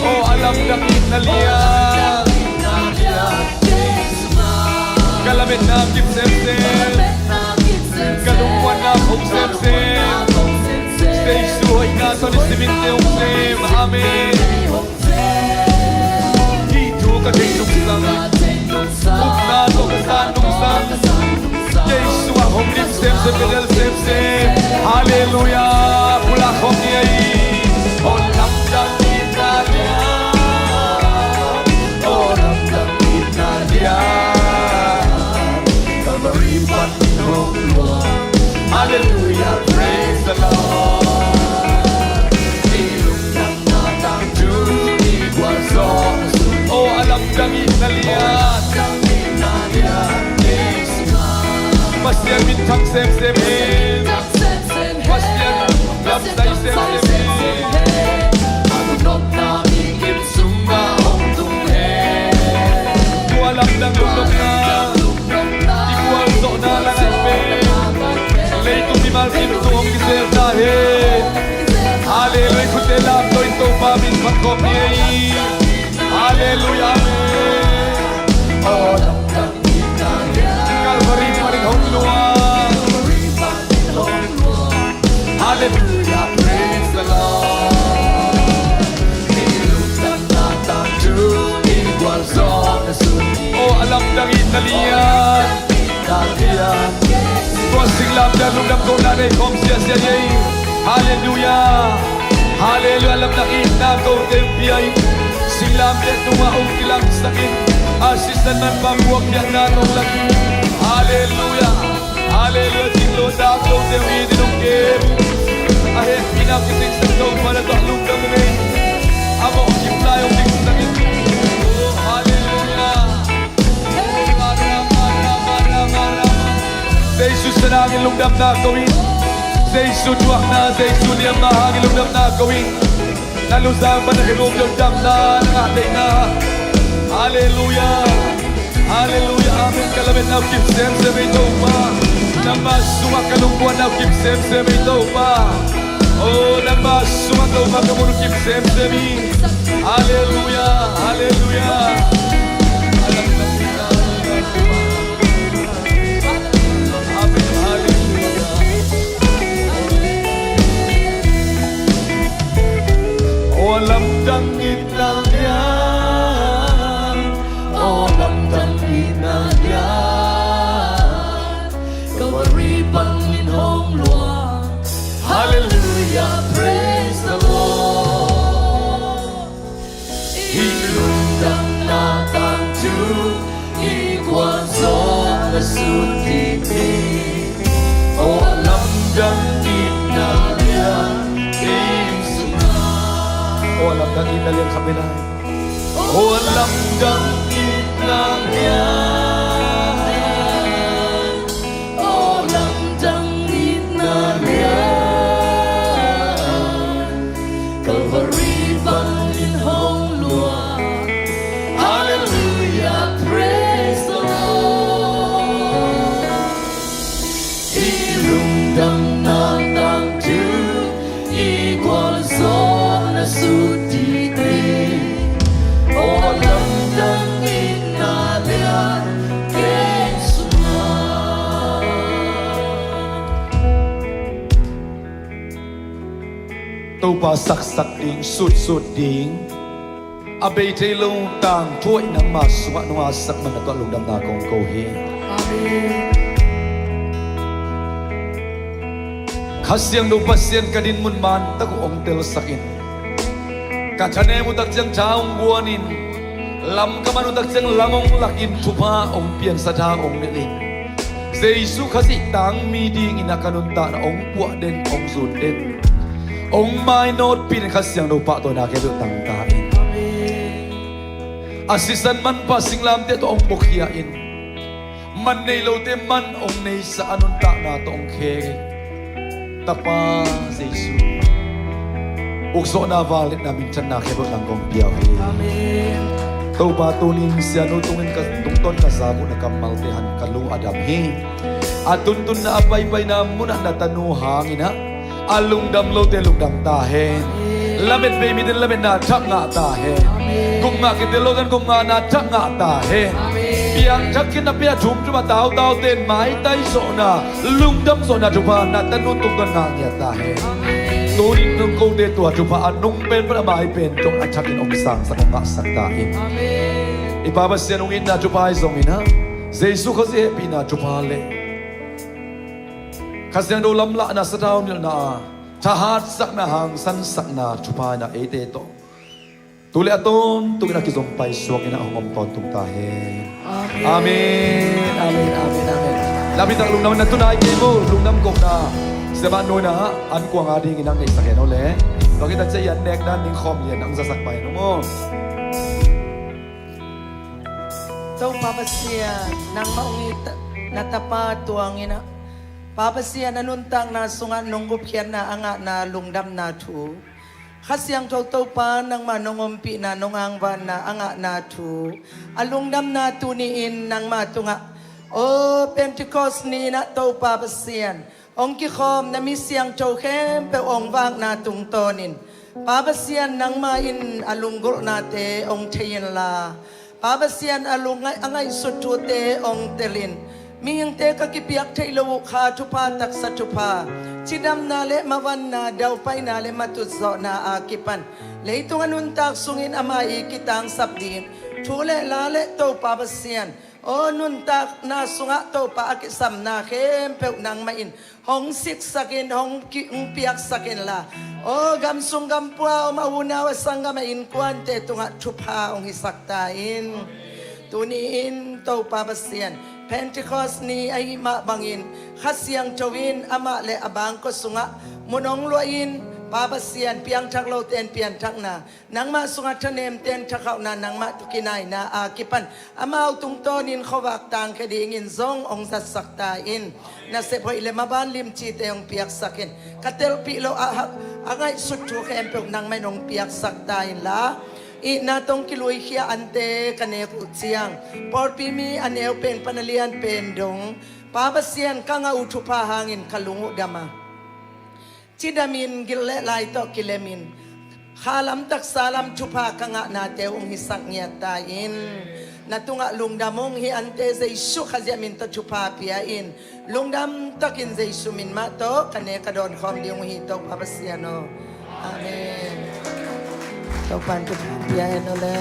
Aw a lamdang itna lian. Ka lametna kip semsem. Ka lungmuanna khum semsem. Jesu hoihna tawh nisim in tei hong sem. Amen. Hih thu ka theih nungsang, upna tawh ka san nungsang, Jesu ah hong lim semsem, ka del semsem. Hallelujah. Pulak khawm ni ei. Aw lamdang itna lian. Aw lamdang itna lian. Calvary pan hong luang. Hallelujah, praise the Lord. Aw a lamdang itna lian. Pasian minthang semsem hi. Pasian lamsai semsem hi. Tua lamdang lungnopna i gualzawhna la ngai pen leitung mimal kim tung hong kizel ta hi. Hallelujah. Khutte lamto in Topa min phat khawm ni ei. Hallelujah. Amen. Calvary panin hong luang. Hallelujah, praise the Lord. Aw a lamdang itna lian. Tua singlamteh ah lungdam kohna nei khawm siasia ei. Hallelujah. Hallelujah. Lamdang itna kote hong pia in, singlamteh tungah hong kilangsak in, a sisan manpha puakkhiatna tawh lak in. Hallelujah. Hallelujah. Cinglo dak lote hong it in hong kem. A hehpihna hong kisingsak Topa na tawh lungdam ung ei. A mawh kim lai hong dingsak in. Oh, hallelujah. Jesu san hangin lungdamna ko in. Jesu thuakna, Jesu liamna hangin lungdamna ko in. Na lungsim pan a kibuk lungdamna na ngah theihna. Hallelujah. Hallelujah. Amen. Ka lametna uh kip semsem ei Topa. Nangmah sungah ka lungmuanna uh kip semsem ei Topa. Oh, nangmah sungah Topa ka mun uh kip semsem hi. Hallelujah. Hallelujah. Amen. Hallelujah. Aw lamdang itna lian. Aw lamdang itna lian. Calvary panin hong luang. Hallelujah, praise the Lord. Hih lungdamna tangthu i gualzawhna sut ding hi. Aw lamdang itna lian ei sungah. Aw lamdang itna lian khat vei lai. Aw lamdang itna lian. Aw lamdang itna lian. Calvary panin hong luang. Hallelujah, praise the Lord. Hih lungdamna tangthu i gualzawhna sut ding hi. Aw lamdang itna lian kei sungah. Topa saksak ding, sutsut ding. A bei thei lo tangthu hoih nangma sungah nong ngahsak man na tawh lungdamna kong ko hi. Amen. Kha Siangtho Pasian, ka dinmun man tak uh hong telsakin, ka thanem uh tak ciang tha hong guanin, lam ka man uh tak ciang lam hong lakin, thupha hong piansa, tha hong nilhin, Jesu Khazih tangmi dingin a ka nuntakna hong puah den, hong zun den, hong mainawtpih den, Kha Siangtho pahtawina khempeuh tang ta in. A sisan manpha singlamteh tawh hong bukhia in, man nei lote man hong neisa, a nuntakna tawh hong khek in, Tapa Jesu, ukzawhna, vangliatna, minthanna khempeuh nang kong pia uh hi. Amen. Topa, tunin Sianu tungin ka tungtawn ka zak uh na kammalte han ka lu a dam hi. A tuntunna, a paipaina munah na tanu hangin ah, a lungdam lote lungdam ta hen. Lamet bei mite in lametna thak ngah ta hen. Gupngah kitel lote in gupngahna thak ngah ta hen. Piangthak khin na pia thum thum a tautaute in maitai zawhna, lungdam zawhna thupha na tanu tungtawn ngah ngiat ta hen. Tunin nong kote tua thupha a nung pen pan a mai pen tawh a thakin hong sangsak, hong ngahsak ta in. I Pa Pasian, hong itna thupha ahi zongin ah, Jesu Khazih hehpihna thupha le Kha Siangtho lamlahna, sathau nilhna, thahatsakna, hangsansakna thupha in ah eite tawh tu le a tawntung in a kizom paisuak in ah hong om tawntung ta hen. Amen. Amen. Amen. Amen. Amen. Lampi tak lungdam na tunai kei mu, lungdam kohna. Siapa nuina an kuang a dingin ang neihsak hen aw le. Tua khit tak ciang i an nekna ding khawm lian ang zasak pai hen aw mu. Topa Pasian, nangmah hong it na tapa tuangin ah, Pa Pasian, a nuntakna sungah nong gupkhiatna a ngahna lungdamna thu, Kha Siangtho Topa, nangmah nong ompihna, nong angvanna a ngahna thu, a lungdamna tuni-in nangmah tungah, aw Pentecost ni-in ah Topa Pasian, hong kikhawm na mi siangtho khempeuh hong vakna tungtawnin, Pa Pasian, nangmah in a lunggulhnate hong thei inla, Pa Pasian, a lungngaih, a ngaihsut thute hong telin, mihingte ka kipiak theih loh uh kha thupha, taksa thupha, cidamna le mavanna, daupaina le matutzawhna a kipan, leitung a nuntak sungin amah i kitangsap ding thu le la le Topa Pasian, aw nuntakna sungah Topa a kisamna khempeuh nangmah in hong siksakin, hong ki-, hong piaksakin la, aw gamsung gampua a om a unau a sanggam a innkuante tungah thupha hong hisak ta in. Tuni-in Topa Pasian, Pentecost ni ahih mah bangin Kha Siangtho in amah le a bangkua sungah mun hong luahin, Pa Pasian, piangthak lote in pianthakna, nangmah sungah thanemte in thakhauhna, nangmah tawh kinaina a kipan amau tungtawnin khuavak tangkhia dingin zong hong zatsak ta in. Nasep hoih le maban limcite hong piaksakin, ka telpih loh a, a ngaihsut thu khempeuh nangmah in hong piaksak ta inla, itna tawh hong kiluikhia ante ka nek uh ciang, pawlpi mi a neu pen pan a lian pen dong, Pa Pasian, ka ngah uh thupha hangin ka lung uh dam a, cidamin gil le lai tawh kilemin, kha lam taksa lam thupha ka ngahnate uh hong hisak ngiat ta in. Na tungah lungdam hong hi ante, Jesu Khazih min tawh thupha pia in. Lungdam takin Jesu min mah tawh ka ne ka dawn khawm ding uh hi, Topa Pasian aw. Amen. Topa in thupha pia hen aw le.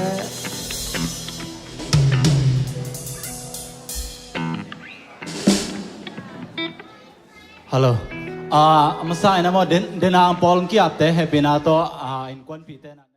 Hello. Ah, a masa in a maw, den, den a ang pawl kiapte, hehpihna tawh, ah, innkuanpihte na.